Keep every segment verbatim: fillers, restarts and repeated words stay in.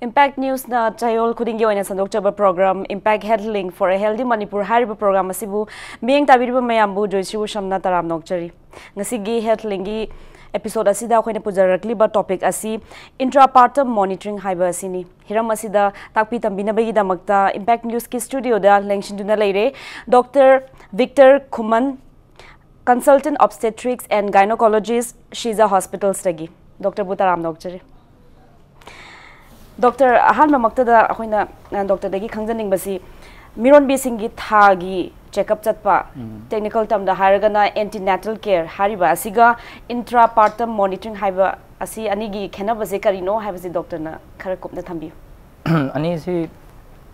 Impact Newsꯅ ꯆꯌꯣꯜ ꯈꯨꯗꯤꯡꯒꯤ ꯑꯣꯏꯅ ꯁꯟꯗꯣꯛꯆꯕ program Impact Health Link for a Healthy Manipur ꯍꯥꯏꯔꯤꯕ program ꯑꯁꯤꯕꯨ ꯃꯤꯠꯌꯦꯡ ꯇꯥꯕꯤꯔꯤꯕ ꯃꯌꯥꯝꯕꯨ ꯖꯣꯏꯁ꯭ꯔꯤ ꯎꯁꯝꯅ ꯇꯔꯥꯝꯅ ꯑꯣꯛꯆꯔꯤ꯫ ꯉꯁꯤꯒꯤ Health Linkꯒꯤ episode ꯑꯁꯤꯗ ꯑꯩꯈꯣꯏꯅ ꯄꯨꯖꯔꯛꯂꯤꯕ topic ꯑꯁꯤ intrapartum monitoring ꯍꯥꯏꯕ ꯑꯁꯤꯅꯤ꯫ ꯍꯤꯔꯝ ꯑꯁꯤꯗ ꯇꯥꯛꯄꯤ ꯇꯝꯕꯤꯅꯕꯒꯤꯗꯃꯛꯇ Impact Newsꯀꯤ studioꯗ ꯂꯦꯡꯁꯤꯟꯗꯨꯅ ꯂꯩꯔꯦ Doctor Victor Khuman, Consultant Obstetrics and Gynecologist, Shiza Hospitalsꯇꯒꯤ꯫ Doctorꯕꯨ ꯇꯔꯥꯝꯅ ꯑꯣꯛꯆꯔꯤ꯫ Doctor, ꯑꯍꯥꯟꯕꯃꯛꯇꯗ ꯑꯩꯈꯣꯏꯅ, ꯑ, doctorꯗꯒꯤ ꯈꯪꯖꯅꯤꯡꯕꯁꯤ ꯃꯤꯔꯣꯟꯕꯤꯁꯤꯡꯒꯤ ꯊꯥꯒꯤ checkup ꯆꯠꯄ, technical termꯗ ꯍꯥꯏꯔꯒꯅ antenatal care ꯍꯥꯏꯔꯤꯕ ꯑꯁꯤꯒ intrapartum monitoring ꯍꯥꯏꯕ ꯑꯁꯤ ꯑꯅꯤꯒꯤ ꯈꯦꯠꯅꯕꯁꯦ ꯀꯔꯤꯅꯣ ꯍꯥꯏꯕꯁꯤ doctorꯅ ꯈꯔ ꯀꯨꯞꯅ ꯊꯝꯕꯤꯌꯨ꯫ ꯑꯅꯤꯁꯤ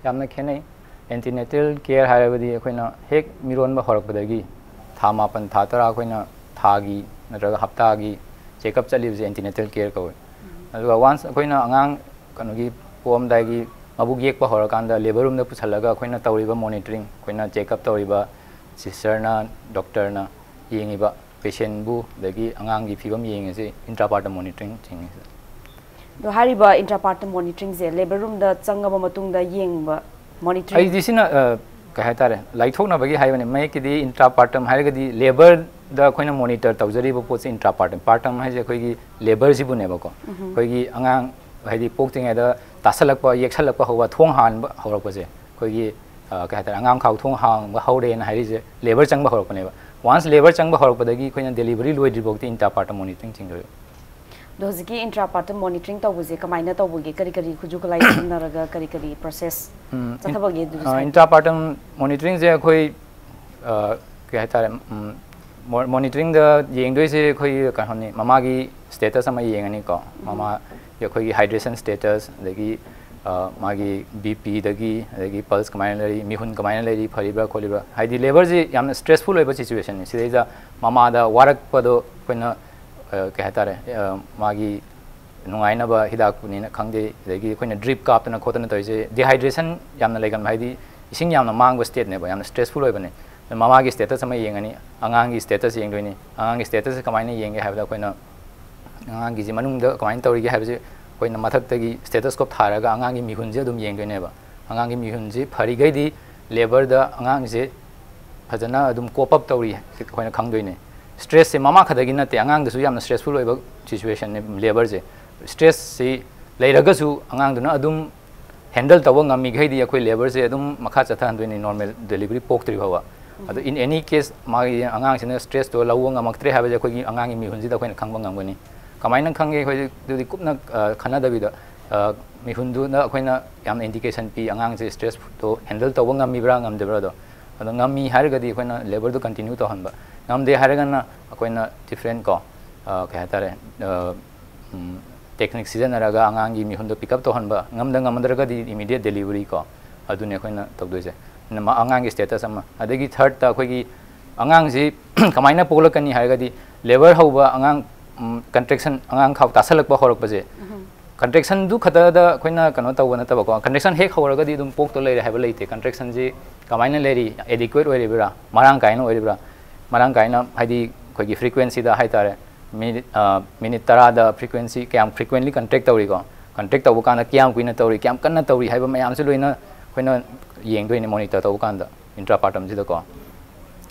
ꯌꯥꯝꯅ ꯈꯦꯠꯅꯩ꯫ Antenatal care ꯍꯥꯏꯔꯕꯗꯤ ꯑꯩꯈꯣꯏꯅ ꯍꯦꯛ ꯃꯤꯔꯣꯟꯕ ꯍꯧꯔꯛꯄꯗꯒꯤ ꯊꯥ ꯃꯥꯄꯟ, ꯊꯥ ꯇꯔꯥ ꯑꯩꯈꯣꯏꯅ ꯊꯥꯒꯤ ꯅꯠꯇ꯭ꯔꯒ ꯍꯞꯇꯥꯒꯤ checkup ꯆꯠꯂꯤꯕꯁꯦ antenatal care ꯀꯧꯏ꯫ ꯑꯗꯨꯒ once ꯑꯩꯈꯣꯏꯅ ꯑꯉꯥꯡ ꯀꯩꯅꯣꯒꯤ ꯄꯣꯛꯑꯝꯗꯥꯏꯒꯤ ꯃꯕꯨꯛ ꯌꯦꯛꯄ ꯍꯧꯔꯀꯥꯟꯗ labour roomꯗ ꯄꯨꯁꯜꯂꯒ ꯑꯩꯈꯣꯏꯅ ꯇꯧꯔꯤꯕ monitoring, ꯑꯩꯈꯣꯏꯅ checkup ꯇꯧꯔꯤꯕ sisterꯅ, doctorꯅ ꯌꯦꯡꯉꯤꯕ patientꯕꯨ, ꯑꯗꯒꯤ ꯑꯉꯥꯡꯒꯤ ꯐꯤꯕꯝ ꯌꯦꯡꯉꯤꯁꯦ intrapartum monitoring ꯆꯤꯡꯉꯤ꯫ ꯑꯗꯣ ꯍꯥꯏꯔꯤꯕ intrapartum monitoringꯁꯦ labour roomꯗ ꯆꯪꯉꯕ ꯃꯇꯨꯡꯗ ꯌꯦꯡꯕ monitoring? ꯑꯩꯗꯤ ꯁꯤꯅ, ꯑ, ꯀꯩ ꯍꯥꯏꯇꯥꯔꯦ, ꯂꯥꯏꯊꯣꯛꯅꯕꯒꯤ ꯍꯥꯏꯕꯅꯤ꯫ ꯃꯌꯦꯛꯀꯤꯗꯤ intrapartum ꯍꯥꯏꯔꯒꯗꯤ labourꯗ ꯑꯩꯈꯣꯏꯅ monitor ꯇꯧꯖꯔꯤꯕ ꯄꯣꯠꯁꯤ intrapartum꯫ Partum ꯍꯥꯏꯁꯦ ꯑꯩꯈꯣꯏꯒꯤ labourꯁꯤꯕꯨꯅꯦꯕꯀꯣ꯫ ꯑꯩꯈꯣꯏꯒꯤ ꯑꯉꯥꯡ ꯍꯥꯏꯗꯤ ꯄꯣꯛꯇ꯭ꯔꯤꯉꯩꯗ ꯇꯥꯁꯜꯂꯛꯄ, ꯌꯦꯛꯁꯜꯂꯛꯄ ꯍꯧꯕ, ꯊꯣꯡ ꯍꯥꯡꯕ ꯍꯧꯔꯛꯄꯁꯦ, ꯑꯩꯈꯣꯏꯒꯤ, ꯑ, ꯀꯩ ꯍꯥꯏꯇꯥꯔꯦ, ꯑꯉꯥꯡꯈꯥꯎ ꯊꯣꯡ ꯍꯥꯡꯕ ꯍꯧꯔꯦꯅ ꯍꯥꯏꯔꯤꯁꯦ labour ꯆꯪꯕ ꯍꯧꯔꯛꯄꯅꯦꯕ꯫ Once labour ꯆꯪꯕ ꯍꯧꯔꯛꯄꯗꯒꯤ ꯑꯩꯈꯣꯏꯅ delivery ꯂꯣꯏꯗ꯭ꯔꯤꯐꯥꯎꯗꯤ intrapartum monitoring ꯆꯤꯡꯗꯣꯏꯕ꯫ ꯑꯗꯣ ꯍꯧꯖꯤꯛꯀꯤ intrapartum monitoring ꯇꯧꯕꯁꯦ ꯀꯃꯥꯏꯅ ꯇꯧꯕꯒꯦ? ꯀꯔꯤ ꯀꯔꯤ ꯈꯨꯠꯁꯨ ꯈꯨꯠꯂꯥꯏ ꯁꯤꯖꯤꯟꯅꯔꯒ ꯀꯔꯤ ꯀꯔꯤ process ꯎꯝ, in- ꯆꯠꯊꯕꯒꯦ ꯑꯗꯨꯁꯨ ꯑ, ꯍꯥꯏꯕꯤꯌꯨ꯫ Intrapartum monitoringꯁꯦ ꯑꯩꯈꯣꯏ, ꯑ, ꯀꯩ ꯍꯥꯏꯇꯥꯔꯦ, ꯎꯝ, mo- monitoringꯗ ꯌꯦꯡꯗꯣꯏꯁꯦ ꯑꯩꯈꯣꯏ ꯀꯩꯅꯣꯅꯤ, ꯃꯃꯥꯒꯤ status ꯑꯃ ꯌꯦꯡꯉꯅꯤꯀꯣ꯫ ꯃꯃꯥ ꯑꯩꯈꯣꯏꯒꯤ hydration status, ꯑꯗꯒꯤ, ꯑ, ꯃꯥꯒꯤ BP ꯗꯒꯤ, ꯑꯗꯒꯤ pulse ꯀꯃꯥꯏꯅ ꯂꯩꯔꯤ, ꯃꯤꯍꯨꯟ ꯀꯃꯥꯏꯅ ꯂꯩꯔꯤ, ꯐꯔꯤꯕ꯭ꯔꯥ ꯈꯣꯠꯂꯤꯕ꯭ꯔꯥ, ꯍꯥꯏꯗꯤ labourꯁꯤ ꯌꯥꯝꯅ stressful ꯑꯣꯏꯕ situationꯅꯤ꯫ ꯁꯤꯗꯩꯗ ꯃꯃꯥꯗ ꯋꯥꯔꯛꯄꯗꯣ ꯑꯩꯈꯣꯏꯅ, ꯑ, ꯀꯩ ꯍꯥꯏꯇꯥꯔꯦ, ꯑ, ꯃꯥꯒꯤ ꯅꯨꯡꯉꯥꯏꯅꯕ ꯍꯤꯗꯥꯛꯄꯨꯅꯤꯅ ꯈꯪꯗꯦ, ꯑꯗꯒꯤ ꯑꯩꯈꯣꯏꯅ drip ꯀꯥꯞꯇꯅ ꯈꯣꯠꯇꯅ ꯇꯧꯔꯤꯁꯦ dehydration ꯌꯥꯝꯅ ꯂꯩꯒꯟꯕ, ꯍꯥꯏꯗꯤ ꯏꯁꯤꯡ ꯌꯥꯝꯅ ꯃꯥꯡꯕ stateꯅꯦꯕ, ꯌꯥꯝꯅ stressful ꯑꯣꯏꯕꯅꯦ꯫ ꯃꯃꯥꯒꯤ status ꯑꯃ ꯌꯦꯡꯉꯅꯤ, ꯑꯉꯥꯡꯒꯤ status ꯌꯦꯡꯗꯣꯏꯅꯤ꯫ ꯑꯉꯥꯡꯒꯤ status ꯀꯃꯥꯏꯅ ꯌꯦꯡꯒꯦ ꯍꯥꯏꯕꯗ ꯑꯩꯈꯣꯏꯅ ꯑꯉꯥꯡꯒꯤꯁꯤ ꯃꯅꯨꯡꯗ ꯀꯃꯥꯏꯅ ꯇꯧꯔꯤꯒꯦ ꯍꯥꯏꯕꯁꯦ ꯑꯩꯈꯣꯏꯅ ꯃꯊꯛꯇꯒꯤ stethoscope ꯊꯥꯔꯒ ꯑꯉꯥꯡꯒꯤ ꯃꯤꯍꯨꯟꯁꯦ ꯑꯗꯨꯝ ꯌꯦꯡꯗꯣꯏꯅꯦꯕ꯫ ꯑꯉꯥꯡꯒꯤ ꯃꯤꯍꯨꯟꯁꯤ ꯐꯔꯤꯈꯩꯗꯤ labourꯗ ꯑꯉꯥꯡꯁꯦ ꯐꯖꯅ ꯑꯗꯨꯝ cope up ꯇꯧꯔꯤ ꯑꯩꯈꯣꯏꯅ ꯈꯪꯗꯣꯏꯅꯦ꯫ Stressꯁꯦ ꯃꯃꯥ ꯈꯛꯇꯒꯤ ꯅꯠꯇꯦ, ꯑꯉꯥꯡꯗꯁꯨ ꯌꯥꯝꯅ stressful ꯑꯣꯏꯕ situationꯅꯦ labourꯁꯦ꯫ Stressꯁꯤ ꯂꯩꯔꯒꯁꯨ ꯑꯉꯥꯡꯗꯨꯅ ꯑꯗꯨꯝ handle ꯇꯧꯕ ꯉꯝꯃꯤꯈꯩꯗꯤ ꯑꯩꯈꯣꯏ labourꯁꯦ ꯑꯗꯨꯝ ꯃꯈꯥ ꯆꯠꯊꯍꯟꯗꯣꯏꯅꯤ, normal delivery ꯄꯣꯛꯇ꯭ꯔꯤ ꯐꯥꯎꯕ꯫ ꯑꯗꯣ in any case ꯃꯥꯒꯤ ꯑꯉꯥꯡꯁꯤꯅ stressꯇꯣ ꯂꯧꯕ ꯉꯝꯃꯛꯇ꯭ꯔꯦ ꯍꯥꯏꯕꯁꯦ ꯑꯩꯈꯣꯏꯒꯤ ꯑꯉꯥꯡꯒꯤ ꯃꯤꯍꯨꯟꯁꯤꯗ ꯑꯩꯈꯣꯏꯅ ꯈꯪꯕ ꯉꯝꯒꯅꯤ꯫ ꯀꯃꯥꯏꯅ ꯈꯪꯒꯦ? ꯑꯩꯈꯣꯏ ꯑꯗꯨꯗꯤ ꯀꯨꯞꯅ, ꯑ, ꯈꯟꯅꯗꯕꯤꯗ, ꯑ, ꯃꯤꯍꯨꯟꯗꯨꯅ ꯑꯩꯈꯣꯏꯅ ꯌꯥꯝꯅ indication ꯄꯤ, ꯑꯉꯥꯡꯁꯦ stressꯇꯣ handle ꯇꯧꯕ ꯉꯝꯃꯤꯕ꯭ꯔꯥ ꯉꯝꯗꯕ꯭ꯔꯥꯗꯣ꯫ ꯑꯗꯣ ꯉꯝꯃꯤ ꯍꯥꯏꯔꯒꯗꯤ ꯑꯩꯈꯣꯏꯅ labourꯗꯨ continue ꯇꯧꯍꯟꯕ, ꯉꯝꯗꯦ ꯍꯥꯏꯔꯒꯅ ꯑꯩꯈꯣꯏꯅ different ꯀꯣ, ꯑ, ꯀꯩ ꯍꯥꯏꯇꯥꯔꯦ, ꯑ, ꯎꯝ, technique ꯁꯤꯖꯤꯟꯅꯔꯒ ꯑꯉꯥꯡꯒꯤ ꯃꯤꯍꯨꯟꯗꯣ pick up ꯇꯧꯍꯟꯕ, ꯉꯝꯗ ꯉꯝꯗ꯭ꯔꯒꯗꯤ immediate delivery ꯀꯣ, ꯑꯗꯨꯅꯤ ꯑꯩꯈꯣꯏꯅ ꯇꯧꯗꯣꯏꯁꯦ꯫ ꯅꯃ-, ꯑꯉꯥꯡꯒꯤ status ꯑꯃ꯫ ꯑꯗꯒꯤ thirdꯇ ꯑꯩꯈꯣꯏꯒꯤ ꯑꯉꯥꯡꯁꯤ ꯀꯃꯥꯏꯅ ꯄꯣꯛꯂꯛꯀꯅꯤ ꯍꯥꯏꯔꯒꯗꯤ, labour ꯍꯧꯕ ꯑꯉꯥꯡ, ꯎꯝ, contraction, ꯑꯉꯥꯡ ꯈꯥꯎ ꯇꯥꯁꯜꯂꯛꯄ ꯍꯧꯔꯛꯄꯁꯦ, contractionꯗꯨ ꯈꯛꯇꯗ ꯑꯩꯈꯣꯏꯅ ꯀꯩꯅꯣ ꯇꯧꯕ ꯅꯠꯇꯕꯀꯣ, contraction ꯍꯦꯛ ꯍꯧꯔꯒꯗꯤ ꯑꯗꯨꯝ ꯄꯣꯛꯇ ꯂꯩꯔꯦ ꯍꯥꯏꯕ ꯂꯩꯇꯦ꯫ Contractionꯁꯤ ꯀꯃꯥꯏꯅ ꯂꯩꯔꯤ, adequate ꯑꯣꯏꯔꯤꯕ꯭ꯔꯥ, ꯃꯔꯥꯡ ꯀꯥꯏꯅ ꯑꯣꯏꯔꯤꯕ꯭ꯔꯥ, ꯃꯔꯥꯡ ꯀꯥꯏꯅ ꯍꯥꯏꯗꯤ ꯑꯩꯈꯣꯏꯒꯤ frequencyꯗ ꯍꯥꯏꯇꯥꯔꯦ, minute, ꯑ, minute ꯇꯔꯥꯗ frequency ꯀꯌꯥꯝ frequently contract ꯇꯧꯔꯤꯀꯣ, contract ꯇꯧꯕ ꯀꯥꯟꯗ ꯀꯌꯥꯝ ꯀꯨꯏꯅ ꯇꯧꯔꯤ, ꯀꯌꯥꯝ ꯀꯟꯅ ꯇꯧꯔꯤ ꯍꯥꯏꯕ ꯃꯌꯥꯝꯁꯦ ꯂꯣꯏꯅ ꯑꯩꯈꯣꯏꯅ ꯌꯦꯡꯗꯣꯏꯅꯦ monitor ꯇꯧꯕ ꯀꯥꯟꯗ intrapartumꯁꯤꯗꯀꯣ꯫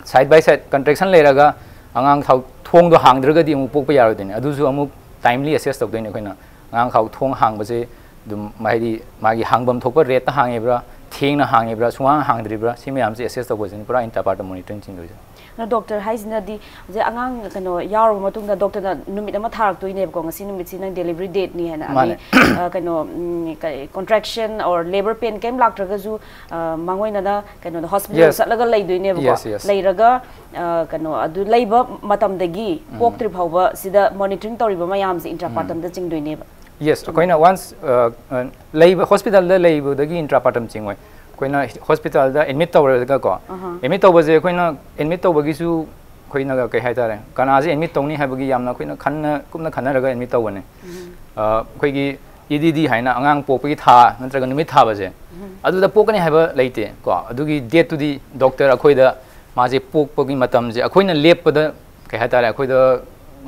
Side by side contraction ꯂꯩꯔꯒ ꯑꯉꯥꯡ ꯈꯥꯎ ꯊꯣꯡꯗꯣ ꯍꯥꯡꯗ꯭ꯔꯒꯗꯤ ꯑꯃꯨꯛ ꯄꯣꯛꯄ ꯌꯥꯔꯣꯏꯗꯣꯏꯅꯦ, ꯑꯗꯨꯁꯨ ꯑꯃꯨꯛ timely assess ꯇꯧꯗꯣꯏꯅꯦ ꯑꯩꯈꯣꯏꯅ꯫ ꯑꯉꯥꯡ ꯈꯥꯎ ꯊꯣꯡ ꯍꯥꯡꯕꯁꯦ ꯑꯗꯨꯝ ꯍꯥꯏꯗꯤ ꯃꯥꯒꯤ ꯍꯥꯡꯐꯝ ꯊꯣꯛꯄ rateꯇ ꯍꯥꯡꯉꯤꯕ꯭ꯔꯥ, ꯊꯦꯡꯅ ꯍꯥꯡꯉꯤꯕ꯭ꯔꯥ, ꯁꯨꯡꯍꯥꯡ ꯍꯥꯡꯗ꯭ꯔꯤꯕ꯭ꯔꯥ, ꯁꯤ ꯃꯌꯥꯝꯁꯦ assess ꯇꯧꯕꯁꯤꯅ ꯄꯨꯔꯥ intrapartum monitoring ꯆꯤꯡꯗꯣꯏꯁꯦ꯫ ꯑꯗꯣ doctor ꯍꯥꯏꯁꯤꯅꯗꯤ ꯍꯧꯖꯤꯛ ꯑꯉꯥꯡ ꯀꯩꯅꯣ ꯌꯥꯎꯔꯕ ꯃꯇꯨꯡꯗ doctorꯅ ꯅꯨꯃꯤꯠ ꯑꯃ ꯊꯥꯔꯛꯇꯣꯏꯅꯦꯕꯀꯣ, ꯉꯁꯤ ꯅꯨꯃꯤꯠꯁꯤ ꯅꯪ delivery dateꯅꯤ ꯍꯥꯏꯅ, ꯑꯗꯩ, ꯃꯥꯅꯦ꯫ ꯑ, ꯀꯩꯅꯣ, ꯎꯝ, ꯀꯩ, contraction or labour pain ꯀꯩꯝ ꯂꯥꯛꯇ꯭ꯔꯒꯁꯨ, ꯑ, ꯃꯉꯣꯏꯅꯅ ꯀꯩꯅꯣꯗ hospital Yes. ꯆꯠꯂꯒ ꯂꯩꯗꯣꯏꯅꯦꯕꯀꯣ꯫ Yes, yes. ꯂꯩꯔꯒ, ꯑ, ꯀꯩꯅꯣ ꯑꯗꯨ ꯂꯩꯕ ꯃꯇꯝꯗꯒꯤ ꯎꯝ꯫ ꯄꯣꯛꯇ꯭ꯔꯤ ꯐꯥꯎꯕ ꯁꯤꯗ monitoring ꯇꯧꯔꯤꯕ ꯃꯌꯥꯝꯁꯦ intrapartumꯗ ꯎꯝ꯫ ꯆꯤꯡꯗꯣꯏꯅꯦꯕ꯫ Yes, ꯆꯨꯝꯃꯤ꯫ ꯑꯩꯈꯣꯏꯅ once, ꯑ, ꯑ, ꯂꯩꯕ, hospitalꯗ ꯂꯩꯕꯗꯒꯤ intrapartum ꯆꯤꯡꯉꯣꯏ꯫ ꯑꯩꯈꯣꯏꯅ hospitalꯗ admit ꯇꯧꯔꯒꯀꯣ, ꯑꯍꯥ꯫ Admit ꯇꯧꯕꯁꯦ ꯑꯩꯈꯣꯏꯅ admit ꯇꯧꯕꯒꯤꯁꯨ ꯑꯩꯈꯣꯏꯅ ꯀꯩ ꯍꯥꯏꯇꯥꯔꯦ, ꯀꯅꯥꯁꯦ admit ꯇꯧꯅꯤ ꯍꯥꯏꯕꯒꯤ ꯌꯥꯝꯅ ꯑꯩꯈꯣꯏꯅ ꯈꯟꯅ, ꯀꯨꯞꯅ ꯈꯟꯅꯔꯒ admit ꯇꯧꯕꯅꯦ꯫ ꯎꯝ꯫ ꯑ, ꯑꯩꯈꯣꯏꯒꯤ E D D ꯍꯥꯏꯅ ꯑꯉꯥꯡ ꯄꯣꯛꯄꯒꯤ ꯊꯥ ꯅꯠꯇ꯭ꯔꯒ ꯅꯨꯃꯤꯠ ꯊꯥꯕꯁꯦ, ꯎꯝ꯫ ꯑꯗꯨꯗ ꯄꯣꯛꯀꯅꯤ ꯍꯥꯏꯕ ꯂꯩꯇꯦ ꯀꯣ꯫ ꯑꯗꯨꯒꯤ dateꯇꯨꯗꯤ doctor ꯑꯩꯈꯣꯏꯗ ꯃꯥꯁꯦ ꯄꯣꯛꯄꯒꯤ ꯃꯇꯝꯁꯦ ꯑꯩꯈꯣꯏꯅ ꯂꯦꯞꯄꯗ ꯀꯩ ꯍꯥꯏꯇꯥꯔꯦ, ꯑꯩꯈꯣꯏꯗ,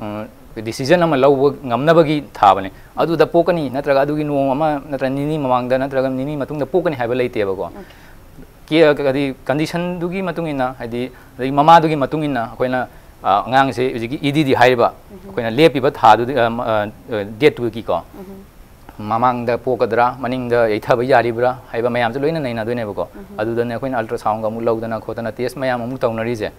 ꯎꯝ, ꯗꯤꯁꯤꯖꯟ ꯑꯃ ꯂꯧꯕ ꯉꯝꯅꯕꯒꯤ ꯊꯥꯕꯅꯦ꯫ ꯑꯗꯨꯗ ꯄꯣꯛꯀꯅꯤ ꯅꯠꯇ꯭ꯔꯒ ꯑꯗꯨꯒꯤ ꯅꯣꯡ ꯑꯃ ꯅꯠꯇ꯭ꯔꯒ ꯅꯤꯅꯤ ꯃꯃꯥꯡꯗ ꯅꯠꯇ꯭ꯔꯒ ꯅꯤꯅꯤ ꯃꯇꯨꯡꯗ ꯄꯣꯛꯀꯅꯤ ꯍꯥꯏꯕ ꯂꯩꯇꯦꯕꯀꯣ꯫ ꯀꯦ-, ꯍꯥꯏꯗꯤ ꯀꯟꯗꯤꯁꯟꯗꯨꯒꯤ ꯃꯇꯨꯡ ꯏꯟꯅ, ꯍꯥꯏꯗꯤ ꯑꯗꯒꯤ ꯃꯃꯥꯗꯨꯒꯤ ꯃꯇꯨꯡ ꯏꯟꯅ ꯑꯩꯈꯣꯏꯅ, ꯑ, ꯑꯉꯥꯡꯁꯦ ꯍꯧꯖꯤꯛꯀꯤ ꯏ ꯗꯤ ꯗꯤ ꯍꯥꯏꯔꯤꯕ ꯑꯩꯈꯣꯏꯅ ꯂꯦꯞꯄꯤꯕ ꯊꯥꯗꯨꯗꯤ, ꯑ, ꯃ-, ꯑ, ꯑ, ꯗꯦꯠꯇꯨꯒꯤꯀꯣ, ꯃꯃꯥꯡꯗ ꯄꯣꯛꯀꯗ꯭ꯔꯥ, ꯃꯅꯤꯡꯗ ꯌꯩꯊꯕ ꯌꯥꯔꯤꯕ꯭ꯔꯥ ꯍꯥꯏꯕ ꯃꯌꯥꯝꯁꯦ ꯂꯣꯏꯅ ꯅꯩꯅꯗꯣꯏꯅꯦꯕꯀꯣ꯫ ꯑꯗꯨꯗꯅꯦ ꯑꯩꯈꯣꯏꯅ ꯑꯜꯇ꯭ꯔꯥꯁꯥꯎꯟꯒ ꯑꯃꯨꯛ ꯂꯧꯗꯅ ꯈꯣꯠꯇꯅ ꯇꯦꯁ ꯃꯌꯥꯝ ꯑꯃꯨꯛ ꯇꯧꯅꯔꯤꯁꯦ꯫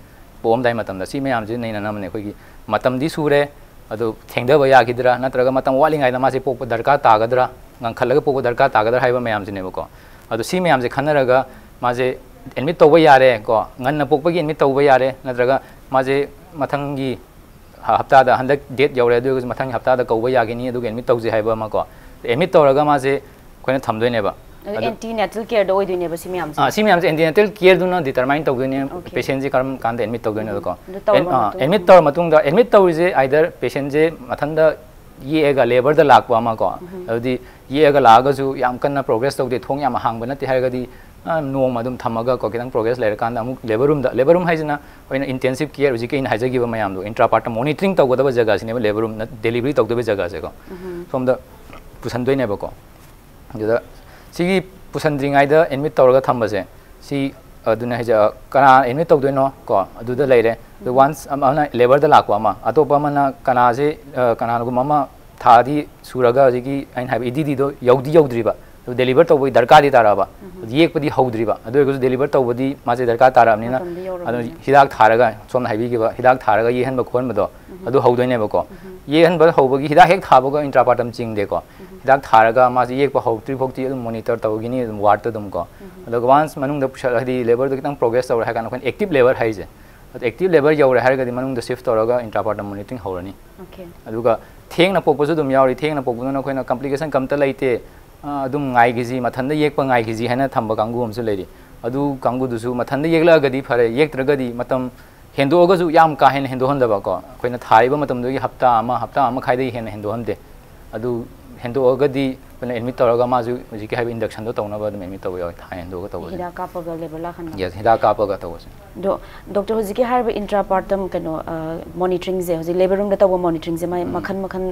ꯄꯣꯛꯑꯝꯗꯥꯏ ꯃꯇꯝꯗ ꯁꯤ ꯃꯌꯥꯝꯁꯦ ꯅꯩꯅꯅꯕꯅꯦ꯫ ꯑꯩꯈꯣꯏꯒꯤ ꯃꯇꯝꯗꯤ ꯁꯨꯔꯦ, ꯑꯗꯨ ꯊꯦꯡꯊꯕ ꯌꯥꯈꯤꯗ꯭ꯔꯥ, ꯅꯠꯇ꯭ꯔꯒ ꯃꯇꯝ ꯋꯥꯠꯂꯤꯉꯩꯗ ꯃꯥꯁꯦ ꯄꯣꯛꯄ ꯗꯔꯀꯥꯔ ꯇꯥꯒꯗ꯭ꯔꯥ, ꯉꯟꯈꯠꯂꯒ ꯄꯣꯛꯄ ꯗꯔꯀꯥꯔ ꯇꯥꯒꯗ꯭ꯔꯥ ꯍꯥꯏꯕ ꯃꯌꯥꯝꯁꯤꯅꯦꯕꯀꯣ꯫ ꯑꯗꯣ ꯁꯤ ꯃꯌꯥꯝꯁꯦ ꯈꯟꯅꯔꯒ ꯃꯥꯁꯦ ꯑꯦꯗꯃꯤꯠ ꯇꯧꯕ ꯌꯥꯔꯦ ꯀꯣ, ꯉꯟꯅ ꯄꯣꯛꯄꯒꯤ ꯑꯦꯗꯃꯤꯠ ꯇꯧꯕ ꯌꯥꯔꯦ, ꯅꯠꯇ꯭ꯔꯒ ꯃꯥꯁꯦ ꯃꯊꯪꯒꯤ ꯍ-, ꯍꯞꯇꯥꯗ, ꯍꯟꯗꯛ ꯗꯦꯠ ꯌꯧꯔꯦ, ꯑꯗꯨ ꯑꯣꯏꯔꯒꯁꯨ ꯃꯊꯪꯒꯤ ꯍꯞꯇꯥꯗ ꯀꯧꯕ ꯌꯥꯒꯅꯤ, ꯑꯗꯨꯒ ꯑꯦꯗꯃꯤꯠ ꯇꯧꯁꯦ ꯍꯥꯏꯕ ꯑꯃ ꯀꯣ꯫ ꯑꯦꯗꯃꯤꯠ ꯇꯧꯔꯒ ꯃꯥꯁꯦ ꯑꯩꯈꯣꯏꯅ ꯊꯝꯗꯣꯏꯅꯦꯕ꯫ ꯑꯗꯨ ꯑꯗꯨ ꯑꯦꯟꯇꯤ ꯅꯦꯇꯜ ꯀꯦꯌꯔꯗ ꯑꯣꯏꯗꯣꯏꯅꯦꯕ ꯁꯤ ꯃꯌꯥꯝꯁꯦ? ꯑꯥ, ꯁꯤ ꯃꯌꯥꯝꯁꯦ ꯑꯦꯟꯇꯤ ꯅꯦꯇꯜ ꯀꯦꯌꯔꯗꯨꯅ ꯗꯤꯇꯔꯃꯥꯏꯟ ꯇꯧꯗꯣꯏꯅꯦ, ꯑꯣꯀꯦ꯫ ꯄꯦꯁꯦꯟꯁꯦ ꯀꯔꯝ ꯀꯥꯟꯗ ꯑꯦꯗꯃꯤꯠ ꯇꯧꯗꯣꯏꯅꯣ ꯀꯣ꯫ ꯑꯗꯨ ꯇꯧꯔ ꯑꯦꯟ-, ꯑꯥ, ꯃꯇꯨꯡ ꯑꯦꯗꯃꯤꯠ ꯇꯧꯔ ꯃꯇꯨꯡꯗ, ꯑꯦꯗꯃꯤꯠ ꯇꯧꯔꯤꯁꯦ ꯑꯥꯏꯗꯔ ꯄꯦꯁꯦꯟꯁꯦ ꯃꯊꯟꯇ ꯌꯦꯛꯑꯒ ꯂꯦꯕꯔꯗ ꯂꯥꯛꯄ ꯑꯃ ꯀꯣ, ꯑꯗꯨꯗꯤ ꯌꯦꯛꯑꯒ ꯂꯥꯛꯑꯒꯁꯨ ꯌꯥꯝ ꯀꯟꯅ ꯄ꯭ꯔꯣꯒ꯭ꯔꯦꯁ ꯇꯧꯗꯦ, ꯊꯣꯡ ꯌꯥꯝ ꯍꯥꯡꯕ ꯅꯠꯇꯦ ꯍꯥꯏꯔꯒꯗꯤ, ꯑ, ꯅꯣꯡꯃ ꯑꯗꯨꯝ ꯊꯝꯃꯒ ꯀꯣ, ꯈꯤꯇꯪ ꯄ꯭ꯔꯣꯒ꯭ꯔꯦꯁ ꯂꯩꯔꯀꯥꯟꯗ ꯑꯃꯨꯛ ꯂꯦꯕꯔ ꯔꯨꯝꯗ, ꯂꯦꯕꯔ ꯔꯨꯝ ꯍꯥꯏꯁꯤꯅ ꯑꯩꯈꯣꯏꯅ ꯏꯟꯇꯦꯟꯁꯤꯚ ꯀꯦꯌꯔ, ꯍꯧꯖꯤꯛꯀꯤ ꯑꯩꯅ ꯍꯥꯏꯖꯈꯤꯕ ꯃꯌꯥꯝꯗꯣ, ꯏꯟꯇ꯭ꯔꯥ ꯄꯥꯔꯇꯝ ꯃꯣꯅꯤꯇꯔꯤꯡ ꯇꯧꯒꯗꯕ ꯖꯒꯥꯁꯤꯅꯦꯕ ꯂꯦꯕꯔ ꯔꯨꯝ, ꯗꯦꯂꯤꯚꯔꯤ ꯇꯧꯗꯕ ꯖꯒꯥꯁꯦꯀꯣ꯫ ꯁꯣꯝꯗ ꯄꯨꯁꯟꯗꯣꯏꯅꯦꯕꯀꯣ꯫ ꯑꯗꯨꯗ ꯁꯤꯒꯤ ꯄꯨꯁꯟꯗ꯭ꯔꯤꯉꯩꯗ ꯑꯦꯗꯃꯤꯠ ꯇꯧꯔꯒ ꯊꯝꯕꯁꯦ, ꯁꯤ ꯑꯗꯨꯅ ꯍꯥꯏꯁꯦ, ꯑ, ꯀꯅꯥ ꯑꯦꯗꯃꯤꯠ ꯇꯧꯗꯣꯏꯅꯣ ꯀꯣ, ꯑꯗꯨꯗ ꯂꯩꯔꯦ꯫ ꯑꯗꯨ ꯋꯥꯟꯁ ꯑꯃꯅ ꯂꯦꯕꯔꯗ ꯂꯥꯛꯄ ꯑꯃ, ꯑꯇꯣꯞꯄ ꯑꯃꯅ ꯀꯅꯥꯁꯦ, ꯑ, ꯀꯅꯥꯒꯨꯝꯕ ꯑꯃ ꯊꯥꯗꯤ ꯁꯨꯔꯒ ꯍꯧꯖꯤꯛꯀꯤ ꯑꯩꯅ ꯍꯥꯏꯕ ꯏ ꯗꯤ ꯗꯤꯗꯣ ꯌꯧꯗꯤ ꯌꯧꯗ꯭ꯔꯤꯕ, ꯑꯗꯨ ꯗꯦꯂꯤꯚꯔ ꯇꯧꯕꯒꯤ ꯗꯔꯀꯥꯔꯗꯤ ꯇꯥꯔꯛꯑꯕ, ꯑꯗꯨ ꯌꯦꯛꯄꯗꯤ ꯍꯧꯗ꯭ꯔꯤꯕ, ꯑꯗꯨ ꯑꯣꯏꯔꯒꯁꯨ ꯗꯦꯂꯤꯚꯔ ꯇꯧꯕꯗꯤ ꯃꯥꯁꯦ ꯗꯔꯀꯥꯔ ꯇꯥꯔꯛꯑꯕꯅꯤꯅ, ꯃꯇꯝꯗꯤ ꯌꯧꯔꯕꯅꯤꯅ꯫ ꯑꯗꯨ ꯍꯤꯗꯥꯛ ꯊꯥꯔꯒ, ꯁꯣꯝꯅ ꯍꯥꯏꯕꯤꯈꯤꯕ ꯍꯤꯗꯥꯛ ꯊꯥꯔꯒ ꯌꯦꯛꯍꯟꯕ ꯈꯣꯠꯍꯟꯕꯗꯣ, ꯑꯗꯨ ꯍꯧꯗꯣꯏꯅꯦꯕꯀꯣ꯫ ꯌꯦꯛꯍꯟꯕ ꯍꯧꯕꯒꯤ ꯍꯤꯗꯥꯛ ꯍꯦꯛ ꯊꯥꯕꯒ ꯏꯟꯇ꯭ꯔꯥ ꯄꯥꯔꯇꯝ ꯆꯤꯡꯗꯦꯀꯣ꯫ ꯍꯤꯗꯥꯛ ꯊꯥꯔꯒ ꯃꯥꯁꯦ ꯌꯦꯛꯄ ꯍꯧꯗ꯭ꯔꯤ ꯐꯥꯎꯗꯤ ꯑꯗꯨꯝ ꯃꯣꯅꯤꯇꯔ ꯇꯧꯈꯤꯅꯤ, ꯑꯗꯨꯝ ꯋꯥꯔꯗꯇ ꯑꯗꯨꯝ ꯀꯣ꯫ ꯑꯗꯨꯒ ꯋꯥꯟꯁ ꯃꯅꯨꯡꯗ ꯄꯨꯁꯜ-, ꯍꯥꯏꯗꯤ ꯂꯦꯕꯔꯗꯣ ꯈꯤꯇꯪ ꯄ꯭ꯔꯣꯒ꯭ꯔꯦꯁ ꯇꯧꯔꯦ ꯍꯥꯏ ꯀꯥꯟꯗ ꯑꯩꯈꯣꯏꯅ ꯑꯦꯛꯇꯤꯚ ꯂꯦꯕꯔ ꯍꯥꯏꯁꯦ, ꯑꯗꯨ ꯑꯦꯛꯇꯤꯚ ꯂꯦꯕꯔ ꯌꯧꯔꯦ ꯍꯥꯏꯔꯒꯗꯤ ꯃꯅꯨꯡꯗ ꯁꯤꯐ ꯇꯧꯔꯒ ꯏꯟꯇ꯭ꯔꯥ ꯄꯥꯔꯇꯝ ꯃꯣꯅꯤꯇꯔꯤꯡ ꯍꯧꯔꯅꯤ꯫ ꯑꯣꯀꯦ꯫ ꯑꯗꯨꯒ ꯊꯦꯡꯅ ꯄꯣꯛꯄꯁꯨ ꯑꯗꯨꯝ ꯌꯥꯎꯔꯤ꯫ ꯊꯦꯡꯅ ꯄꯣꯛꯄꯗꯨꯅ ꯑꯩꯈꯣꯏꯅ ꯀꯝꯄ꯭ꯂꯤꯀꯦꯁꯟ ꯀꯝꯇ ꯂꯩꯇꯦ, ꯑ, ꯑꯗꯨꯝ ꯉꯥꯏꯈꯤꯁꯤ, ꯃꯊꯟꯇ ꯌꯦꯛꯄ ꯉꯥꯏꯈꯤꯁꯤ ꯍꯥꯏꯅ ꯊꯝꯕ ꯀꯥꯡꯕꯨ ꯑꯃꯁꯨ ꯂꯩꯔꯤ꯫ ꯑꯗꯨ ꯀꯥꯡꯕꯨꯗꯨꯁꯨ ꯃꯊꯟꯇ ꯌꯦꯛꯂꯛꯑꯒꯗꯤ ꯐꯔꯦ, ꯌꯦꯛꯇ꯭ꯔꯒꯗꯤ ꯃꯇꯝ ꯍꯦꯟꯗꯣꯛꯑꯒꯁꯨ ꯌꯥꯝ ꯀꯥ ꯍꯦꯟꯅ ꯍꯦꯟꯗꯣꯛꯍꯟꯗꯕ ꯀꯣ, ꯑꯩꯈꯣꯏꯅ ꯊꯥꯔꯤꯕ ꯃꯇꯝꯗꯨꯒꯤ ꯍꯞꯇꯥ ꯑꯃ, ꯍꯞꯇꯥ ꯑꯃ ꯃꯈꯥꯏꯗꯒꯤ ꯍꯦꯟꯅ ꯍꯦꯟꯗꯣꯛꯍꯟꯗꯦ꯫ ꯑꯗꯨ ꯍꯦꯟꯗꯣꯛꯑꯒꯗꯤ ꯑꯩꯈꯣꯏꯅ ꯑꯦꯗꯃꯤꯠ ꯇꯧꯔꯒ ꯃꯥꯁꯨ ꯍꯧꯖꯤꯛꯀꯤ ꯍꯥꯏꯕ ꯏꯟꯗꯛꯁꯟꯗꯣ ꯇꯧꯅꯕ ꯑꯗꯨꯝ ꯑꯦꯗꯃꯤꯠ ꯇꯧꯕ ꯌꯥꯎꯋꯦ, ꯊꯥ ꯍꯦꯟꯗꯣꯛꯑꯒ ꯇꯧꯕꯁꯦ꯫ ꯍꯤꯗꯥꯛ ꯀꯥꯞꯄꯒ ꯂꯦꯕꯔ ꯂꯥꯛꯍꯟꯕ꯫ Yes, ꯍꯤꯗꯥꯛ ꯀꯥꯞꯄꯒ ꯇꯧꯕꯁꯦ꯫ ꯑꯗꯣ ꯗꯣꯛꯇꯔ, ꯍꯧꯖꯤꯛꯀꯤ ꯍꯥꯏꯔꯤꯕ ꯏꯟꯇ꯭ꯔꯥ ꯄꯥꯔꯇꯝ ꯀꯩꯅꯣ ꯃꯣꯅꯤꯇꯔꯤꯡꯁꯦ, ꯍꯧꯖꯤꯛ ꯂꯦꯕꯔ ꯔꯨꯝꯗ ꯇꯧꯕ ꯃꯣꯅꯤꯇꯔꯤꯡꯁꯦ ꯃꯈꯜ ꯃꯈꯜ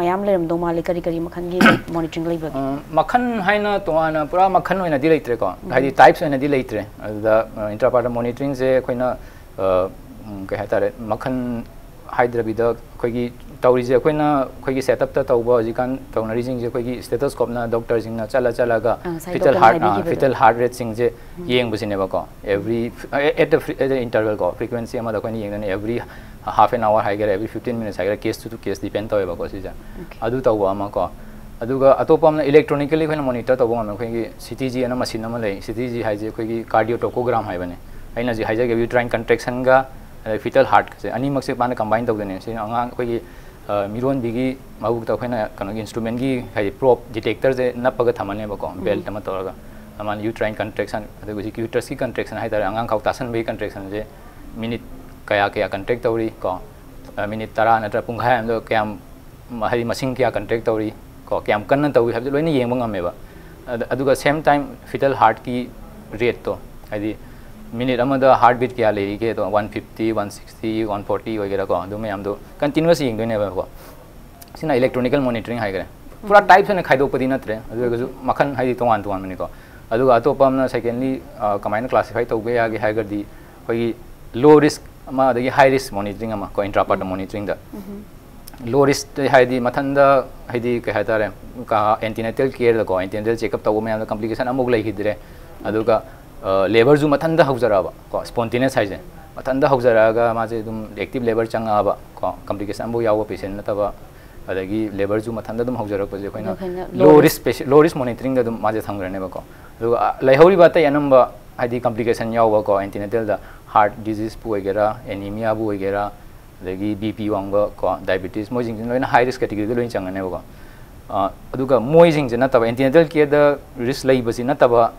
ꯃꯌꯥꯝ ꯂꯩꯔꯝꯗꯧ ꯃꯥꯜꯂꯤ꯫ ꯀꯔꯤ ꯀꯔꯤ ꯃꯈꯜꯒꯤ ꯃꯣꯅꯤꯇꯔꯤꯡ ꯂꯩꯕꯒꯦ? ꯑ, ꯃꯈꯜ ꯍꯥꯏꯅ ꯇꯣꯉꯥꯟꯅ ꯄꯨꯔꯥ ꯃꯈꯜ ꯑꯣꯏꯅꯗꯤ ꯂꯩꯇ꯭ꯔꯦꯀꯣ, ꯍꯥꯏꯗꯤ ꯇꯥꯏꯞꯁ ꯑꯣꯏꯅꯗꯤ ꯂꯩꯇ꯭ꯔꯦ꯫ ꯑꯗꯨꯗ ꯏꯟꯇ꯭ꯔꯥ ꯄꯥꯔꯇꯝ ꯃꯣꯅꯤꯇꯔꯤꯡꯁꯦ ꯑꯩꯈꯣꯏꯅ ꯑ, ꯎꯝ, ꯀꯩ ꯍꯥꯏꯇꯥꯔꯦ, ꯃꯈꯜ ꯍꯥꯏꯗ꯭ꯔꯕꯤꯗ ꯑꯩꯈꯣꯏꯒꯤ ꯇꯧꯔꯤꯁꯦ, ꯑꯩꯈꯣꯏꯅ ꯑꯩꯈꯣꯏꯒꯤ ꯁꯦꯠꯑꯞꯇ ꯇꯧꯕ ꯍꯧꯖꯤꯛꯀꯥꯟ ꯇꯧꯅꯔꯤꯁꯤꯡꯁꯦ ꯑꯩꯈꯣꯏꯒꯤ ꯁ꯭ꯇꯦꯊꯣꯁꯀꯣꯞꯅ ꯗꯣꯛꯇꯔꯁꯤꯡꯅ ꯆꯠꯂ ꯆꯠꯂꯒ ꯑ, ꯉꯁꯥꯏ ꯐꯤꯇꯦꯜ ꯗꯣꯛꯇꯔꯅ ꯍꯥꯔꯠ ꯍꯥꯏꯕꯤꯈꯤꯕꯗꯣ꯫ ꯐꯤꯇꯦꯜ ꯍꯥꯔꯠ ꯔꯦꯠꯁꯤꯡꯁꯦ ꯌꯦꯡꯕꯁꯤꯅꯦꯕꯀꯣ꯫ Every at the at the interval ꯀꯣ, ꯐ꯭ꯔꯤꯀ꯭ꯋꯦꯟꯁꯤ ꯑꯃꯗ ꯑꯩꯈꯣꯏꯅ ꯌꯦꯡꯗꯣꯏꯅꯦ꯫ Every half an hour ꯍꯥꯏꯒꯦꯔꯥ, every fifteen minutes ꯍꯥꯏꯒꯦꯔꯥ, case to case depend ꯇꯧꯋꯦꯕꯀꯣ ꯁꯤꯁꯦ꯫ ꯑꯗꯨ ꯇꯧꯕ ꯑꯃ ꯀꯣ꯫ ꯑꯗꯨꯒ ꯑꯇꯣꯞꯄ ꯑꯃꯅ electronically ꯑꯩꯈꯣꯏꯅ monitor ꯇꯧꯕ ꯉꯝꯃꯦ꯫ ꯑꯩꯈꯣꯏꯒꯤ ꯁꯤ ꯇꯤ ꯖꯤ ꯑꯅ ꯃꯁꯤꯟ ꯑꯃ ꯂꯩ꯫ ꯁꯤ ꯇꯤ ꯖꯤ ꯍꯥꯏꯁꯦ ꯑꯩꯈꯣꯏꯒꯤ cardio tachygram ꯍꯥꯏꯕꯅꯦ꯫ ꯑꯩꯅ ꯍꯧꯖꯤꯛ ꯍꯥꯏꯖꯈꯤꯕ uterine contractionꯒ ꯑꯗꯩ fetal heartꯀꯁꯦ ꯑꯅꯤꯃꯛꯁꯦ ꯃꯥꯅ combine ꯇꯧꯗꯣꯏꯅꯦ꯫ ꯁꯤꯅ ꯑꯉꯥꯡ ꯑꯩꯈꯣꯏꯒꯤ, ꯑ, ꯃꯤꯔꯣꯟꯕꯤꯒꯤ ꯃꯕꯨꯛꯇ ꯑꯩꯈꯣꯏꯅ ꯀꯩꯅꯣꯒꯤ instrumentꯀꯤ ꯍꯥꯏꯗꯤ probe detectorꯁꯦ ꯅꯞꯄꯒ ꯊꯝꯃꯅꯦꯕꯀꯣ, belt ꯑꯃ ꯇꯧꯔꯒ꯫ ꯑꯗꯨꯃꯥꯏꯅ uterine contraction, ꯑꯗꯨꯒ ꯍꯧꯖꯤꯛꯀꯤ uterusꯀꯤ contraction ꯍꯥꯏꯇꯥꯔꯦ, ꯑꯉꯥꯡ ꯈꯥꯎ ꯇꯥꯁꯟꯕꯒꯤ contractionꯁꯦ minute ꯀꯌꯥ ꯀꯌꯥ contract ꯇꯧꯔꯤ ꯀꯣ, ꯑ, minute ꯇꯔꯥ ꯅꯠꯇ꯭ꯔꯒ ꯄꯨꯡꯈꯥꯏ ꯑꯃꯗ ꯀꯌꯥꯝ ꯃ-, ꯍꯥꯏꯗꯤ ꯃꯁꯤꯡ ꯀꯌꯥ contract ꯇꯧꯔꯤ ꯀꯣ, ꯀꯌꯥꯝ ꯀꯟꯅ ꯇꯧꯏ ꯍꯥꯏꯕꯁꯦ ꯂꯣꯏꯅ ꯌꯦꯡꯕ ꯉꯝꯃꯦꯕ꯫ ꯑꯗ-, ꯑꯗꯨꯒ same time fetal heartꯀꯤ rateꯇꯣ, ꯍꯥꯏꯗꯤ minute ꯑꯃꯗ heart beat ꯀꯌꯥ ꯂꯩꯔꯤꯒꯦ ꯑꯗꯣ, one fifty, one sixty, one forty ꯑꯣꯏꯒꯦꯔꯥꯀꯣ, ꯑꯗꯨ ꯃꯌꯥꯝꯗꯣ continuous ꯌꯦꯡꯗꯣꯏꯅꯦꯕꯀꯣ꯫ ꯁꯤꯅ electronical monitoring ꯍꯥꯏꯈ꯭ꯔꯦ꯫ ꯄꯨꯔꯥ types ꯑꯣꯏꯅ ꯈꯥꯏꯗꯣꯛꯄꯗꯤ ꯅꯠꯇ꯭ꯔꯦ, ꯑꯗꯨ ꯑꯣꯏꯔꯒꯁꯨ ꯃꯈꯜ ꯍꯥꯏꯗꯤ ꯇꯣꯉꯥꯟ ꯇꯣꯉꯥꯟꯕꯅꯤꯀꯣ꯫ ꯑꯗꯨꯒ ꯑꯇꯣꯞꯄ ꯑꯃꯅ secondly, ꯑ, ꯀꯃꯥꯏꯅ classify ꯇꯧꯕ ꯌꯥꯒꯦ ꯍꯥꯏꯔꯒꯗꯤ, ꯑꯩꯈꯣꯏꯒꯤ low risk ꯑꯃ ꯑꯗꯒꯤ high risk monitoring ꯑꯃ ꯀꯣ, intrapartum monitoringꯗ꯫ Low risk ꯍꯥꯏꯗꯤ ꯃꯊꯟꯗ ꯍꯥꯏꯗꯤ ꯀꯩ ꯍꯥꯏꯇꯥꯔꯦ, antenatal careꯗꯀꯣ, antenatal checkup ꯇꯧꯕ ꯃꯌꯥꯝꯗ complication ꯑꯃꯐꯥꯎ ꯂꯩꯈꯤꯗ꯭ꯔꯦ꯫ ꯑꯗꯨꯒ labourꯁꯨ ꯃꯊꯟꯗ ꯍꯧꯖꯔꯛꯑꯕ ꯀꯣ, spontaneous ꯍꯥꯏꯁꯦ ꯃꯊꯟꯗ ꯍꯧꯖꯔꯛꯑꯒ ꯃꯥꯁꯦ ꯑꯗꯨꯝ active labour ꯆꯪꯉꯛꯑꯕ ꯀꯣ, complication ꯑꯃꯐꯥꯎ ꯌꯥꯎꯕ patient ꯅꯠꯇꯕ, ꯑꯗꯒꯤ labourꯁꯨ ꯃꯊꯟꯗ ꯑꯗꯨꯝ ꯍꯧꯖꯔꯛꯄꯁꯦ ꯑꯩꯈꯣꯏꯅ ꯑꯗꯨ ꯑꯩꯈꯣꯏꯅ low risk patient, low risk monitoringꯗ ꯑꯗꯨꯝ ꯃꯥꯁꯦ ꯊꯝꯈ꯭ꯔꯅꯦꯕꯀꯣ꯫ ꯑꯗꯨꯒ, ꯑ, ꯂꯩꯍꯧꯔꯤꯕ ꯑꯇꯩ ꯑꯅꯝꯕ ꯍꯥꯏꯗꯤ complication ꯌꯥꯎꯕꯀꯣ, antenatalꯗ heart diseaseꯄꯨ ꯑꯣꯏꯒꯦꯔꯥ, anemiaꯕꯨ ꯑꯣꯏꯒꯦꯔꯥ, ꯑꯗꯒꯤ B P ꯋꯥꯡꯕ ꯀꯣ, diabetes, ꯃꯣꯏꯁꯤꯡꯁꯤꯅ ꯂꯣꯏꯅ high risk categoryꯗ ꯂꯣꯏꯅ ꯆꯪꯒꯅꯦꯕꯀꯣ꯫ ꯑ, ꯑꯗꯨꯒ ꯃꯣꯏꯁꯤꯡꯁꯦ ꯅꯠꯇꯕ, antenatal careꯗ risk ꯂꯩꯕꯁꯤ ꯅꯠꯇꯕ,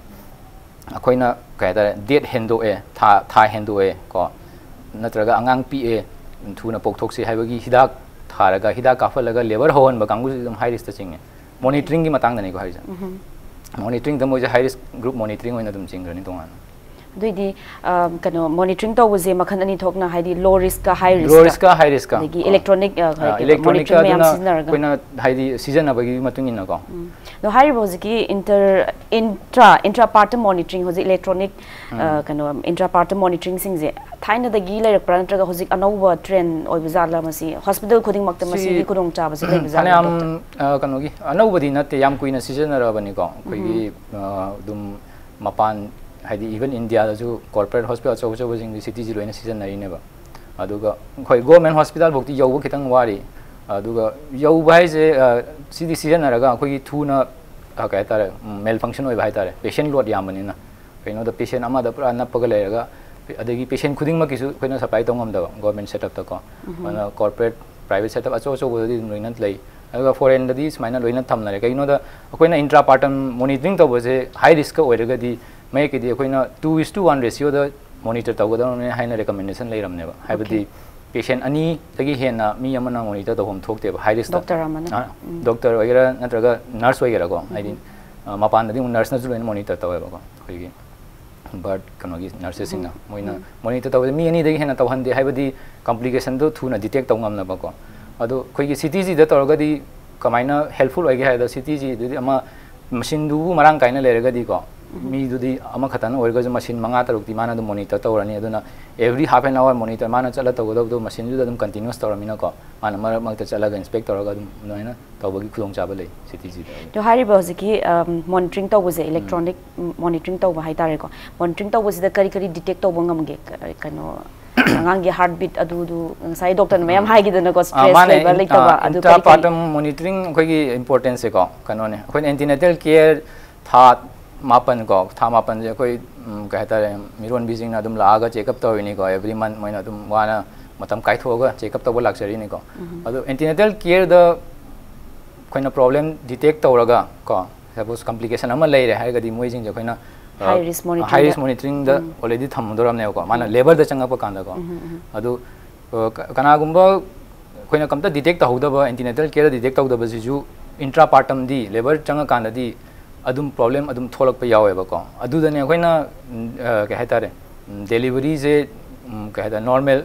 ꯑꯩꯈꯣꯏꯅ ꯀꯩ ꯍꯥꯏꯇꯥꯔꯦ, date ꯍꯦꯟꯗꯣꯛꯑꯦ, ꯊꯥ, ꯊꯥ ꯍꯦꯟꯗꯣꯛꯑꯦ ꯀꯣ, ꯅꯠꯇ꯭ꯔꯒ ꯑꯉꯥꯡ ꯄꯤꯛꯑꯦ, ꯊꯨꯅ ꯄꯣꯛꯊꯣꯛꯁꯤ ꯍꯥꯏꯕꯒꯤ ꯍꯤꯗꯥꯛ ꯊꯥꯔꯒ ꯍꯤꯗꯥꯛ ꯀꯥꯞꯍꯜꯂꯒ ꯂꯦꯕꯔ ꯍꯧꯍꯟꯕ ꯀꯥꯡꯕꯨꯁꯤꯗꯤ ꯑꯗꯨꯝ ꯍꯥꯏ ꯔꯤꯁꯇ ꯆꯤꯡꯉꯦ꯫ ꯃꯣꯅꯤꯇꯔꯤꯡꯒꯤ ꯃꯇꯥꯡꯗꯅꯤꯀꯣ ꯍꯥꯏꯁꯦ꯫ ꯃꯣꯅꯤꯇꯔꯤꯡꯗ ꯃꯣꯏꯁꯦ ꯍꯥꯏ ꯔꯤꯁ ꯒ꯭ꯔꯨꯞ ꯃꯣꯅꯤꯇꯔꯤꯡ ꯑꯣꯏꯅ ꯑꯗꯨꯝ ꯆꯤꯡꯈ꯭ꯔꯅꯤ ꯇꯣꯉꯥꯟꯅ꯫ ꯑꯗꯨꯏꯗꯤ ꯀꯩꯅꯣ ꯃꯣꯅꯤꯇꯔꯤꯡ ꯇꯧꯕꯁꯦ ꯃꯈꯜ ꯑꯅꯤ ꯊꯣꯛꯅ, ꯍꯥꯏꯗꯤ ꯂꯣ ꯔꯤꯁꯀ ꯍꯥꯏ ꯂꯣ ꯔꯤꯁꯀ, ꯔꯤꯁꯀ ꯍꯥꯏ ꯔꯤꯁꯀ ꯑꯗꯒꯤ ꯏꯂꯦꯛꯇ꯭ꯔꯣꯅꯤꯛ ꯏꯂꯦꯛꯇ꯭ꯔꯣꯅꯤꯛꯀ ꯃꯣꯅꯤꯇꯔꯤꯡ ꯃꯌꯥꯝ ꯑꯗꯨꯅ ꯁꯤꯖꯤꯟꯅꯔꯒ꯫ ꯑꯩꯈꯣꯏꯅ ꯍꯥꯏꯗꯤ ꯁꯤꯖꯤꯟꯅꯕꯒꯤ ꯃꯇꯨꯡ ꯏꯟꯅꯀꯣ꯫ ꯑꯗꯣ ꯍꯥꯏꯔꯤꯕ ꯍꯧꯖꯤꯛꯀꯤ ꯏꯟꯇꯔ ꯏꯟꯇ꯭ꯔꯥ ꯏꯟꯇ꯭ꯔꯥ ꯄꯥꯔꯇꯝ ꯃꯣꯅꯤꯇꯔꯤꯡ, ꯍꯧꯖꯤꯛ ꯏꯂꯦꯛꯇ꯭ꯔꯣꯅꯤꯛ ꯀꯩꯅꯣ ꯏꯟꯇ꯭ꯔꯥ ꯄꯥꯔꯇꯝ ꯃꯣꯅꯤꯇꯔꯤꯡꯁꯤꯡꯁꯦ ꯊꯥꯏꯅꯗꯒꯤ ꯂꯩꯔꯛꯄ꯭ꯔꯥ, ꯅꯠꯇ꯭ꯔꯒ ꯍꯧꯖꯤꯛ ꯑꯅꯧꯕ ꯇ꯭ꯔꯦꯟ ꯑꯣꯏꯕ ꯖꯥꯠꯂ? ꯃꯁꯤ ꯍꯣꯁꯄꯤꯇꯥꯜ ꯈꯨꯗꯤꯡꯃꯛꯇ ꯁꯤ ꯃꯁꯤꯒꯤ ꯈꯨꯗꯣꯡꯆꯥꯕꯁꯤ ꯂꯩꯕ ꯖꯥꯠꯂ, ꯐꯅꯌꯥꯝ ꯗꯣꯛꯇꯔ? ꯑ, ꯀꯩꯅꯣꯒꯤ ꯑꯅꯧꯕꯗꯤ ꯅꯠꯇꯦ, ꯌꯥꯝ ꯀꯨꯏꯅ ꯁꯤꯖꯤꯟꯅꯔꯕꯅꯤꯀꯣ꯫ ꯑꯩꯈꯣꯏꯒꯤ ꯑ, ꯑꯗꯨꯝ ꯃꯄꯥꯟ, ꯍꯥꯏꯗꯤ even ꯏꯟꯗꯤꯌꯥꯗꯁꯨ ꯀꯣꯔꯄꯣꯔꯦꯠ ꯍꯣꯁꯄꯤꯇꯥꯜ ꯑꯆꯧ ꯑꯆꯧꯕꯁꯤꯡꯗꯤ ꯁꯤꯇꯤꯁꯤ ꯂꯣꯏꯅ ꯁꯤꯖꯤꯟꯅꯔꯤꯅꯦꯕ꯫ ꯑꯗꯨꯒ ꯑꯩꯈꯣꯏ ꯒꯣꯔꯃꯦꯟ ꯍꯣꯁꯄꯤꯇꯥꯜ ꯐꯥꯎꯗꯤ ꯌꯧꯕ ꯈꯤꯇꯪ ꯋꯥꯔꯤ꯫ ꯑꯗꯨꯒ ꯌꯧꯕ ꯍꯥꯏꯁꯦ ꯑ, ꯁꯤꯗꯤ ꯁꯤꯖꯤꯟꯅꯔꯒ ꯑꯩꯈꯣꯏꯒꯤ ꯊꯨꯅ ꯑ, ꯀꯩ ꯍꯥꯏꯇꯥꯔꯦ, ꯃꯦꯜ ꯐꯪꯁꯟ ꯑꯣꯏꯕ ꯍꯥꯏꯇꯥꯔꯦ, ꯄꯦꯁꯦꯟ ꯂꯣꯗ ꯌꯥꯝꯕꯅꯤꯅ꯫ ꯀꯩꯅꯣꯗ ꯄꯦꯁꯦꯟ ꯑꯃꯗ ꯄꯨꯔꯥ ꯅꯞꯄꯒ ꯂꯩꯔꯒ, ꯑꯗꯒꯤ ꯄꯦꯁꯦꯟ ꯈꯨꯗꯤꯡꯃꯛꯀꯤꯁꯨ ꯑꯩꯈꯣꯏꯅ ꯁꯄ꯭ꯂꯥꯏ ꯇꯧ ꯉꯝꯗꯕ ꯒꯣꯔꯃꯦꯟ ꯁꯦꯠꯑꯞꯇꯀꯣ꯫ ꯑꯗꯨꯅ ꯀꯣꯔꯄꯣꯔꯦꯠ ꯄ꯭ꯔꯥꯏꯚꯦꯠ ꯁꯦꯠꯑꯞ ꯑꯆꯧ ꯑꯆꯧꯕꯗꯗꯤ ꯑꯗꯨꯝ ꯂꯣꯏꯅ ꯂꯩ꯫ ꯑꯗꯨꯒ ꯐꯣꯔꯦꯟꯗꯗꯤ ꯁꯨꯃꯥꯏꯅ ꯂꯣꯏꯅ ꯊꯝꯅꯔꯦ꯫ ꯀꯩꯒꯤꯅꯣꯗ ꯑꯩꯈꯣꯏꯅ ꯏꯟꯇ꯭ꯔꯥ ꯄꯥꯔꯇꯝ ꯃꯣꯅꯤꯇꯔꯤꯡ ꯇꯧꯕꯁꯦ ꯍꯥꯏ ꯔꯤꯁꯛ ꯑꯣꯏꯔꯒꯗꯤ ꯃꯌꯦꯛꯀꯤꯗꯤ ꯑꯩꯈꯣꯏꯅ two is to one ꯔꯦꯁꯤꯌꯣꯗ ꯃꯣꯅꯤꯇꯔ ꯇꯧꯒꯗꯕꯅꯦ ꯍꯥꯏꯅ ꯔꯤꯀꯃꯦꯟꯗꯦꯁꯟ ꯂꯩꯔꯝꯅꯦꯕ꯫ ꯍꯥꯏꯕꯗꯤ ꯄꯦꯁꯦꯟ ꯑꯅꯤꯗꯒꯤ ꯍꯦꯟꯅ ꯃꯤ ꯑꯃꯅ ꯃꯣꯅꯤꯇꯔ ꯇꯧꯐꯝ ꯊꯣꯛꯇꯦꯕ ꯍꯥꯏ ꯔꯤꯁꯛꯇ꯫ ꯗꯣꯛꯇꯔ ꯑꯃꯅ? ꯗꯣꯛꯇꯔ ꯑꯣꯏꯒꯦꯔꯥ ꯅꯠꯇ꯭ꯔꯒ ꯅꯔꯁ ꯑꯣꯏꯒꯦꯔꯥꯀꯣ, ꯍꯥꯏꯗꯤ ꯑ, ꯃꯄꯥꯟꯗꯗꯤ ꯑꯃꯨꯛ ꯅꯔꯁꯅꯁꯨ ꯂꯣꯏꯅ ꯃꯣꯅꯤꯇꯔ ꯇꯧꯋꯦꯕꯀꯣ, ꯑꯩꯈꯣꯏꯒꯤ ꯕꯥꯔꯠ ꯀꯩꯅꯣꯒꯤ ꯅꯔꯁꯦꯁꯁꯤꯡꯅ꯫ ꯃꯣꯏꯅ ꯃꯣꯅꯤꯇꯔ ꯇꯧꯕꯁꯦ ꯃꯤ ꯑꯅꯤꯗꯒꯤ ꯍꯦꯟꯅ ꯇꯧꯍꯟꯗꯦ, ꯍꯥꯏꯕꯗꯤ ꯀꯝꯄ꯭ꯂꯤꯀꯦꯁꯟꯗꯣ ꯊꯨꯅ ꯗꯤꯇꯦꯛ ꯇꯧ ꯉꯝꯅꯕꯀꯣ꯫ ꯑꯗꯣ ꯑꯩꯈꯣꯏꯒꯤ ꯁꯤꯇꯤꯁꯤꯗ ꯇꯧꯔꯒꯗꯤ ꯀꯃꯥꯏꯅ ꯍꯦꯜꯞꯐꯨꯜ ꯑꯣꯏꯒꯦ ꯍꯥꯏꯕꯗ, ꯁꯤꯇꯤꯁꯤꯗꯗꯤ ꯑꯃ ꯃꯁꯤꯟꯗꯨꯕꯨ ꯃꯔꯥꯡ ꯀꯥꯏꯅ ꯂꯩꯔꯒꯗꯤꯀꯣ, ꯃꯤꯗꯨꯗꯤ ꯑꯃꯈꯛꯇꯅ ꯑꯣꯏꯔꯒꯁꯨ ꯃꯁꯤꯟ ꯃꯉꯥ ꯇꯔꯨꯛꯇꯤ ꯃꯥꯅ ꯑꯗꯨꯝ ꯃꯣꯅꯤꯇꯔ ꯇꯧꯔꯅꯤ꯫ ꯑꯗꯨꯅ every half an hour monitor ꯃꯥꯅ ꯆꯠꯂ ꯇꯧꯒꯗꯕꯗꯣ ꯃꯁꯤꯟꯗꯨꯗ ꯑꯗꯨꯝ ꯀꯟꯇꯤꯅ꯭ꯌꯨꯁ ꯇꯧꯔꯃꯤꯅꯀꯣ, ꯃꯥꯅ ꯃꯔꯛ ꯃꯔꯛꯇ ꯆꯠꯂꯒ ꯏꯟꯁꯄꯦꯛ ꯇꯧꯔꯒ ꯑꯗꯨꯝ ꯑꯗꯨꯃꯥꯏꯅ ꯇꯧꯕꯒꯤ ꯈꯨꯗꯣꯡꯆꯥꯕ ꯂꯩ ꯁꯤꯇꯤꯁꯤꯗ꯫ ꯑꯗꯣ ꯍꯥꯏꯔꯤꯕ ꯍꯧꯖꯤꯛꯀꯤ ꯃꯣꯅꯤꯇꯔꯤꯡ ꯇꯧꯕꯁꯦ, ꯏꯂꯦꯛꯇ꯭ꯔꯣꯅꯤꯛ ꯃꯣꯅꯤꯇꯔꯤꯡ ꯇꯧꯕ ꯍꯥꯏꯇꯥꯔꯦꯀꯣ, ꯃꯣꯅꯤꯇꯔꯤꯡ ꯇꯧꯕꯁꯤꯗ ꯀꯔꯤ ꯀꯔꯤ ꯗꯤꯇꯦꯛ ꯇꯧꯕ ꯉꯝꯒꯦ? ꯀ- ꯀꯩꯅꯣ ꯑꯉꯥꯡꯒꯤ ꯍꯥꯔꯠ ꯕꯤꯠ ꯑꯗꯨꯗꯨ ꯉꯁꯥꯏ ꯗꯣꯛꯇꯔꯅ ꯃꯌꯥꯝ ꯍꯥꯏꯈꯤꯗꯅꯀꯣ, ꯑ, ꯁ꯭ꯇ꯭ꯔꯦꯁ ꯃꯥꯅꯦ, ꯂꯩꯕ ꯏꯟ- ꯂꯩꯇꯕ, ꯑ, ꯑꯗꯨ ꯏꯟꯇ꯭ꯔꯥ ꯀꯔꯤ ꯀꯔꯤ? ꯄꯥꯔꯇꯝ ꯃꯣꯅꯤꯇꯔꯤꯡ ꯑꯩꯈꯣꯏꯒꯤ ꯏꯝꯄꯣꯔꯇꯦꯟꯁꯁꯦꯀꯣ ꯀꯩꯅꯣꯅꯦ꯫ ꯑꯩꯈꯣꯏꯅ ꯑꯦꯟꯇꯤꯅꯦꯇꯦꯜ ꯀꯦꯌꯔ ꯊꯥ ꯃꯥꯄꯟ ꯀꯣ, ꯊꯥ ꯃꯥꯄꯟꯁꯦ ꯑꯩꯈꯣꯏ, ꯎꯝ, ꯀꯩ ꯍꯥꯏꯇꯥꯔꯦ, ꯃꯤꯔꯣꯟꯕꯤꯁꯤꯡꯅ ꯑꯗꯨꯝ ꯂꯥꯛꯑꯒ ꯆꯦꯛꯑꯞ ꯇꯧꯔꯤꯅꯤꯀꯣ꯫ ꯑꯦꯕ꯭ꯔꯤ ꯃꯟ ꯃꯣꯏꯅ ꯑꯗꯨꯝ ꯋꯥꯅ ꯃꯇꯝ ꯀꯥꯏꯊꯣꯛꯑꯒ ꯆꯦꯛꯑꯞ ꯇꯧꯕ ꯂꯥꯛꯆꯔꯤꯅꯤꯀꯣ꯫ ꯑꯗꯣ ꯑꯦꯟꯇꯤꯅꯦꯇꯦꯜ ꯀꯦꯌꯔꯗ ꯑꯩꯈꯣꯏꯅ ꯄ꯭ꯔꯣꯕ꯭ꯂꯦꯝ ꯗꯤꯇꯦꯛ ꯇꯧꯔꯒ ꯀꯣ, ꯁꯄꯣꯁ ꯀꯝꯄ꯭ꯂꯤꯀꯦꯁꯟ ꯑꯃ ꯂꯩꯔꯦ ꯍꯥꯏꯔꯒꯗꯤ ꯃꯣꯏꯁꯤꯡꯁꯦ ꯑꯩꯈꯣꯏꯅ High risk monitoring ꯍꯥꯏ ꯗ꯫ ꯔꯤꯁꯛ ꯃꯣꯅꯤꯇꯔꯤꯡꯗ ꯑꯣꯜꯔꯦꯗꯤ ꯊꯝꯃꯗꯧꯔꯕꯅꯦꯕꯀꯣ, ꯃꯥꯅ ꯂꯦꯕꯔꯗ ꯆꯪꯉꯛꯄ ꯀꯥꯟꯗꯀꯣ꯫ ꯑꯗꯨ ꯑ, ꯀ- ꯀꯅꯥꯒꯨꯝꯕ ꯑꯩꯈꯣꯏꯅ ꯀꯝꯇ detect ꯇꯧꯍꯧꯗꯕ, antenatal care detect ꯇꯧꯗꯕꯁꯤꯁꯨ intrapartum ꯗꯤ, ꯂꯦꯕꯔ ꯆꯪꯉꯀꯥꯟꯗꯗꯤ ꯑꯗꯨꯝ ꯄ꯭ꯔꯣꯕ꯭ꯂꯦꯝ ꯑꯗꯨꯝ ꯊꯣꯛꯂꯛꯄ ꯌꯥꯎꯋꯦꯕꯀꯣ꯫ ꯑꯗꯨꯗꯅꯦ ꯑꯩꯈꯣꯏꯅ, ꯎꯝ, ꯑ, ꯀꯩ ꯍꯥꯏꯇꯥꯔꯦ, ꯎꯝ, ꯗꯦꯂꯤꯚꯔꯤꯁꯦ, ꯎꯝ, ꯀꯩ ꯍꯥꯏꯇꯥꯔꯦ, ꯅꯣꯔꯃꯦꯜ,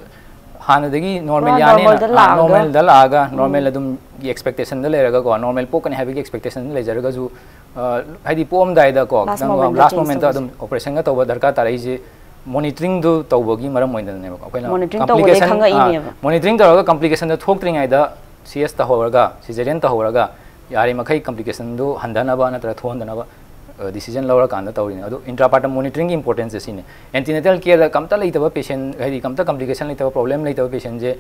ꯍꯥꯟꯅꯗꯒꯤ ꯅꯣꯔꯃꯦꯜ ꯄꯨꯔꯥ ꯌꯥꯅꯤꯅ, ꯅꯣꯔꯃꯦꯜꯗ ꯑ, ꯂꯥꯛꯑꯒ꯫ ꯅꯣꯔꯃꯦꯜꯗ ꯂꯥꯛꯑꯒ, ꯎꯝ꯫ ꯅꯣꯔꯃꯦꯜ ꯑꯗꯨꯝ ꯑꯦꯛꯁꯄꯦꯛꯇꯦꯁꯟꯗ ꯂꯩꯔꯒꯀꯣ, ꯅꯣꯔꯃꯦꯜ ꯄꯣꯛꯀꯅꯤ ꯍꯥꯏꯕꯒꯤ ꯑꯦꯛꯁꯄꯦꯛꯇꯦꯁꯟꯗ ꯂꯩꯖꯔꯒꯁꯨ, ꯑ, ꯍꯥꯏꯗꯤ ꯄꯣꯛꯑꯝꯗꯥꯏꯗꯀꯣ, ꯂꯥꯁ ꯈꯤꯇꯪ ꯃꯣꯃꯦꯟꯗ ꯂꯥꯁ ꯆꯦꯟꯖ ꯃꯣꯃꯦꯟꯇ ꯇꯧꯕꯁꯦ꯫ ꯑꯗꯨꯝ ꯑꯣꯄꯔꯦꯁꯟꯒ ꯇꯧꯕ ꯗꯔꯀꯥꯔ ꯇꯥꯔꯛꯏꯁꯦ ꯃꯣꯅꯤꯇꯔꯤꯡꯗꯨ ꯇꯧꯕꯒꯤ ꯃꯔꯝ ꯑꯣꯏꯗꯅꯅꯦꯕꯀꯣ꯫ ꯑꯩꯈꯣꯏꯅ ꯃꯣꯅꯤꯇꯔꯤꯡ ꯇꯧꯕꯗꯩ ꯀꯝꯄ꯭ꯂꯤꯀꯦꯁꯟ, ꯑ, ꯈꯪꯉꯛꯏꯅꯦꯕ꯫ ꯃꯣꯅꯤꯇꯔꯤꯡ ꯇꯧꯔꯒ ꯀꯝꯄ꯭ꯂꯤꯀꯦꯁꯟꯗꯣ ꯊꯣꯛꯇ꯭ꯔꯤꯉꯩꯗ ꯁꯤ ꯑꯦꯁ ꯇꯧꯍꯧꯔꯒ, ꯁꯤꯖꯦꯔꯤꯌꯟ ꯇꯧꯍꯧꯔꯒ, ꯌꯥꯔꯤꯃꯈꯩ ꯀꯝꯄ꯭ꯂꯤꯀꯦꯁꯟꯗꯨ ꯍꯟꯊꯅꯕ ꯅꯠꯇ꯭ꯔꯒ ꯊꯣꯛꯍꯟꯗꯅꯕ, ꯑ, ꯗꯤꯁꯤꯖꯟ ꯂꯧꯔꯀꯥꯟꯗ ꯇꯧꯔꯤꯅꯦ꯫ ꯑꯗꯣ ꯏꯟꯇ꯭ꯔꯥꯄꯥꯔꯇꯝ ꯃꯣꯅꯤꯇꯔꯤꯡꯒꯤ ꯏꯝꯄꯣꯔꯇꯦꯟꯁꯁꯦ ꯁꯤꯅꯤ꯫ ꯑꯦꯟꯇꯤꯅꯦꯇꯦꯜ ꯀꯦꯌꯔꯗ ꯀꯝꯇ ꯂꯩꯇꯕ ꯄꯦꯁꯦꯟ, ꯍꯥꯏꯗꯤ ꯀꯝꯇ ꯀꯝꯄ꯭ꯂꯤꯀꯦꯁꯟ ꯂꯩꯇꯕ, ꯄ꯭ꯔꯣꯕ꯭ꯂꯦꯝ ꯂꯩꯇꯕ ꯄꯦꯁꯦꯟꯁꯦ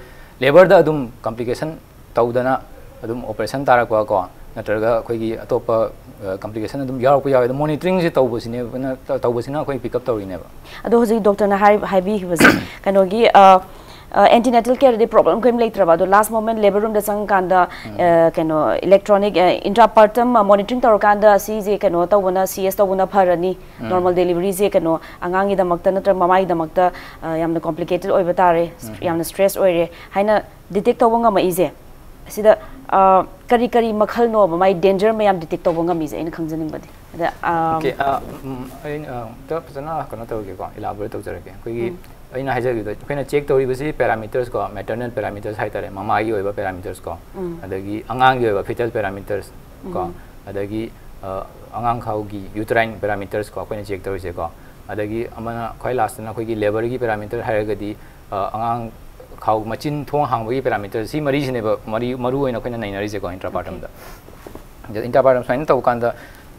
ꯂꯦꯕꯔꯗ ꯑꯗꯨꯝ ꯀꯝꯄ꯭ꯂꯤꯀꯦꯁꯟ ꯇꯧꯗꯅ ꯑꯗꯨꯝ ꯑꯣꯄꯔꯦꯁꯟ ꯇꯥꯔꯛꯄ ꯀꯣ, ꯅꯠꯇ꯭ꯔꯒ ꯑꯩꯈꯣꯏꯒꯤ ꯑꯇꯣꯞꯄ, ꯑ, ꯀꯝꯄ꯭ꯂꯤꯀꯦꯁꯟ ꯑꯗꯨꯝ ꯌꯥꯎꯔꯛꯄ ꯌꯥꯎꯋꯦ꯫ ꯑꯗꯣ ꯃꯣꯅꯤꯇꯔꯤꯡꯁꯦ ꯇꯧꯕꯁꯤꯅꯦꯕ, ꯇꯧꯕꯁꯤꯅ ꯑꯩꯈꯣꯏ ꯄꯤꯛ ꯑꯞ ꯇꯧꯔꯤꯅꯦꯕ꯫ ꯑꯗꯣ ꯍꯧꯖꯤꯛ ꯗꯣꯛꯇꯔꯅ ꯍꯥꯏ-, ꯍꯥꯏꯕꯤꯈꯤꯕꯁꯦ, ꯀꯩꯅꯣꯒꯤ, ꯑ, ꯑ, ꯑꯦꯟꯇꯤꯅꯦꯇꯦꯜ ꯀꯦꯌꯔꯗꯗꯤ ꯄ꯭ꯔꯣꯕ꯭ꯂꯦꯝ ꯀꯔꯤꯝ ꯂꯩꯇ꯭ꯔꯕ, ꯑꯗꯣ ꯂꯥꯁ ꯃꯣꯃꯦꯟ ꯂꯦꯕꯔ ꯔꯨꯝꯗ ꯆꯪꯉꯀꯥꯟꯗ, ꯎꯝ꯫ ꯑ, ꯀꯩꯅꯣ, ꯏꯂꯦꯛꯇ꯭ꯔꯣꯅꯤꯛ, ꯑ, ꯏꯟꯇ꯭ꯔꯥꯄꯥꯔꯇꯝ, ꯑ, ꯃꯣꯅꯤꯇꯔꯤꯡ ꯇꯧꯔꯀꯥꯟꯗ ꯁꯤꯁꯦ ꯀꯩꯅꯣ ꯇꯧꯕꯅ, ꯁꯤ ꯑꯦꯁ ꯇꯧꯕꯅ ꯐꯔꯅꯤ, ꯎꯝ꯫ ꯅꯣꯔꯃꯦꯜ ꯗꯦꯂꯤꯚꯔꯤꯁꯦ ꯀꯩꯅꯣ ꯑꯉꯥꯡꯒꯤꯗꯃꯛꯇ ꯅꯠꯇ꯭ꯔꯒ ꯃꯃꯥꯒꯤꯗꯃꯛꯇ, ꯑ, ꯌꯥꯝꯅ ꯀꯣꯝꯄ꯭ꯂꯤꯀꯦꯇꯦꯠ ꯑꯣꯏꯕ ꯇꯥꯔꯦ, ꯎꯝ꯫ ꯌꯥꯝꯅ ꯁ꯭ꯇ꯭ꯔꯦꯁ ꯑꯣꯏꯔꯦ ꯍꯥꯏꯅ ꯗꯤꯇꯦꯛ ꯇꯧꯕ ꯉꯝꯃꯛꯏꯁꯦ, ꯁꯤꯗ, ꯑ, ꯀꯔꯤ ꯀꯔꯤ ꯃꯈꯜꯅꯣꯕ ꯃꯥꯏ ꯗꯦꯟꯖꯔ ꯃꯌꯥꯝ ꯗꯤꯇꯦꯛ ꯇꯧꯕ ꯉꯝꯃꯤꯁꯦ ꯑꯩꯅ ꯈꯪꯖꯅꯤꯡꯕꯗꯤ? ꯑꯗ, ꯑ, ꯑꯣꯀꯦ, ꯑ, ꯎꯝ, ꯑꯩꯅ, ꯑ, ꯑꯝꯇ ꯐꯖꯅ ꯀꯩꯅꯣ ꯇꯧꯔꯒꯦꯀꯣ, ꯏꯂꯥꯕꯣꯔꯦꯠ ꯇꯧꯖꯔꯒꯦ꯫ ꯑꯩꯈꯣꯏꯒꯤ, ꯎꯝ꯫ ꯑꯩꯅ ꯍꯥꯏꯖꯈꯤꯕꯗꯣ, ꯑꯩꯈꯣꯏꯅ ꯆꯦꯛ ꯇꯧꯔꯤꯕꯁꯤ ꯄꯦꯔꯥꯃꯤꯇꯔꯁ ꯀꯣ, ꯃꯦꯇꯔꯅꯦꯜ ꯄꯦꯔꯥꯃꯤꯇꯔꯁ ꯍꯥꯏꯇꯥꯔꯦ, ꯃꯃꯥꯒꯤ ꯑꯣꯏꯕ ꯄꯦꯔꯥꯃꯤꯇꯔꯁ ꯀꯣ, ꯎꯝ꯫ ꯑꯗꯒꯤ ꯑꯉꯥꯡꯒꯤ ꯑꯣꯏꯕ ꯐꯤꯇꯦꯜ ꯄꯦꯔꯥꯃꯤꯇꯔꯁ ꯀꯣ, ꯎꯝ꯫ ꯑꯗꯒꯤ, ꯑ, ꯑꯉꯥꯡꯈꯥꯎꯒꯤ ꯌꯨꯇꯔꯥꯏꯟ ꯄꯦꯔꯥꯃꯤꯇꯔꯁ ꯀꯣ, ꯑꯩꯈꯣꯏꯅ ꯆꯦꯛ ꯇꯧꯔꯤꯁꯦꯀꯣ꯫ ꯑꯗꯒꯤ ꯑꯃꯅ ꯈ꯭ꯋꯥꯏ ꯂꯥꯁꯇꯅ ꯑꯩꯈꯣꯏꯒꯤ ꯂꯦꯕꯔꯒꯤ ꯄꯦꯔꯥꯃꯤꯇꯔ ꯍꯥꯏꯔꯒꯗꯤ, ꯑ, ꯑꯉꯥꯡ ꯈꯥꯎ ꯃꯆꯤꯟ ꯊꯣꯡ ꯍꯥꯡꯕꯒꯤ ꯄꯦꯔꯥꯃꯤꯇꯔ, ꯁꯤ ꯃꯔꯤꯁꯤꯅꯦꯕ ꯃꯔꯤ-, ꯃꯔꯨ ꯑꯣꯏꯅ ꯑꯩꯈꯣꯏꯅ ꯅꯩꯅꯔꯤꯁꯦꯀꯣ, ꯏꯟꯇ꯭ꯔꯥꯄꯥꯔꯇꯝꯗ꯫ ꯑꯣꯀꯦ꯫ ꯑꯗ ꯏꯟꯇ꯭ꯔꯥꯄꯥꯔꯇꯝ ꯁꯨꯃꯥꯏꯅ ꯇꯧꯕ ꯀꯥꯟꯗ,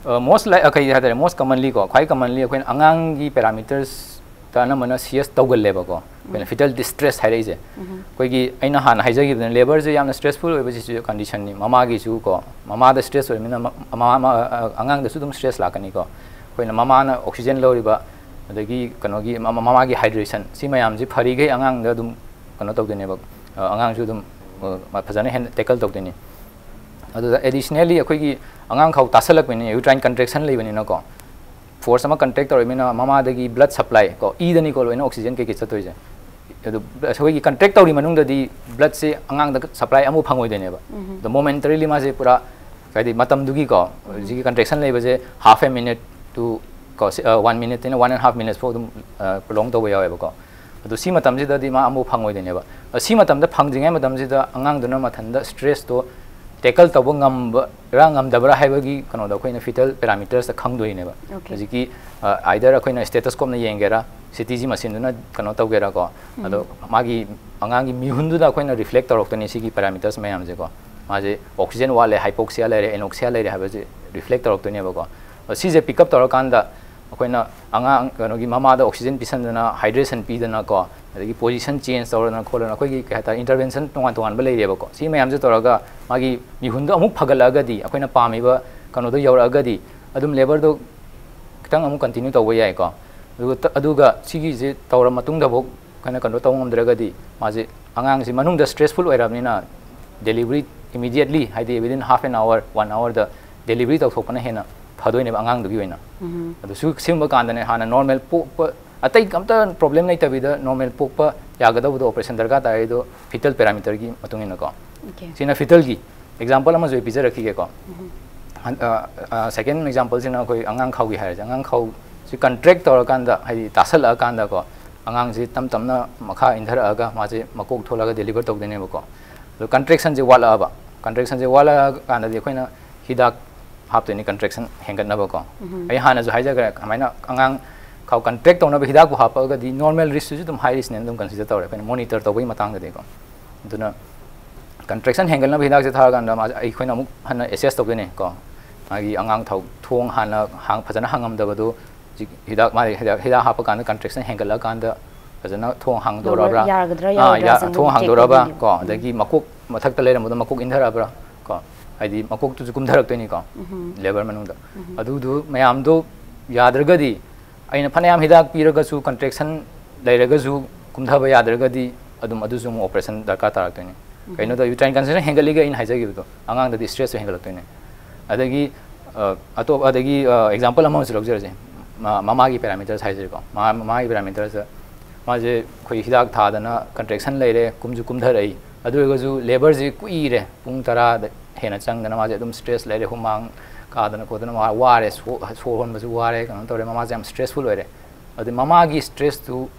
ꯑ, most li-, ꯑ, ꯀꯩ ꯍꯥꯏꯇꯥꯔꯦ, most commonly ꯀꯣ, ꯈ꯭ꯋꯥꯏ commonly ꯑꯩꯈꯣꯏꯅ ꯑꯉꯥꯡꯒꯤ ꯄꯦꯔꯥꯃꯤꯇꯔꯁꯇ ꯑꯅꯝꯕꯅ ꯁꯤ ꯑꯦꯁ ꯇꯧꯒꯜꯂꯦꯕꯀꯣ, ꯑꯩꯈꯣꯏꯅ ꯎꯝ꯫ ꯐꯤꯇꯦꯜ ꯗꯤꯁꯇ꯭ꯔꯦꯁ ꯍꯥꯏꯔꯛꯏꯁꯦ꯫ ꯎꯝ꯫ ꯑꯩꯈꯣꯏꯒꯤ ꯑꯩꯅ ꯍꯥꯟꯅ ꯍꯥꯏꯖꯈꯤꯕꯗꯨꯅ, ꯂꯦꯕꯔꯁꯦ ꯌꯥꯝꯅ ꯁ꯭ꯇ꯭ꯔꯦꯁꯐꯨꯜ ꯑꯣꯏꯕ ꯁꯤꯆꯨ-, ꯀꯟꯗꯤꯁꯟꯅꯤ꯫ ꯃꯃꯥꯒꯤꯁꯨ ꯀꯣ, ꯃꯃꯥꯗ ꯁ꯭ꯇ꯭ꯔꯦꯁ ꯑꯣꯏꯔꯕꯅꯤꯅ ꯃ-, ꯃꯃꯥ, ꯃ-, ꯑ, ꯑꯉꯥꯡꯗꯁꯨ ꯑꯗꯨꯝ ꯁ꯭ꯇ꯭ꯔꯦꯁ ꯂꯥꯛꯀꯅꯤꯀꯣ꯫ ꯑꯩꯈꯣꯏꯅ ꯃꯃꯥꯅ ꯑꯣꯛꯁꯤꯖꯦꯟ ꯂꯧꯔꯤꯕ, ꯑꯗꯒꯤ ꯀꯩꯅꯣꯒꯤ ꯃ-, ꯃ-, ꯃꯃꯥꯒꯤ ꯍꯥꯏꯗ꯭ꯔꯦꯁꯟ, ꯁꯤ ꯃꯌꯥꯝꯁꯤ ꯐꯔꯤꯈꯩ ꯑꯉꯥꯡꯗ ꯑꯗꯨꯝ ꯀꯩꯅꯣ ꯇꯧꯗꯣꯏꯅꯦꯕ, ꯑ, ꯑꯉꯥꯡꯁꯨ ꯑꯗꯨꯝ, ꯑ, ꯐꯖꯅ ꯍꯦꯟ-, ꯇꯦꯀꯜ ꯇꯧꯗꯣꯏꯅꯤ꯫ ꯑꯗꯨꯗ ꯑꯦꯗꯤꯁꯅꯦꯜꯂꯤ ꯑꯩꯈꯣꯏꯒꯤ ꯑꯉꯥꯡ ꯈꯥꯎ ꯇꯥꯁꯜꯂꯛꯄꯅꯤꯅ, ꯌꯨꯇ꯭ꯔꯥꯏꯟ ꯀꯟꯇ꯭ꯔꯦꯛꯁꯟ ꯂꯩꯕꯅꯤꯅꯀꯣ, ꯐꯣꯔꯁ ꯑꯃ ꯀꯟꯇ꯭ꯔꯦꯛ ꯇꯧꯔꯛꯏꯃꯤꯅ ꯃꯃꯥꯗꯒꯤ ꯕ꯭ꯂꯗ ꯁꯄ꯭ꯂꯥꯏ ꯀꯣ, ꯏꯗꯅꯤꯀꯣ ꯂꯣꯏꯅ ꯑꯣꯛꯁꯤꯖꯦꯟ ꯀꯩꯀꯩ ꯆꯠꯇꯣꯏꯁꯦ꯫ ꯑꯗꯨ ꯑꯩꯈꯣꯏꯒꯤ ꯀꯟꯇ꯭ꯔꯦꯛ ꯇꯧꯔꯤ ꯃꯅꯨꯡꯗꯗꯤ ꯕ꯭ꯂꯠꯁꯦ ꯑꯉꯥꯡꯗ ꯁꯄ꯭ꯂꯥꯏ ꯑꯃꯨꯛ ꯐꯪꯉꯣꯏꯗꯣꯏꯅꯦꯕ꯫ ꯑꯗꯣ momentarily ꯃꯥꯁꯦ ꯄꯨꯔꯥ, ꯍꯥꯏꯗꯤ ꯃꯇꯝꯗꯨꯒꯤꯀꯣ, ꯍꯧꯖꯤꯛꯀꯤ ꯀꯟꯇ꯭ꯔꯦꯛꯁꯟ ꯂꯩꯕꯁꯦ half a minute to ꯀꯣ, ꯁꯤ, ꯑ, one minute ꯇꯩꯅ one and half minutes ꯐꯥꯎ ꯑꯗꯨꯝ, ꯑ, prolong ꯇꯧꯕ ꯌꯥꯎꯋꯦꯕꯀꯣ꯫ ꯑꯗꯣ ꯁꯤ ꯃꯇꯝꯁꯤꯗꯗꯤ ꯃꯥ ꯑꯃꯨꯛ ꯐꯪꯉꯣꯏꯗꯣꯏꯅꯦꯕ꯫ ꯑꯗꯣ ꯁꯤ ꯃꯇꯝꯗ ꯐꯪꯗ꯭ꯔꯤꯉꯩ ꯃꯇꯝꯁꯤꯗ ꯑꯉꯥꯡꯗꯨꯅ ꯃꯊꯟꯇ ꯁ꯭ꯇ꯭ꯔꯦꯁꯇꯣ ꯇꯦꯀꯜ ꯇꯧꯕ ꯉꯝꯕ꯭ꯔꯥ ꯉꯝꯗꯕ꯭ꯔꯥ ꯍꯥꯏꯕꯒꯤ ꯀꯩꯅꯣꯗꯣ ꯑꯩꯈꯣꯏꯅ ꯐꯤꯇꯦꯜ ꯄꯦꯔꯥꯃꯤꯇꯔꯁꯇ ꯈꯪꯗꯣꯏꯅꯦꯕ꯫ Okay. ꯍꯧꯖꯤꯛꯀꯤ, ꯑ, either ꯑꯩꯈꯣꯏꯅ ꯁ꯭ꯇꯦꯇꯁꯀꯣꯞꯅ ꯌꯦꯡꯒꯦꯔꯥ, ꯁꯤ ꯇꯤ ꯖꯤ ꯃꯦꯁꯤꯟꯗꯨꯅ ꯀꯩꯅꯣ ꯇꯧꯒꯦꯔꯥꯀꯣ꯫ ꯑꯗꯣ ꯃꯥꯒꯤ ꯑꯉꯥꯡꯒꯤ ꯃꯤꯍꯨꯟꯗꯨꯗ ꯑꯩꯈꯣꯏꯅ ꯔꯤꯐ꯭ꯂꯦꯛ ꯇꯧꯔꯛꯇꯣꯏꯅꯦ ꯁꯤꯒꯤ ꯄꯦꯔꯥꯃꯤꯇꯔꯁ ꯃꯌꯥꯝꯁꯦꯀꯣ꯫ ꯃꯥꯁꯦ oxygen ꯋꯥꯠꯂꯦ, hypoxia ꯂꯩꯔꯦ, anoxia ꯂꯩꯔꯦ ꯍꯥꯏꯕꯁꯦ ꯔꯤꯐ꯭ꯂꯦꯛ ꯇꯧꯔꯛꯇꯣꯏꯅꯦꯕꯀꯣ꯫ ꯑꯗꯣ ꯁꯤꯁꯦ ꯄꯤꯛ ꯑꯞ ꯇꯧꯔꯀꯥꯟꯗ ꯑꯩꯈꯣꯏꯅ ꯑꯉꯥꯡ ꯀꯩꯅꯣꯒꯤ ꯃꯃꯥꯗ oxygen ꯄꯤꯁꯟꯗꯅ, hydration ꯄꯤꯗꯅꯀꯣ, ꯑꯗꯒꯤ position change ꯇꯧꯔꯗꯅ ꯈꯣꯠꯂꯗꯅ ꯑꯩꯈꯣꯏꯒꯤ ꯀꯩ ꯍꯥꯏꯇꯥꯔꯦ, intervention ꯇꯣꯉꯥꯟ ꯇꯣꯉꯥꯟꯕ ꯂꯩꯔꯦꯕꯀꯣ꯫ ꯁꯤ ꯃꯌꯥꯝꯁꯦ ꯇꯧꯔꯒ ꯃꯥꯒꯤ ꯃꯤꯍꯨꯟꯗꯣ ꯑꯃꯨꯛ ꯐꯒꯠꯂꯛꯑꯒꯗꯤ, ꯑꯩꯈꯣꯏꯅ ꯄꯥꯝꯃꯤꯕ ꯀꯩꯅꯣꯗꯣ ꯌꯧꯔꯛꯑꯒꯗꯤ, ꯑꯗꯨꯝ ꯂꯦꯕꯔꯗꯣ ꯈꯤꯇꯪ ꯑꯃꯨꯛ continue ꯇꯧꯕ ꯌꯥꯏꯀꯣ꯫ ꯑꯗꯨꯒ ꯇ-, ꯑꯗꯨꯒ ꯁꯤꯒꯤꯁꯦ ꯇꯧꯔ ꯃꯇꯨꯡꯗꯐꯥꯎ ꯑꯩꯈꯣꯏꯅ ꯀꯩꯅꯣ ꯇꯧ ꯉꯝꯗ꯭ꯔꯒꯗꯤ, ꯃꯥꯁꯦ, ꯑꯉꯥꯡꯁꯤ ꯃꯅꯨꯡꯗ stressful ꯑꯣꯏꯔꯕꯅꯤꯅ, delivery immediately, ꯍꯥꯏꯗꯤ within half an hour, one hourꯗ delivery ꯇꯧꯊꯣꯛꯄꯅ ꯍꯦꯟꯅ ꯐꯗꯣꯏꯅꯦꯕ ꯑꯉꯥꯡꯗꯨꯒꯤ ꯑꯣꯏꯅ꯫ ꯑꯗꯨ ꯁꯤ-, ꯁꯤꯒꯨꯝꯕ ꯀꯥꯟꯗꯅꯦ ꯍꯥꯟꯅ normal ꯄꯣꯛꯄ, ꯑꯇꯩ ꯑꯝꯇ problem ꯂꯩꯇꯕꯤꯗ normal ꯄꯣꯛꯄ ꯌꯥꯒꯗꯧꯕꯗꯣ operation ꯗꯔꯀꯥꯔ ꯇꯥꯏ, ꯑꯗꯣ fetal parameterꯒꯤ ꯃꯇꯨꯡ ꯏꯟꯅꯀꯣ꯫ Okay. ꯁꯤꯅ fetalꯒꯤ example ꯑꯃꯁꯨ ꯑꯩ ꯄꯤꯖꯔꯛꯈꯤꯒꯦꯀꯣ꯫ ꯍꯟ-, ꯑ, ꯑ, second exampleꯁꯤꯅ ꯑꯩꯈꯣꯏ ꯑꯉꯥꯡ ꯈꯥꯎꯒꯤ ꯍꯥꯏꯔꯁꯦ꯫ ꯑꯉꯥꯡ ꯈꯥꯎꯁꯤ contract ꯇꯧꯔꯀꯥꯟꯗ, ꯍꯥꯏꯗꯤ ꯇꯥꯁꯜꯂꯛꯑꯀꯥꯟꯗꯀꯣ, ꯑꯉꯥꯡꯁꯤ ꯇꯞ ꯇꯞꯅ ꯃꯈꯥ ꯏꯟꯊꯔꯛꯑꯒ ꯃꯥꯁꯦ ꯃꯀꯣꯛ ꯊꯣꯛꯂꯛꯑꯒ deliver ꯇꯧꯗꯣꯏꯅꯦꯕꯀꯣ꯫ ꯑꯗꯣ contractionꯁꯦ ꯋꯥꯠꯂꯛꯑꯕ, contractionꯁꯦ ꯋꯥꯠꯂꯛꯑꯀꯥꯟꯗꯗꯤ ꯑꯩꯈꯣꯏꯅ ꯍꯤꯗꯥꯛ ꯍꯥꯞꯇꯣꯏꯅꯤ contraction ꯍꯦꯟꯒꯠꯅꯕꯀꯣ꯫ ꯑꯩ ꯍꯥꯟꯅꯁꯨ ꯍꯥꯏꯖꯈ꯭ꯔꯦ, ꯀꯃꯥꯏꯅ ꯑꯉꯥꯡ ꯈꯥꯎ contract ꯇꯧꯅꯕ ꯍꯤꯗꯥꯛꯄꯨ ꯍꯥꯞꯄꯛꯑꯒꯗꯤ normal riskꯁꯤꯁꯨ ꯑꯗꯨꯝ high riskꯅꯦꯅ ꯑꯗꯨꯝ consider ꯇꯧꯔꯦ ꯑꯩꯈꯣꯏꯅ monitor ꯇꯧꯕꯒꯤ ꯃꯇꯥꯡꯗꯗꯤꯀꯣ꯫ ꯑꯗꯨꯅ contraction ꯍꯦꯟꯒꯠꯅꯕ ꯍꯤꯗꯥꯛꯁꯦ ꯊꯥꯔꯀꯥꯟꯗ ꯃꯥꯁꯦ ꯑꯩꯈꯣꯏꯅ ꯑꯃꯨꯛ ꯍꯟꯅ assess ꯇꯧꯗꯣꯏꯅꯦ ꯀꯣ꯫ ꯃꯥꯒꯤ ꯑꯉꯥꯡ ꯊꯥꯎ-, ꯊꯣꯡ ꯍꯥꯟꯅ ꯍꯥꯡ-, ꯐꯖꯅ ꯍꯥꯡꯉꯝꯗꯕꯗꯣ ꯍꯧꯖꯤꯛ ꯍꯤꯗꯥꯛ, ꯃꯥꯒꯤ ꯍꯤꯗꯥꯛ, ꯍꯤꯗꯥꯛ ꯍꯥꯞꯄꯀꯥꯟꯗ contraction ꯍꯦꯟꯒꯠꯂꯛꯑꯀꯥꯟꯗ ꯐꯖꯅ ꯊꯣꯡ ꯍꯥꯡꯗꯣꯔꯕ꯭ꯔꯥ? ꯌꯥꯔꯒꯗ꯭ꯔꯥ ꯑꯥ, ꯌꯥ-, ꯌꯥꯔꯣꯏꯗ꯭ꯔꯥꯁꯦ ꯑꯃꯨꯛ ꯊꯣꯡ check ꯍꯥꯡꯗꯣꯔꯕ꯭ꯔꯥ ꯇꯧꯗꯣꯏꯅꯦꯕ꯫ ꯀꯣ, ꯑꯗꯒꯤ ꯃꯀꯣꯛ ꯃꯊꯛꯇ ꯂꯩꯔꯝꯕꯗꯣ ꯃꯀꯣꯛ ꯏꯟꯊꯔꯛꯑꯕ꯭ꯔꯥ? ꯀꯣ, ꯍꯥꯏꯗꯤ ꯃꯀꯣꯛꯇꯨꯁꯨ ꯀꯨꯝꯊꯔꯛꯇꯣꯏꯅꯤꯀꯣ, ꯂꯦꯕꯔ ꯃꯅꯨꯡꯗ꯫ ꯑꯗꯨꯗꯨ ꯃꯌꯥꯝꯗꯣ ꯌꯥꯗ꯭ꯔꯒꯗꯤ ꯑꯩꯅ ꯐꯅꯌꯥꯝ ꯍꯤꯗꯥꯛ ꯄꯤꯔꯒꯁꯨ, contraction ꯂꯩꯔꯒꯁꯨ ꯀꯨꯝꯊꯕ ꯌꯥꯗ꯭ꯔꯒꯗꯤ ꯑꯗꯨꯝ ꯑꯗꯨꯁꯨ ꯑꯃꯨꯛ operation ꯗꯔꯀꯥꯔ ꯇꯥꯔꯛꯇꯣꯏꯅꯤ꯫ ꯀꯩꯅꯣꯗ uterine contraction ꯍꯦꯟꯒꯠꯂꯤꯒ ꯑꯩꯅ ꯍꯥꯏꯖꯈꯤꯕꯗꯣ, ꯑꯉꯥꯡꯗꯗꯤ stressꯁꯨ ꯍꯦꯟꯒꯠꯂꯛꯇꯣꯏꯅꯦ꯫ ꯑꯗꯒꯤ, ꯑ, ꯑꯇꯣꯞ-, ꯑꯗꯒꯤ, ꯑ, example ꯑꯃꯁꯨ ꯂꯧꯖꯔꯁꯦ꯫ ꯃ-, ꯃꯃꯥꯒꯤ parameters ꯍꯥꯏꯖꯔꯦꯀꯣ꯫ ꯃꯃꯥ-, ꯃꯃꯥꯒꯤ parametersꯇ ꯃꯥꯁꯦ ꯑꯩꯈꯣꯏ ꯍꯤꯗꯥꯛ ꯊꯥꯗꯅ ꯀꯟꯇ꯭ꯔꯦꯛꯁꯟ ꯂꯩꯔꯦ, ꯀꯨꯝꯁꯨ ꯀꯨꯝꯊꯔꯛꯏ꯫ ꯑꯗꯨ ꯑꯣꯏꯔꯒꯁꯨ ꯂꯦꯕꯔꯁꯤ ꯀꯨꯏꯔꯦ, ꯄꯨꯡ ꯇꯔꯥꯗ ꯍꯦꯟꯅ ꯆꯪꯗꯅ ꯃꯥꯁꯦ ꯑꯗꯨꯝ ꯁ꯭ꯇ꯭ꯔꯦꯁ ꯂꯩꯔꯦ, ꯍꯨꯃꯥꯡ ꯀꯥꯗꯅ ꯈꯣꯠꯇꯅ ꯃꯥ ꯋꯥꯔꯦ, ꯁꯣ- ꯁꯣꯔ ꯍꯣꯟꯕꯁꯨ ꯋꯥꯔꯦ, ꯀꯩꯅꯣ ꯇꯧꯔꯦ, ꯃꯃꯥꯁꯦ ꯌꯥꯝ ꯁ꯭ꯇ꯭ꯔꯦꯁꯐꯨꯜ ꯑꯣꯏꯔꯦ꯫ ꯑꯗꯨ ꯃꯃꯥꯒꯤ ꯁ꯭ꯇ꯭ꯔꯦꯁꯇꯨꯒꯤ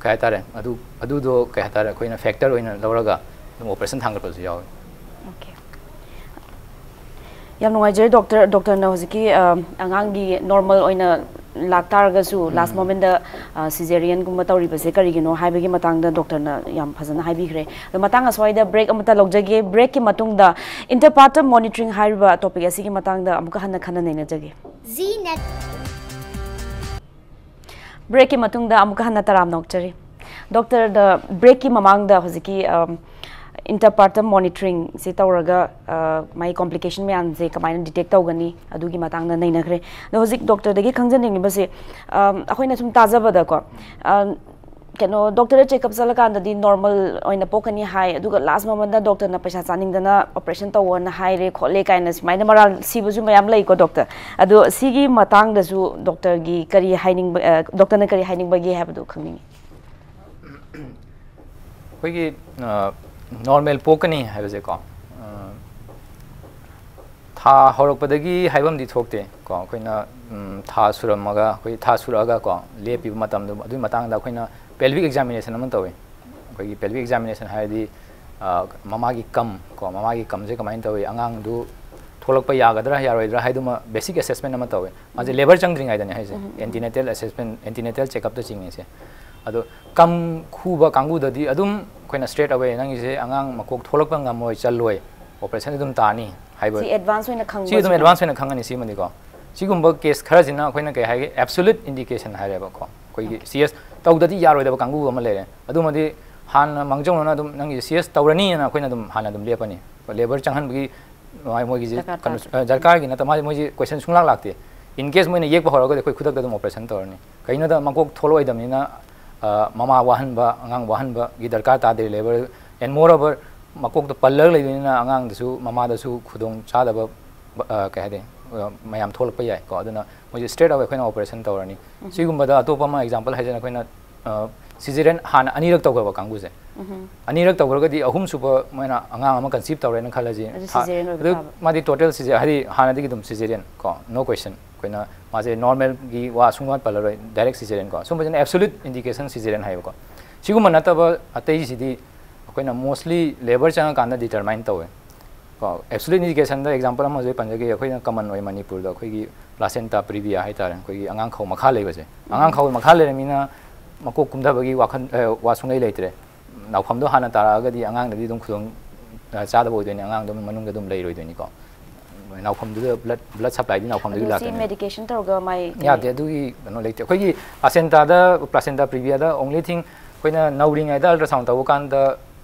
ꯀꯩ ꯍꯥꯏꯇꯥꯔꯦ, ꯑꯗꯨ ꯑꯗꯨꯗꯣ ꯀꯩ ꯍꯥꯏꯇꯥꯔꯦ, ꯑꯩꯈꯣꯏꯅ ꯐꯦꯛꯇꯔ ꯑꯣꯏꯅ ꯂꯧꯔꯒ ꯑꯗꯨꯝ ꯑꯣꯄꯔꯦꯁꯟ ꯊꯥꯡꯒꯠꯄꯁꯨ ꯌꯥꯎꯋꯤ꯫ Okay. ꯌꯥꯝ ꯅꯨꯡꯉꯥꯏꯖꯔꯦ ꯗꯣꯛꯇꯔ꯫ ꯗꯣꯛꯇꯔꯅ ꯍꯧꯖꯤꯛꯀꯤ ꯑ, ꯑꯉꯥꯡꯒꯤ ꯅꯣꯔꯃꯦꯜ ꯑꯣꯏꯅ ꯂꯥꯛꯇꯥꯔꯒꯁꯨ ꯂꯥꯁ ꯃꯣꯃꯦꯟꯗ ꯁꯤꯖꯦꯔꯤꯌꯟꯒꯨꯝꯕ ꯇꯧꯔꯤꯕꯁꯦ ꯀꯔꯤꯒꯤꯅꯣ ꯍꯥꯏꯕꯒꯤ ꯃꯇꯥꯡꯗ ꯗꯣꯛꯇꯔꯅ ꯌꯥꯝ ꯐꯖꯅ ꯍꯥꯏꯕꯤꯈ꯭ꯔꯦ꯫ ꯑꯗꯣ ꯃꯇꯥꯡ ꯑꯁ꯭ꯋꯥꯏꯗ ꯕ꯭ꯔꯦꯛ ꯑꯃꯇ ꯂꯧꯖꯒꯦ꯫ ꯕ꯭ꯔꯦꯛꯀꯤ ꯃꯇꯨꯡꯗ ꯏꯟꯇꯔꯄꯥꯔꯇꯝ ꯃꯣꯅꯤꯇꯔꯤꯡ ꯍꯥꯏꯔꯤꯕ ꯇꯣꯄꯤꯛ ꯑꯁꯤꯒꯤ ꯃꯇꯥꯡꯗ ꯑꯃꯨꯛꯀ ꯍꯟꯅ ꯈꯟꯅ ꯅꯩꯅꯖꯒꯦ꯫ Zeenet. ꯕ꯭ꯔꯦꯛꯀꯤ ꯃꯇꯨꯡꯗ ꯑꯃꯨꯛꯀ ꯍꯟꯅ ꯇꯔꯥꯝꯅ ꯑꯣꯛꯆꯔꯤ꯫ ꯗꯣꯛꯇꯔꯗ ꯕ꯭ꯔꯦꯛꯀꯤ ꯃꯃꯥꯡꯗ ꯍꯧꯖꯤꯛꯀꯤ ꯏꯟꯇꯔꯄꯥꯔꯇꯝ ꯃꯣꯅꯤꯇꯔꯤꯡꯁꯤ ꯇꯧꯔꯒ ꯑ, ꯃꯥꯒꯤ ꯀꯣꯝꯄ꯭ꯂꯤꯀꯦꯁꯟ ꯃꯌꯥꯝꯁꯦ ꯀꯃꯥꯏꯅ ꯗꯤꯇꯦꯛ ꯇꯧꯒꯅꯤ ꯑꯗꯨꯒꯤ ꯃꯇꯥꯡꯗ ꯅꯩꯅꯈ꯭ꯔꯦ꯫ ꯑꯗꯣ ꯍꯧꯖꯤꯛ ꯗꯣꯛꯇꯔꯗꯒꯤ ꯈꯪꯖꯅꯤꯡꯉꯤꯕꯁꯦ, ꯑ, ꯑꯩꯈꯣꯏꯅ ꯁꯨꯝ ꯇꯥꯖꯕꯗꯀꯣ, ꯑ, ꯀꯩꯅꯣ ꯗꯣꯛꯇꯔꯗ ꯆꯦꯛꯑꯞ ꯆꯠꯂꯀꯥꯟꯗꯗꯤ ꯅꯣꯔꯃꯦꯜ ꯑꯣꯏꯅ ꯄꯣꯛꯀꯅꯤ ꯍꯥꯏ, ꯑꯗꯨꯒ ꯂꯥꯁ ꯃꯣꯃꯦꯟꯗ ꯗꯣꯛꯇꯔꯅ ꯄꯩꯁꯥ ꯆꯥꯅꯤꯡꯗꯅ ꯑꯣꯄꯔꯦꯁꯟ ꯇꯧꯋꯣꯅ ꯍꯥꯏꯔꯦ ꯈꯣꯠꯂꯦ ꯀꯥꯏꯅ ꯁꯨꯃꯥꯏꯅ ꯃꯔꯥꯜ ꯁꯤꯕꯁꯨ ꯃꯌꯥꯝ ꯂꯩꯀꯣ ꯗꯣꯛꯇꯔ꯫ ꯑꯗꯣ ꯁꯤꯒꯤ ꯃꯇꯥꯡꯗꯁꯨ ꯗꯣꯛꯇꯔꯒꯤ ꯀꯔꯤ ꯍꯥꯏꯅꯤꯡꯕ, ꯑ, ꯗꯣꯛꯇꯔꯅ ꯀꯔꯤ ꯍꯥꯏꯅꯤꯡꯕꯒꯦ ꯍꯥꯏꯕꯗꯨ ꯈꯪꯅꯤꯡꯉꯤ꯫ ꯑꯩꯈꯣꯏꯒꯤ ꯅꯣꯔꯃꯦꯜ ꯄꯣꯛꯀꯅꯤ ꯍꯥꯏꯕꯁꯦꯀꯣ, ꯑ, ꯊꯥ ꯍꯧꯔꯛꯄꯗꯒꯤ ꯍꯥꯏꯐꯝꯗꯤ ꯊꯣꯛꯇꯦ ꯀꯣ꯫ ꯑꯩꯈꯣꯏꯅ ꯎꯝ, ꯊꯥ ꯁꯨꯔꯝꯃꯒ, ꯑꯩꯈꯣꯏ ꯊꯥ ꯁꯨꯔꯛꯑꯒ ꯀꯣ, ꯂꯦꯞꯄꯤꯕ ꯃꯇꯝꯗꯨ, ꯑꯗꯨꯒꯤ ꯃꯇꯥꯡꯗ ꯑꯩꯈꯣꯏꯅ ꯄꯦꯜꯚꯤꯛ ꯑꯦꯛꯖꯥꯃꯤꯅꯦꯁꯟ ꯑꯃ ꯇꯧꯏ꯫ ꯑꯩꯈꯣꯏꯒꯤ ꯄꯦꯜꯚꯤꯛ ꯑꯦꯛꯖꯥꯃꯤꯅꯦꯁꯟ ꯍꯥꯏꯔꯗꯤ, ꯑ, ꯃꯃꯥꯒꯤ ꯀꯝ ꯀꯣ, ꯃꯃꯥꯒꯤ ꯀꯝꯁꯦ ꯀꯃꯥꯏꯅ ꯇꯧꯏ, ꯑꯉꯥꯡꯗꯨ ꯊꯣꯛꯂꯛꯄ ꯌꯥꯒꯗ꯭ꯔꯥ ꯌꯥꯔꯣꯏꯗ꯭ꯔꯥ ꯍꯥꯏꯗꯨꯃ ꯕꯦꯁꯤꯛ ꯑꯦꯁꯦꯁꯃꯦꯟ ꯑꯃ ꯇꯧꯏ꯫ ꯃꯥꯁꯦ ꯂꯦꯕꯔ ꯆꯪꯗ꯭ꯔꯤꯉꯩꯗꯅꯦ ꯍꯥꯏꯁꯦ, ꯑꯦꯟꯇꯤꯅꯦꯇꯦꯜ ꯑꯦꯁꯦꯁꯃꯦꯟ, ꯑꯦꯟꯇꯤꯅꯦꯇꯦꯜ ꯆꯦꯛꯑꯞꯇ ꯆꯤꯡꯉꯤꯁꯦ꯫ ꯑꯗꯣ ꯀꯝ ꯈꯨꯕ ꯀꯥꯡꯕꯨꯗꯗꯤ ꯑꯗꯨꯝ ꯑꯩꯈꯣꯏꯅ ꯁ꯭ꯇ꯭ꯔꯦꯠ ꯑꯋꯦ ꯅꯪꯒꯤꯁꯦ ꯑꯉꯥꯡ ꯃꯀꯣꯛ ꯊꯣꯛꯂꯛꯄ ꯉꯝꯃꯣꯏ, ꯆꯜꯂꯣꯏ, ꯑꯣꯄꯔꯦꯁꯟ ꯑꯗꯨꯝ ꯇꯥꯅꯤ ꯍꯥꯏꯕ, ꯁꯤ ꯑꯦꯗꯚꯥꯟꯁ ꯑꯣꯏꯅ ꯁꯤ ꯑꯗꯨꯝ ꯈꯪꯕꯁꯤꯅ ꯑꯦꯗꯚꯥꯟꯁ ꯑꯣꯏꯅ ꯈꯪꯒꯅꯤ꯫ ꯁꯤꯃꯗꯤꯀꯣ, ꯁꯤꯒꯨꯝꯕ ꯀꯦꯁ ꯈꯔꯁꯤꯅ ꯑꯩꯈꯣꯏꯅ ꯀꯩ ꯍꯥꯏꯒꯦ, ꯑꯦꯕꯁꯣꯂꯨꯠ ꯏꯟꯗꯤꯀꯦꯁꯟ ꯍꯥꯏꯔꯦꯕꯀꯣ꯫ ꯑꯩꯈꯣꯏꯒꯤ ꯁꯤ ꯑꯦꯁ ꯇꯧꯗꯗꯤ ꯌꯥꯔꯣꯏꯗꯕ ꯀꯥꯡꯕꯨ ꯑꯃ ꯂꯩꯔꯦ꯫ ꯑꯗꯨꯃꯗꯤ ꯍꯥꯟꯅ ꯃꯥꯡꯖꯧꯅꯅ ꯑꯗꯨꯝ ꯅꯪꯒꯤ ꯁꯤ ꯑꯦꯁ ꯇꯧꯔꯅꯤꯅ ꯑꯩꯈꯣꯏꯅ ꯑꯗꯨꯝ ꯍꯥꯟꯅ ꯑꯗꯨꯝ ꯂꯦꯞꯄꯅꯤ꯫ ꯂꯦꯕꯔ ꯆꯪꯍꯟꯕꯒꯤ ꯃꯥ- ꯃꯣꯏꯒꯤꯁꯦ ꯗꯔꯀꯥꯔ ꯀꯩꯅꯣ, ꯇꯥꯗ꯭ꯔꯦ꯫ ꯑ, ꯗꯔꯀꯥꯔꯒꯤ ꯅꯠꯇ, ꯃꯥꯁꯦ, ꯃꯣꯏꯁꯦ ꯀꯣꯏꯁꯟ ꯁꯨꯡꯂꯥꯛ ꯂꯥꯛꯇꯦ꯫ ꯏꯟ ꯀꯦꯁ ꯃꯣꯏꯅ ꯌꯦꯛꯄ ꯍꯧꯔꯒꯗꯤ ꯑꯩꯈꯣꯏ ꯈꯨꯗꯛꯇ ꯑꯗꯨꯝ ꯑꯣꯄꯔꯦꯁꯟ ꯇꯧꯔꯅꯤ꯫ ꯀꯩꯅꯣꯗ ꯃꯀꯣꯛ ꯊꯣꯛꯂꯛꯑꯣꯏꯗꯕꯅꯤꯅ, ꯑ, ꯃꯃꯥ ꯋꯥꯍꯟꯕ, ꯑꯉꯥꯡ ꯋꯥꯍꯟꯕꯒꯤ ꯗꯔꯀꯥꯔ ꯇꯥꯗꯦ꯫ ꯂꯦꯕꯔ ꯑꯦꯟ ꯃꯣꯔ ꯑꯣꯚꯔ ꯃꯀꯣꯛꯇ ꯄꯜꯂꯒ ꯂꯩꯕꯅꯤꯅ ꯑꯉꯥꯡꯗꯁꯨ ꯃꯃꯥꯗꯁꯨ ꯈꯨꯗꯣꯡ ꯆꯥꯗꯕ, ꯑ, ꯀꯩ ꯍꯥꯏꯗꯤ, ꯑ, ꯃꯌꯥꯝ ꯊꯣꯛꯂꯛꯄ ꯌꯥꯏꯀꯣ꯫ ꯑꯗꯨꯅ ꯃꯣꯏꯁꯦ ꯁ꯭ꯇ꯭ꯔꯦꯠ ꯑꯋꯦ ꯑꯩꯈꯣꯏꯅ ꯑꯣꯄꯔꯦꯁꯟ ꯇꯧꯔꯅꯤ꯫ ꯁꯤꯒꯨꯝꯕꯗ ꯑꯇꯣꯞꯄ ꯑꯃ ꯑꯦꯛꯖꯥꯝꯄꯜ ꯍꯥꯏꯖꯅ ꯑꯩꯈꯣꯏꯅ ꯁꯤꯖꯦꯔꯤꯌꯟ ꯍꯥꯟꯅ ꯑꯅꯤꯔꯛ ꯇꯧꯈ꯭ꯔꯕ ꯀꯥꯡꯕꯨꯁꯦ, ꯑꯅꯤꯔꯛ ꯇꯧꯈ꯭ꯔꯒꯗꯤ ꯑꯍꯨꯝꯁꯨꯕ ꯃꯣꯏꯅ ꯑꯉꯥꯡ ꯑꯃ ꯀꯟꯁꯤꯞ ꯇꯧꯔꯦꯅ ꯈꯜꯂꯁꯤ꯫ ꯑꯗꯨ ꯊꯥ- cesarean ꯑꯣꯏꯕ ꯑꯗꯨ ꯇꯥꯕ꯫ ꯃꯥꯗꯤ ꯇꯣꯇꯦꯜ ꯁꯤꯖꯦ ꯍꯥꯏꯗꯤ ꯍꯥꯟꯅꯗꯒꯤ ꯑꯗꯨꯝ ꯁꯤꯖꯦꯔꯤꯌꯟ ꯀꯣ, ꯅꯣ ꯀ꯭ꯋꯦꯁꯟ꯫ ꯑꯩꯈꯣꯏꯅ ꯃꯥꯁꯦ ꯅꯣꯔꯃꯦꯜꯒꯤ ꯋꯥ ꯁꯨꯡꯄꯜ ꯄꯜꯂꯔꯣꯏ, ꯗꯥꯏꯔꯦꯛ ꯁꯤꯖꯦꯔꯤꯌꯟ ꯀꯣ꯫ ꯁꯨꯝꯕꯁꯤꯅ ꯑꯦꯕꯁꯣꯂꯨꯠ ꯏꯟꯗꯤꯀꯦꯁꯟ ꯁꯤꯖꯦꯔꯤꯌꯟ ꯍꯥꯏꯕꯀꯣ꯫ ꯁꯤꯒꯨꯝꯕ ꯅꯠꯇꯕ ꯑꯇꯩꯁꯤꯗꯤ ꯑꯩꯈꯣꯏꯅ ꯃꯣꯁꯂꯤ ꯂꯦꯕꯔ ꯆꯪꯉꯀꯥꯟꯗ ꯗꯤꯇꯔꯃꯥꯏꯟ ꯇꯧꯋꯦ ꯀꯣ꯫ ꯑꯦꯕꯁꯣꯂꯨꯠ ꯏꯟꯗꯤꯀꯦꯁꯟꯗ ꯑꯦꯛꯖꯥꯝꯄꯜ ꯑꯃ ꯍꯧꯖꯤꯛ ꯄꯟꯖꯒꯦ꯫ ꯑꯩꯈꯣꯏꯅ ꯀꯃꯟ ꯑꯣꯏ ꯃꯅꯤꯄꯨꯔꯗ ꯑꯩꯈꯣꯏꯒꯤ ꯄ꯭ꯂꯥꯁꯦꯟꯇꯥ ꯄ꯭ꯔꯤꯕꯤꯌꯥ ꯍꯥꯏꯇꯥꯔꯦ, ꯑꯩꯈꯣꯏꯒꯤ ꯑꯉꯥꯡ ꯈꯧ ꯃꯈꯥ ꯂꯩꯕꯁꯦ꯫ ꯑꯉꯥꯡ ꯈꯧ ꯃꯈꯥ ꯂꯩꯔꯃꯤꯅ ꯃꯀꯣꯛ ꯀꯨꯝꯊꯕꯒꯤ ꯋꯥꯈꯜ, ꯑ, ꯋꯥ ꯁꯨꯡꯂꯩ ꯂꯩꯇ꯭ꯔꯦ꯫ ꯅꯥꯎꯐꯝꯗꯣ ꯍꯥꯟꯅ ꯇꯥꯔꯛꯑꯒꯗꯤ ꯑꯉꯥꯡꯗꯗꯤ ꯑꯗꯨꯝ ꯈꯨꯗꯣꯡ, ꯑ, ꯆꯥꯗꯕ ꯑꯣꯏꯗꯣꯏꯅꯤ, ꯑꯉꯥꯡꯗꯣ ꯃꯅꯨꯡꯗ ꯑꯗꯨꯝ ꯂꯩꯔꯣꯏꯗꯣꯏꯅꯤꯀꯣ꯫ ꯅꯥꯎꯐꯝꯗꯨꯗ ꯕ꯭ꯂꯠ, ꯕ꯭ꯂꯠ ꯁꯄ꯭ꯂꯥꯏꯗꯤ ꯅꯥꯎꯐꯝꯗꯨꯗꯒꯤ ꯑꯗꯨ ꯁꯤ ꯂꯥꯛꯀꯅꯤ꯫ ꯃꯦꯗꯤꯀꯦꯁꯟ ꯇꯧꯔꯒ ꯃꯥꯏ ꯀꯔꯤ- ꯌꯥꯗꯦ, ꯑꯗꯨꯒꯤ ꯀꯩꯅꯣ ꯂꯩꯇꯦ꯫ ꯑꯩꯈꯣꯏꯒꯤ ꯄ꯭ꯂꯥꯁꯦꯟꯇꯥꯗ, ꯄ꯭ꯂꯥꯁꯦꯟꯇꯥ ꯄ꯭ꯔꯤꯕꯤꯌꯥꯗ ꯑꯣꯡꯂꯤ ꯊꯤꯡ ꯑꯩꯈꯣꯏꯅ ꯅꯧꯔꯤꯉꯩꯗ ꯑꯜꯇ꯭ꯔꯥꯁꯥꯎꯟ ꯇꯧꯕ ꯀꯥꯟꯗ,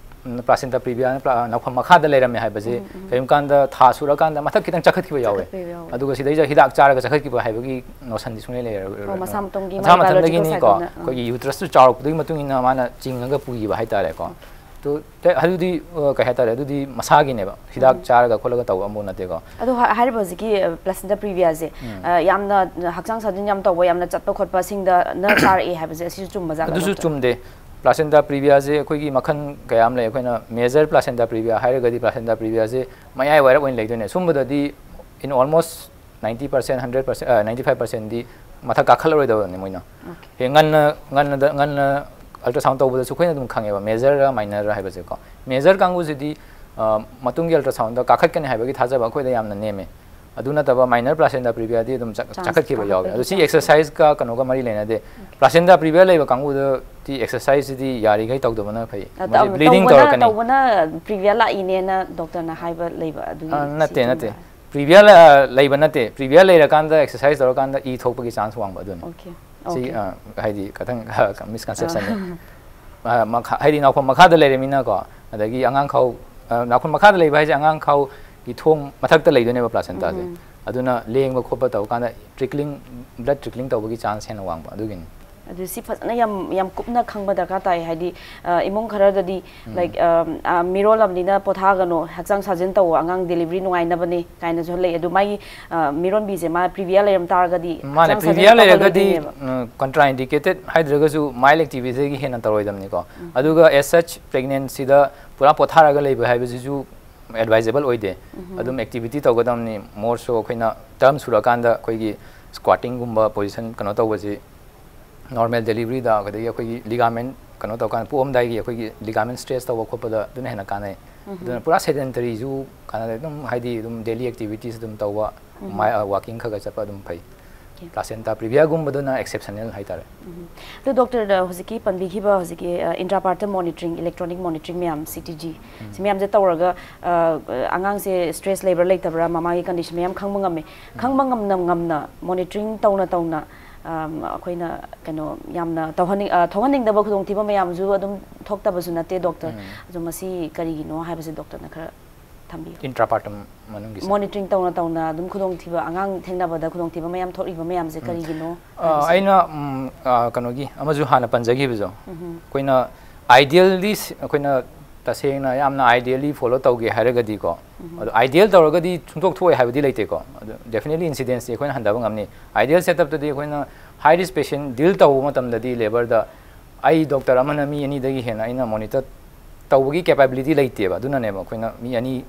ꯎꯝ, ꯄ꯭ꯂꯥꯁꯦꯟꯇꯥ ꯄ꯭ꯔꯤꯕꯤꯌꯥ, ꯄ꯭ꯂꯥ-, ꯅꯥꯎꯐꯝ ꯃꯈꯥꯗ ꯂꯩꯔꯝꯃꯦ ꯍꯥꯏꯕꯁꯦ ꯀꯔꯤꯒꯨꯝꯕ ꯀꯥꯟꯗ ꯊꯥ ꯁꯨꯔꯀꯥꯟꯗ ꯃꯊꯛ ꯈꯤꯇꯪ ꯆꯠꯈꯠꯈꯤꯕ ꯌꯥꯎꯋꯦ꯫ ꯆꯠꯈꯠꯄ ꯌꯥꯎꯋꯦ꯫ ꯑꯗꯨꯒ ꯁꯤꯗꯩꯗ ꯍꯤꯗꯥꯛ ꯆꯥꯔꯒ ꯆꯠꯈꯠꯈꯤꯕ ꯍꯥꯏꯕꯒꯤ ꯅꯣꯁꯟꯗꯤ ꯁꯨꯡꯂꯩ ꯂꯩꯔꯔꯣꯏ꯫ ꯑꯣ, ꯃꯁꯥ ꯃꯇꯣꯝꯒꯤ ꯃꯁꯥ ꯃꯥꯏ ꯃꯊꯟꯗꯒꯤꯅꯤ biological ꯀꯣ꯫ cycle ꯅ, ꯑꯥ꯫ ꯑꯩꯈꯣꯏꯒꯤ ꯌꯨꯇ꯭ꯔꯁꯇꯨ ꯆꯥꯎꯔꯛꯄꯗꯨꯒꯤ ꯃꯇꯨꯡ ꯏꯟꯅ ꯃꯥꯅ ꯆꯤꯡꯉꯒ ꯄꯨꯈꯤꯕ ꯍꯥꯏꯇꯥꯔꯦꯀꯣ꯫ ꯑꯗꯨ, ꯑꯗꯨꯗꯤ, ꯑ, ꯀꯩ ꯍꯥꯏꯇꯥꯔꯦ, ꯑꯗꯨꯗꯤ ꯃꯁꯥꯒꯤꯅꯦꯕ, ꯍꯤꯗꯥꯛ ꯆꯥꯔꯒ ꯈꯣꯠꯂꯒ ꯇꯧꯕ ꯑꯃꯐꯥꯎ ꯅꯠꯇꯦꯀꯣ꯫ ꯑꯗꯣ ꯍꯥ-, ꯍꯥꯏꯔꯤꯕ ꯍꯧꯖꯤꯛꯀꯤ ꯄ꯭ꯂꯥꯁꯦꯟꯇꯥ ꯄ꯭ꯔꯤꯕꯤꯌꯥꯁꯦ ꯌꯥꯝꯅ ꯍꯛꯆꯥꯡ ꯁꯥꯖꯦꯜ ꯌꯥꯝ ꯇꯧꯕ, ꯌꯥꯝꯅ ꯆꯠꯄ ꯈꯣꯠꯄꯁꯤꯡꯗꯅ ꯆꯥꯔꯛꯑꯦ ꯍꯥꯏꯕꯁꯦ ꯑꯁꯤꯁꯨ ꯆꯨꯝꯕ ꯖꯥꯠꯂ, ꯑꯗꯨꯁꯨ ꯗꯣꯛꯇꯔ? ꯆꯨꯝꯗꯦ꯫ ꯄ꯭ꯂꯥꯁꯦꯟꯇꯥ ꯄ꯭ꯔꯤꯕꯤꯌꯥꯁꯦ ꯑꯩꯈꯣꯏꯒꯤ ꯃꯈꯜ ꯀꯌꯥ ꯑꯃ ꯂꯩ꯫ ꯑꯩꯈꯣꯏꯅ ꯃꯦꯖꯔ ꯄ꯭ꯂꯥꯁꯦꯟꯇꯥ ꯄ꯭ꯔꯤꯕꯤꯌꯥ ꯍꯥꯏꯔꯒꯗꯤ ꯄ꯭ꯂꯥꯁꯦꯟꯇꯥ ꯄ꯭ꯔꯤꯕꯤꯌꯥꯁꯦ ꯃꯌꯥꯏ ꯋꯥꯏꯔꯞ ꯑꯣꯏꯅ ꯂꯩꯗꯣꯏꯅꯦ꯫ ꯁꯨꯝꯕꯗꯗꯤ in almost ninety percent, hundred percent, ꯑ, ninety five percent ꯗꯤ ꯃꯊꯛ ꯀꯥꯈꯠꯂꯔꯣꯏꯗꯕꯅꯤ ꯃꯣꯏꯅ꯫ Okay. ꯍꯦ, ꯉꯟꯅ, ꯉꯟꯅꯗ, ꯉꯟꯅ ꯑꯜꯇ꯭ꯔꯥꯁꯥꯎꯟ ꯇꯧꯕꯗꯁꯨ ꯑꯩꯈꯣꯏꯅ ꯑꯗꯨꯝ ꯈꯪꯉꯦꯕ, ꯃꯦꯖꯔꯔ ꯃꯥꯏꯅꯔꯔ ꯍꯥꯏꯕꯁꯦꯀꯣ꯫ ꯃꯦꯖꯔ ꯀꯥꯡꯕꯨꯁꯤꯗꯤ, ꯑ, ꯃꯇꯨꯡꯒꯤ ꯑꯜꯇ꯭ꯔꯥꯁꯥꯎꯟꯗ ꯀꯥꯈꯠꯀꯅꯤ ꯍꯥꯏꯕꯒꯤ ꯊꯥꯖꯕ ꯑꯩꯈꯣꯏꯗ ꯌꯥꯝꯅ ꯅꯦꯝꯃꯦ꯫ ꯑꯗꯨ ꯅꯠꯇꯕ ꯃꯥꯏꯅꯔ ꯄ꯭ꯂꯥꯁꯦꯟꯇꯥ ꯄ꯭ꯔꯤꯕꯤꯌꯥꯗꯤ ꯑꯗꯨꯝ ꯆꯠ-, Chance ꯆꯥꯈꯠꯈꯤꯕ ꯌꯥꯎꯋꯦ꯫ ꯀꯥꯈꯠꯄꯒꯤ ꯑꯗꯨ ꯁꯤ chance. ꯑꯦꯛꯁꯔꯁꯥꯏꯖꯀ ꯀꯩꯅꯣꯒ ꯃꯔꯤ ꯂꯩꯅꯗꯦ꯫ ꯄ꯭ꯂꯥꯁꯦꯟꯇꯥ ꯄ꯭ꯔꯤꯕꯤꯌꯥ ꯂꯩꯕ ꯀꯥꯡꯕꯨꯗꯗꯤ ꯑꯦꯛꯁꯔꯁꯥꯏꯖꯁꯤꯗꯤ ꯌꯥꯔꯤꯈꯩ ꯇꯧꯗꯕꯅ ꯐꯩ꯫ ꯑ, ꯃꯣꯏꯁꯦ ꯇꯧ-, ꯕ꯭ꯂꯤꯗꯤꯡ ꯇꯧꯕꯅ, ꯇꯧꯔꯛꯀꯅꯤ꯫ ꯇꯧꯕꯅ ꯄ꯭ꯔꯤꯕꯤꯌꯥ ꯂꯥꯛꯏꯅꯦꯅ ꯗꯣꯛꯇꯔꯅ ꯍꯥꯏꯕ ꯂꯩꯕ ꯑꯗꯨꯒꯤ ꯑ, ꯅꯠꯇꯦ, ꯁꯤ ꯅꯠꯇꯦ꯫ ꯆꯨꯝꯕ꯭ꯔꯥ? ꯄ꯭ꯔꯤꯕꯤꯌꯥ ꯂ-, ꯂꯩꯕ ꯅꯠꯇꯦ꯫ ꯄ꯭ꯔꯤꯕꯤꯌꯥ ꯂꯩꯔꯀꯥꯟꯗ ꯑꯦꯛꯁꯔꯁꯥꯏꯖ ꯇꯧꯔꯀꯥꯟꯗ ꯏ ꯊꯣꯛꯄꯒꯤ ꯆꯥꯟꯁ ꯋꯥꯡꯕ ꯑꯗꯨꯅꯤ꯫ Okay. ꯁꯤ, Okay. ꯑ, ꯍꯥꯏꯗꯤ ꯈꯇꯪ ꯃꯤꯁꯀꯟꯁꯦꯞꯁꯟꯅꯦ꯫ ꯑ, ꯃꯈꯥ-, ꯍꯥꯏꯗꯤ ꯅꯥꯎꯈꯣꯡ ꯃꯈꯥꯗ ꯂꯩꯔꯃꯤꯅꯀꯣ, ꯑꯗꯒꯤ ꯑꯉꯥꯡꯈꯥꯎ, ꯑ, ꯅꯥꯎꯈꯣꯡ ꯃꯈꯥꯗ ꯂꯩꯕ ꯍꯥꯏꯁꯦ ꯑꯉꯥꯡꯈꯥꯎꯒꯤ ꯊꯣꯡ ꯃꯊꯛꯇ ꯂꯩꯗꯣꯏꯅꯦꯕ ꯄ꯭ꯂꯥꯁꯦꯟꯇꯥꯁꯦ꯫ ꯑꯗꯨꯅ ꯂꯦꯡꯕ ꯈꯣꯠꯄ ꯇꯧꯕ ꯀꯥꯟꯗ trickling, blood trickling ꯇꯧꯕꯒꯤ ꯆꯥꯟꯁ ꯍꯦꯟꯅ ꯋꯥꯡꯕ ꯑꯗꯨꯒꯤꯅꯤ꯫ ꯑꯗꯨ ꯁꯤ ꯐꯖꯅ ꯌꯥꯝ ꯌꯥꯝ ꯀꯨꯞꯅ ꯈꯪꯕ ꯗꯔꯀꯥꯔ ꯇꯥꯏ꯫ ꯍꯥꯏꯗꯤ, ꯑ, ꯏꯃꯨꯡ ꯈꯔꯗꯗꯤ, ꯎꯝ꯫ Like, ꯑ, ꯑ, ꯃꯤꯔꯣꯜ ꯑꯃꯅꯤꯅ "ꯄꯣꯊꯥꯒꯅꯣ, ꯍꯛꯆꯥꯡ ꯁꯥꯖꯦꯜ ꯇꯧꯋꯣ, ꯑꯉꯥꯡ delivery ꯅꯨꯡꯉꯥꯏꯅꯕꯅꯦ" ꯀꯥꯏꯅꯁꯨ ꯂꯩ꯫ ꯑꯗꯨ ꯃꯥꯒꯤ, ꯑ, ꯃꯤꯔꯣꯟꯕꯤꯁꯦ ꯃꯥ previa ꯂꯩꯔꯝ ꯇꯥꯔꯒꯗꯤ ꯃꯥꯅꯦ, ꯍꯛꯆꯥꯡ ꯁꯥꯖꯦꯜ previa ꯂꯩꯔꯒꯗꯤ, ꯇꯧꯍꯜꯂꯣꯏꯗꯣꯏꯅꯦꯕ꯫ ꯎꯝ, contraindicated ꯍꯥꯏꯗ꯭ꯔꯒꯁꯨ mild activity ꯗꯒꯤ ꯍꯦꯟꯅ ꯇꯧꯔꯣꯏꯗꯕꯅꯤꯀꯣ꯫ ꯎꯝ꯫ ꯑꯗꯨꯒ as such pregnancy ꯗ ꯄꯨꯔꯥ ꯄꯣꯊꯥꯔꯒ ꯂꯩꯕ ꯍꯥꯏꯕꯁꯤꯁꯨ advisable ꯑꯣꯏꯗꯦ꯫ ꯎꯝ꯫ ꯑꯗꯨꯝ activity ꯇꯧꯒꯗꯕꯅꯤ꯫ More so ꯑꯩꯈꯣꯏꯅ term ꯁꯨꯔꯀꯥꯟꯗ ꯑꯩꯈꯣꯏꯒꯤ squatting ꯒꯨꯝꯕ position ꯀꯩꯅꯣ ꯇꯧꯕꯁꯤ normal delivery ꯗ, ꯑꯗꯒꯤ ꯑꯩꯈꯣꯏꯒꯤ ligament ꯀꯩꯅꯣ ꯇꯧꯀꯥꯟꯗ, ꯄꯣꯛꯑꯝꯗꯥꯏꯒꯤ ꯑꯩꯈꯣꯏꯒꯤ ligament stretch ꯇꯧꯕ ꯈꯣꯠꯄꯗ ꯑꯗꯨꯅ ꯍꯦꯟꯅ ꯀꯥꯟꯅꯩ꯫ ꯎꯝ꯫ ꯑꯗꯨꯅ ꯄꯨꯔꯥ sedentary ꯁꯨ ꯀꯥꯟꯅꯗꯦ꯫ ꯑꯗꯨꯝ ꯍꯥꯏꯗꯤ ꯑꯗꯨꯝ daily activities ꯑꯗꯨꯝ ꯇꯧꯕ, ꯎꯝ꯫ ꯃꯥꯏ-, ꯑ, walking ꯈꯔ ꯈꯔ ꯆꯠꯄ ꯑꯗꯨꯝ ꯐꯩ꯫ Okay꯫ Placenta previa ꯒꯨꯝꯕꯗꯨꯅ exceptional ꯍꯥꯏꯇꯥꯔꯦ꯫ ꯎꯝ꯫ ꯑꯗꯨ doctor ꯗ ꯍꯧꯖꯤꯛꯀꯤ ꯄꯟꯕꯤꯈꯤꯕ ꯍꯧꯖꯤꯛꯀꯤ, ꯑ, intrapartum monitoring, electronic monitoring ꯃꯌꯥꯝ, C T G, ꯎꯝ꯫ ꯁꯤ ꯃꯌꯥꯝꯁꯦ ꯇꯧꯔꯒ, ꯑ, ꯑꯉꯥꯡꯁꯦ stress ꯂꯩꯕ꯭ꯔꯥ ꯂꯩꯇꯕ꯭ꯔꯥ, ꯃꯃꯥꯒꯤ condition ꯃꯌꯥꯝ ꯈꯪꯕ ꯉꯝꯃꯦ꯫ ꯎꯝ꯫ ꯈꯪꯕ ꯉꯝꯅ ꯉꯝꯅ monitoring ꯇꯧꯅ ꯇꯧꯅ, ꯑꯝ, ꯑꯩꯈꯣꯏꯅ ꯀꯩꯅꯣ ꯌꯥꯝꯅ ꯇꯧꯍꯟꯅꯤꯡ-, ꯑ, ꯊꯣꯛꯍꯟꯅꯤꯡꯗꯕ ꯈꯨꯗꯣꯡꯊꯤꯕ ꯃꯌꯥꯝꯁꯨ ꯑꯗꯨꯝ ꯊꯣꯛꯇꯕꯁꯨ ꯅꯠꯇꯦ, doctor꯫ ꯎꯝ꯫ ꯑꯗꯣ ꯃꯁꯤ ꯀꯔꯤꯒꯤꯅꯣ ꯍꯥꯏꯕꯁꯦ doctor ꯅ ꯈꯔ ꯊꯝꯕꯤꯌꯨ꯫ Intrapartum ꯃꯅꯨꯡꯒꯤꯁꯦ? Monitoring ꯇꯧꯅ ꯇꯧꯅ ꯑꯗꯨꯝ ꯈꯨꯗꯣꯡꯊꯤꯕ, ꯑꯉꯥꯡ ꯊꯦꯡꯅꯕꯗ ꯈꯨꯗꯣꯡꯊꯤꯕ ꯃꯌꯥꯝ ꯊꯣꯛꯏꯕ ꯃꯌꯥꯝꯁꯦ ꯎꯝ꯫ ꯀꯔꯤꯒꯤꯅꯣ ꯑ, ꯍꯥꯏꯕꯁꯦ? ꯑꯩꯅ, ꯎꯝ, ꯑ, ꯀꯩꯅꯣꯒꯤ ꯑꯃꯁꯨ ꯍꯥꯟꯅ ꯄꯟꯖꯈꯤꯕꯗꯣ, ꯎꯝꯍꯨꯝ꯫ ꯑꯩꯈꯣꯏꯅ ideally ꯁꯤ-, ꯑꯩꯈꯣꯏꯅ ꯇꯁꯦꯡꯅ ꯌꯥꯝꯅ ideally follow ꯇꯧꯒꯦ ꯍꯥꯏꯔꯒꯗꯤꯀꯣ, ꯎꯝꯍꯨꯝ꯫ ꯑꯗꯣ ideal ꯇꯧꯔꯒꯗꯤ ꯁꯨꯡꯊꯣꯛ ꯊꯣꯛꯑꯣꯏ ꯍꯥꯏꯕꯗꯤ ꯂꯩꯇꯦꯀꯣ꯫ ꯑꯗꯣ definitely incidence ꯇꯤ ꯑꯩꯈꯣꯏꯅ ꯍꯟꯊꯕ ꯉꯝꯅꯤ꯫ Ideal setup ꯇꯗꯤ ꯑꯩꯈꯣꯏꯅ high risk patient deal ꯇꯧꯕ ꯃꯇꯝꯗꯗꯤ labour ꯗ ꯑꯩ doctor ꯑꯃꯅ ꯃꯤ ꯑꯅꯤꯗꯒꯤ ꯍꯦꯟꯅ ꯑꯩꯅ monitor ꯇꯧꯕꯒꯤ capability ꯂꯩꯇꯦꯕ꯫ ꯑꯗꯨꯅꯅꯦꯕ ꯑꯩꯈꯣꯏꯅ ꯃꯤ ꯑꯅꯤ,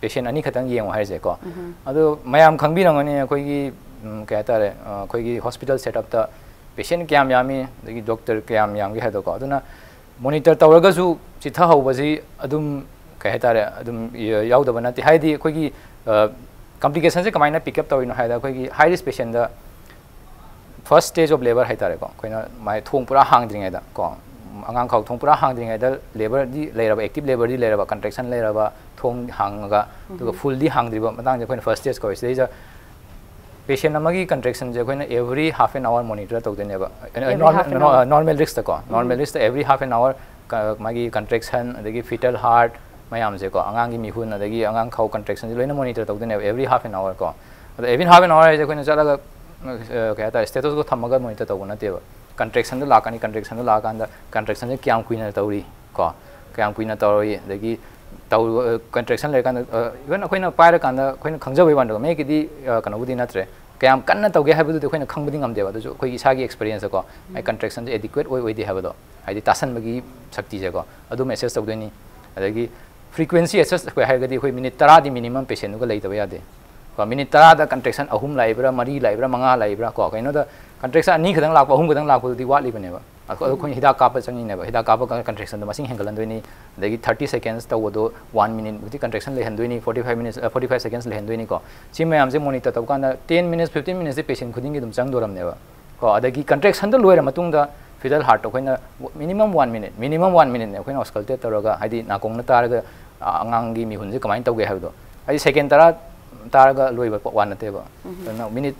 patient ꯑꯅꯤ ꯈꯛꯇꯪ ꯌꯦꯡꯉꯣ ꯍꯥꯏꯔꯤꯁꯦꯀꯣ꯫ ꯎꯝꯍꯨꯝ꯫ ꯑꯗꯣ ꯃꯌꯥꯝ ꯈꯪꯕꯤꯔꯝꯒꯅꯤ ꯑꯩꯈꯣꯏꯒꯤ, ꯎꯝ, ꯀꯩ ꯍꯥꯏꯇꯥꯔꯦ, ꯑ, ꯑꯩꯈꯣꯏꯒꯤ hospital setup ꯇ patient ꯀꯌꯥꯝ ꯌꯥꯝꯃꯤ, ꯑꯗꯒꯤ doctor ꯀꯌꯥꯝ ꯌꯥꯝꯒꯦ ꯍꯥꯏꯗꯣꯀꯣ꯫ ꯑꯗꯨꯅ monitor ꯇꯧꯔꯒꯁꯨ ꯆꯤꯠꯊꯍꯧꯕꯁꯤ ꯑꯗꯨꯝ, ꯀꯩ ꯍꯥꯏꯇꯥꯔꯦ, ꯑꯗꯨꯝ ꯌ-, ꯌꯥꯎꯗꯕ ꯅꯠꯇꯦ꯫ ꯍꯥꯏꯗꯤ ꯑꯩꯈꯣꯏꯒꯤ, ꯑ, complication ꯁꯦ ꯀꯃꯥꯏꯅ pick up ꯇꯧꯔꯤꯅꯣ ꯍꯥꯏꯗ, ꯑꯩꯈꯣꯏꯒꯤ high risk patient the first stage of labour ꯍꯥꯏꯇꯥꯔꯦꯀꯣ, ꯑꯩꯈꯣꯏꯅ ꯃꯥꯏ ꯊꯣꯡ ꯄꯨꯔꯥ ꯍꯥꯡꯗ꯭ꯔꯤꯉꯩꯗ ꯀꯣ, ꯑꯉꯥꯡ ꯈꯥꯎ ꯊꯣꯡ ꯄꯨꯔꯥ ꯍꯥꯡꯗ꯭ꯔꯤꯉꯩꯗ labour ꯗꯤ ꯂꯩꯔꯕ, active labour ꯗꯤ ꯂꯩꯔꯕ, contraction ꯂꯩꯔꯕ, ꯊꯣꯡ ꯍꯥꯡꯉꯒ, ꯑꯗꯨꯒ ꯎꯝ꯫ Full ꯗꯤ ꯍꯥꯡꯗ꯭ꯔꯤꯕ ꯃꯇꯥꯡꯁꯦ ꯑꯩꯈꯣꯏꯅ first stage ꯀꯧꯋꯦ꯫ ꯁꯤꯗꯩꯁꯤꯗ patient ꯑꯃꯒꯤ contraction ꯁꯦ ꯑꯩꯈꯣꯏꯅ every half an hour monitor ꯇꯧꯗꯣꯏꯅꯦꯕ꯫ Every normal, half an hour? Normal risk ꯇꯀꯣ, normal um. Risk ꯇ every half an hour ꯀ-, ꯃꯥꯒꯤ contraction, ꯑꯗꯒꯤ fetal heart ꯃꯌꯥꯝꯁꯦꯀꯣ, ꯑꯉꯥꯡꯒꯤ ꯃꯤꯍꯨꯟ, ꯑꯗꯒꯤ ꯑꯉꯥꯡ ꯈꯥꯎ contraction ꯁꯦ ꯂꯣꯏꯅ monitor ꯇꯧꯗꯣꯏꯅꯦꯕ every half an hour ꯀꯣ꯫ ꯑꯗꯣ every half an hour ꯍꯥꯏꯁꯦ ꯑꯩꯈꯣꯏꯅ ꯆꯠꯂꯒ, ꯑ, ꯀꯩ ꯍꯥꯏꯇꯥꯔꯦ, stethoscope ꯊꯝꯃꯒ monitor ꯇꯧꯕ ꯅꯠꯇꯦꯕ꯫ ꯀꯟꯇ꯭ꯔꯦꯛꯁꯟꯗ ꯂꯥꯛꯀꯅꯤ꯫ ꯀꯟꯇ꯭ꯔꯦꯛꯁꯟꯗ ꯂꯥꯛꯑꯀꯥꯟꯗ ꯀꯟꯇ꯭ꯔꯦꯛꯁꯟꯁꯦ ꯀꯌꯥꯝ ꯀꯨꯏꯅ ꯇꯧꯔꯤ ꯀꯣ, ꯀꯌꯥꯝ ꯀꯨꯏꯅ ꯇꯧꯔꯤ, ꯑꯗꯒꯤ ꯇꯧ ꯀꯟꯇ꯭ꯔꯦꯛꯁꯟ ꯂꯩꯔꯀꯥꯟꯗ, ꯏꯚꯟ ꯑꯩꯈꯣꯏꯅ ꯄꯥꯏꯔꯀꯥꯟꯗ ꯑꯩꯈꯣꯏꯅ ꯈꯪꯖꯕꯩ ꯋꯥꯅꯦꯕ, ꯃꯌꯦꯛꯀꯤꯗꯤ ꯀꯩꯅꯣꯕꯨꯗꯤ ꯅꯠꯇ꯭ꯔꯦ꯫ ꯀꯌꯥꯝ ꯀꯟꯅ ꯇꯧꯒꯦ ꯍꯥꯏꯕꯗꯨꯗꯤ ꯑꯩꯈꯣꯏꯅ ꯈꯪꯕꯗꯤ ꯉꯝꯗꯦꯕ, ꯑꯗꯨꯁꯨ ꯑꯩꯈꯣꯏꯒꯤ ꯏꯁꯥꯒꯤ ꯑꯦꯛꯁꯄꯤꯔꯤꯌꯦꯟꯁꯇꯀꯣ, ꯑꯩ ꯀꯟꯇ꯭ꯔꯦꯛꯁꯟꯁꯦ ꯑꯦꯗꯤꯀ꯭ꯋꯦꯠ ꯑꯣꯏ ꯑꯣꯏꯗꯦ ꯍꯥꯏꯕꯗꯣ, ꯍꯥꯏꯗꯤ ꯇꯥꯁꯟꯕꯒꯤ ꯁꯛꯇꯤꯁꯦꯀꯣ, ꯑꯗꯨꯝ ꯑꯦꯁꯦꯁ ꯇꯧꯗꯣꯏꯅꯤ꯫ ꯑꯗꯒꯤ ꯐ꯭ꯔꯤꯀ꯭ꯋꯦꯟꯁꯤ ꯑꯦꯁꯦꯁ ꯑꯩꯈꯣꯏ ꯍꯥꯏꯔꯒꯗꯤ ꯑꯩꯈꯣꯏ ꯃꯤꯅꯤꯠ ꯇꯔꯥꯗꯤ ꯃꯤꯅꯤꯃꯝ ꯄꯦꯁꯦꯟꯗꯨꯒ ꯂꯩꯇꯕ ꯌꯥꯗꯦ ꯀꯣ꯫ ꯃꯤꯅꯤꯠ ꯇꯔꯥꯗ ꯀꯟꯇ꯭ꯔꯦꯛꯁꯟ ꯑꯍꯨꯝ ꯂꯥꯛꯏꯕ꯭ꯔꯥ, ꯃꯔꯤ ꯂꯥꯛꯏꯕ꯭ꯔꯥ, ꯃꯉꯥ ꯂꯥꯛꯏꯕ꯭ꯔꯥ ꯀꯣ, ꯀꯩꯅꯣꯗ ꯀꯟꯇ꯭ꯔꯦꯛꯁꯟ ꯑꯅꯤ ꯈꯛꯇꯪ ꯂꯥꯛꯄ, ꯑꯍꯨꯝ ꯈꯛꯇꯪ ꯂꯥꯛꯄꯗꯨꯗꯤ ꯋꯥꯠꯂꯤꯕꯅꯦꯕ꯫ ꯑꯗꯣ ꯑꯩꯈꯣꯏꯅ ꯍꯤꯗꯥꯛ ꯀꯥꯞꯄ ꯆꯪꯉꯤꯅꯦꯕ, ꯍꯤꯗꯥꯛ ꯀꯥꯞꯄ ꯀꯟꯇ꯭ꯔꯦꯛꯁꯟꯗꯣ ꯃꯁꯤꯡ ꯍꯦꯟꯒꯠꯍꯟꯗꯣꯏꯅꯤ꯫ ꯑꯗꯒꯤ ꯊꯥꯔꯇꯤ ꯁꯦꯀꯦꯟꯁ ꯇꯧꯕꯗꯣ ꯋꯥꯟ ꯃꯤꯅꯤꯠ ꯍꯧꯖꯤꯛ ꯀꯟꯇ꯭ꯔꯦꯛꯁꯟ ꯂꯩꯍꯟꯗꯣꯏꯅꯤ, forty five minutes, forty five seconds ꯂꯩꯍꯟꯗꯣꯏꯅꯤꯀꯣ꯫ ꯁꯤ ꯃꯌꯥꯝꯁꯦ ꯃꯣꯅꯤꯇꯔ ꯇꯧꯕ ꯀꯥꯟꯗ ꯇꯦꯟ ꯃꯤꯅꯤꯠꯁ, ꯐꯤꯐꯇꯤꯟ ꯃꯤꯅꯤꯠꯁꯇꯤ ꯄꯦꯁꯦꯟ ꯈꯨꯗꯤꯡꯒꯤ ꯑꯗꯨꯝ ꯆꯪꯗꯣꯔꯝꯅꯦꯕ ꯀꯣ꯫ ꯑꯗꯒꯤ ꯀꯟꯇ꯭ꯔꯦꯛꯁꯟꯗꯣ ꯂꯣꯏꯔ ꯃꯇꯨꯡꯗ ꯐꯤꯗꯜ ꯍꯥꯔꯠꯇꯣ ꯑꯩꯈꯣꯏꯅ minimum one minute, minimum one ꯃꯤꯅꯤꯠꯅꯦ ꯑꯩꯈꯣꯏꯅ ꯑꯣꯁꯀꯜꯇꯦꯠ ꯇꯧꯔꯒ, ꯍꯥꯏꯗꯤ ꯅꯥꯀꯣꯡꯅ ꯇꯥꯔꯒ ꯑꯉꯥꯡꯒꯤ ꯃꯤꯍꯨꯟꯁꯦ ꯀꯃꯥꯏꯅ ꯇꯧꯒꯦ ꯍꯥꯏꯕꯗꯣ, ꯍꯥꯏꯗꯤ ꯁꯦꯀꯦꯟ ꯇꯔꯥ ꯇꯥꯔꯒ ꯂꯣꯏꯕ ꯋꯥ ꯅꯠꯇꯦꯕ꯫ ꯑꯗꯨꯅ ꯃꯤꯅꯤꯠ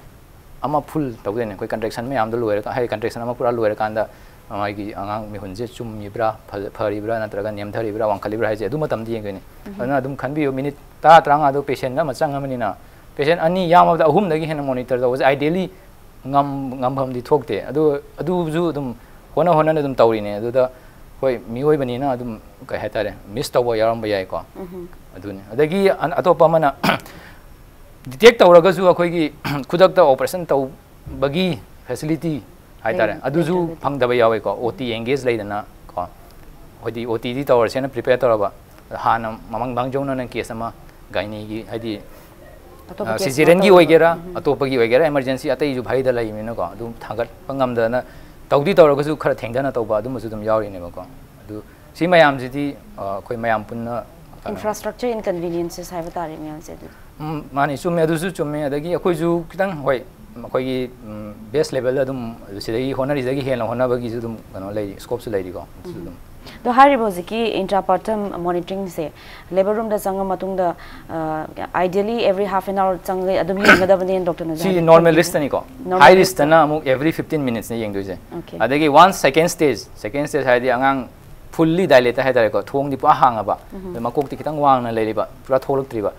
ꯑꯃ ꯐꯨꯜ ꯇꯧꯗꯣꯏꯅꯦ ꯑꯩꯈꯣꯏ ꯀꯟꯇ꯭ꯔꯦꯛꯁꯟ ꯃꯌꯥꯝꯗꯣ ꯂꯣꯏꯔꯒ, ꯍꯥꯏꯗꯤ ꯀꯟꯇ꯭ꯔꯦꯛꯁꯟ ꯑꯃ ꯄꯨꯔꯥ ꯂꯣꯏꯔꯀꯥꯟꯗ ꯃꯥꯒꯤ ꯑꯉꯥꯡ ꯃꯤꯍꯨꯟꯁꯦ ꯆꯨꯝꯃꯤꯕ꯭ꯔꯥ, ꯐ-, ꯐꯔꯤꯕ꯭ꯔꯥ ꯅꯠꯇ꯭ꯔꯒ ꯅꯦꯝꯊꯔꯤꯕ꯭ꯔꯥ, ꯋꯥꯡꯈꯠꯂꯤꯕ꯭ꯔꯥ ꯍꯥꯏꯁꯦ ꯑꯗꯨ ꯃꯇꯝꯗ ꯌꯦꯡꯗꯣꯏꯅꯦ꯫ ꯑꯗꯨꯅ ꯑꯗꯨꯝ ꯈꯟꯕꯤꯌꯨ, ꯃꯤꯅꯤꯠ ꯇꯔꯥ ꯇꯔꯥꯃꯉꯥꯗꯣ ꯄꯦꯁꯦꯟ ꯑꯃ ꯆꯪꯉꯕꯅꯤꯅ, ꯄꯦꯁꯦꯟ ꯑꯅꯤ, ꯌꯥꯝꯃꯕꯗ ꯑꯍꯨꯝꯗꯒꯤ ꯍꯦꯟꯅ ꯃꯣꯅꯤꯇꯔ ꯇꯧꯕꯁꯦ ideally ꯉꯝ-, ꯉꯝꯐꯝꯗꯤ ꯊꯣꯛꯇꯦ꯫ ꯑꯗꯨ, ꯑꯗꯨꯁꯨ ꯑꯗꯨꯝ ꯍꯣꯠꯅ ꯍꯣꯠꯅꯅ ꯑꯗꯨꯝ ꯇꯧꯔꯤꯅꯦ꯫ ꯑꯗꯨꯗ ꯍꯣꯏ, ꯃꯤꯑꯣꯏꯕꯅꯤꯅ ꯑꯗꯨꯝ ꯀꯩ ꯍꯥꯏꯇꯥꯔꯦ, ꯃꯤꯁ ꯇꯧꯕ ꯌꯥꯎꯔꯝꯕ ꯌꯥꯏꯀꯣ꯫ ꯑꯗꯨꯅꯤ꯫ ꯑꯗꯒꯤ ꯑꯇꯣꯞꯄ ꯑꯃꯅ ꯗꯤꯇꯦꯛ ꯇꯧꯔꯒꯁꯨ ꯑꯩꯈꯣꯏꯒꯤ ꯈꯨꯗꯛꯇ ꯑꯣꯄꯔꯦꯁꯟ ꯇꯧꯕꯒꯤ ꯐꯦꯁꯤꯂꯤꯇꯤ ꯍꯥꯏꯇꯥꯔꯦ, ꯑꯗꯨꯁꯨ ꯐꯪꯗꯕ ꯌꯥꯎꯋꯦꯀꯣ꯫ ꯑꯣ ꯇꯤ ꯑꯦꯡꯒꯦꯖ ꯂꯩꯗꯅ ꯀꯣ, ꯍꯥꯏꯗꯤ ꯑꯣ ꯇꯤꯗꯤ ꯇꯧꯔꯁꯦꯅ ꯄ꯭ꯔꯤꯄꯦꯌꯔ ꯇꯧꯔꯕ, ꯍꯥꯟꯅ ꯃꯃꯥꯡ ꯃꯥꯡꯖꯧꯅꯅ ꯀꯦꯁ ꯑꯃ ꯒꯥꯏꯅꯤꯒꯤ, ꯍꯥꯏꯗꯤ ꯁꯤꯖꯦꯔꯤꯌꯟꯒꯤ ꯑꯣꯏꯒꯦꯔꯥ, ꯑꯇꯣꯞꯄꯒꯤ ꯑꯣꯏꯒꯦꯔꯥ, ꯏꯃꯥꯔꯖꯦꯟꯁꯤ ꯑꯇꯩꯁꯨ ꯚꯥꯏꯗ ꯂꯩꯕꯅꯤꯅꯀꯣ, ꯑꯗꯨꯝ ꯊꯥꯡꯒꯠꯄ ꯉꯝꯗꯅ ꯇꯧꯗꯤ ꯇꯧꯔꯒꯁꯨ ꯈꯔ ꯊꯦꯡꯊꯅ ꯇꯧꯕ ꯑꯗꯨꯝꯕꯁꯨ ꯑꯗꯨꯝ ꯌꯥꯎꯔꯤꯅꯦꯕꯀꯣ꯫ ꯑꯗꯨ ꯁꯤ ꯃꯌꯥꯝꯁꯤꯗꯤ ꯑꯩꯈꯣꯏ ꯃꯌꯥꯝ ꯄꯨꯟꯅ ꯀꯩꯅꯣ, ꯏꯟꯐ꯭ꯔꯥꯁ꯭ꯇ꯭ꯔꯛꯆꯔ ꯏꯟꯀꯟꯚꯤꯅꯤꯌꯦꯟꯁꯦꯁ ꯍꯥꯏꯕ ꯇꯥꯔꯦ ꯃꯌꯥꯝꯁꯦ ꯑꯗꯨꯗꯤ꯫ ꯎꯝ, ꯃꯥꯅꯤ, ꯆꯨꯝꯃꯦ, ꯑꯗꯨꯁꯨ ꯆꯨꯝꯃꯦ꯫ ꯑꯗꯒꯤ ꯑꯩꯈꯣꯏꯁꯨ ꯈꯤꯇꯪ, ꯍꯣꯏ, ꯑꯩꯈꯣꯏꯒꯤ ꯕꯦꯁ ꯂꯦꯚꯦꯜꯗ ꯑꯗꯨꯝ ꯁꯤꯗꯒꯤ ꯍꯣꯠꯅꯔꯤꯁꯤꯗꯒꯤ ꯍꯦꯟꯅ ꯍꯣꯠꯅꯕꯒꯤꯁꯨ ꯑꯗꯨꯝ ꯀꯩꯅꯣ ꯂꯩꯔꯤ, ꯁ꯭ꯀꯣꯞꯁꯨ ꯂꯩꯔꯤꯀꯣ꯫ ꯑꯗꯨꯁꯨ ꯑꯗꯨꯝ ꯑꯗꯣ ꯍꯥꯏꯔꯤꯕ ꯍꯧꯖꯤꯛꯀꯤ ꯏꯟꯇ꯭ꯔꯥꯄꯥꯔꯇꯝ ꯃꯣꯅꯤꯇꯔꯤꯡꯁꯦ ꯂꯦꯕꯔ ꯔꯨꯝꯗ ꯆꯪꯉ ꯃꯇꯨꯡꯗ ideally every half an hour ꯆꯪꯉꯒ ꯑꯗꯨꯝ ꯌꯦꯡꯒꯗꯕꯅꯦꯅ ꯗꯣꯛꯇꯔꯅꯁꯨ ꯁꯤ ꯍꯥꯏꯕꯤꯈꯤ꯫ ꯅꯣꯔꯃꯦꯂꯤꯁꯇꯅꯤꯀꯣ꯫ Normalistꯇ꯫ ꯍꯥꯏꯔꯤꯁꯇꯅ ꯑꯃꯨꯛ every fifteen minutesꯅꯦ ꯌꯦꯡꯗꯣꯏꯁꯦ꯫ Okay. ꯑꯗꯒꯤ once second stage, second stage ꯍꯥꯏꯗꯤ ꯑꯉꯥꯡ fully dilated ꯍꯥꯏꯇꯥꯔꯦꯀꯣ, ꯊꯣꯡꯗꯤ ꯄꯨꯔꯥ ꯍꯥꯡꯉꯕ, ꯑꯗ ꯃꯀꯣꯛꯇꯤ ꯈꯤꯇꯪ ꯋꯥꯡꯅ ꯂꯩꯔꯤꯕ, ꯄꯨꯔꯥ ꯊꯣꯛꯂꯛꯇ꯭ꯔꯤꯕ,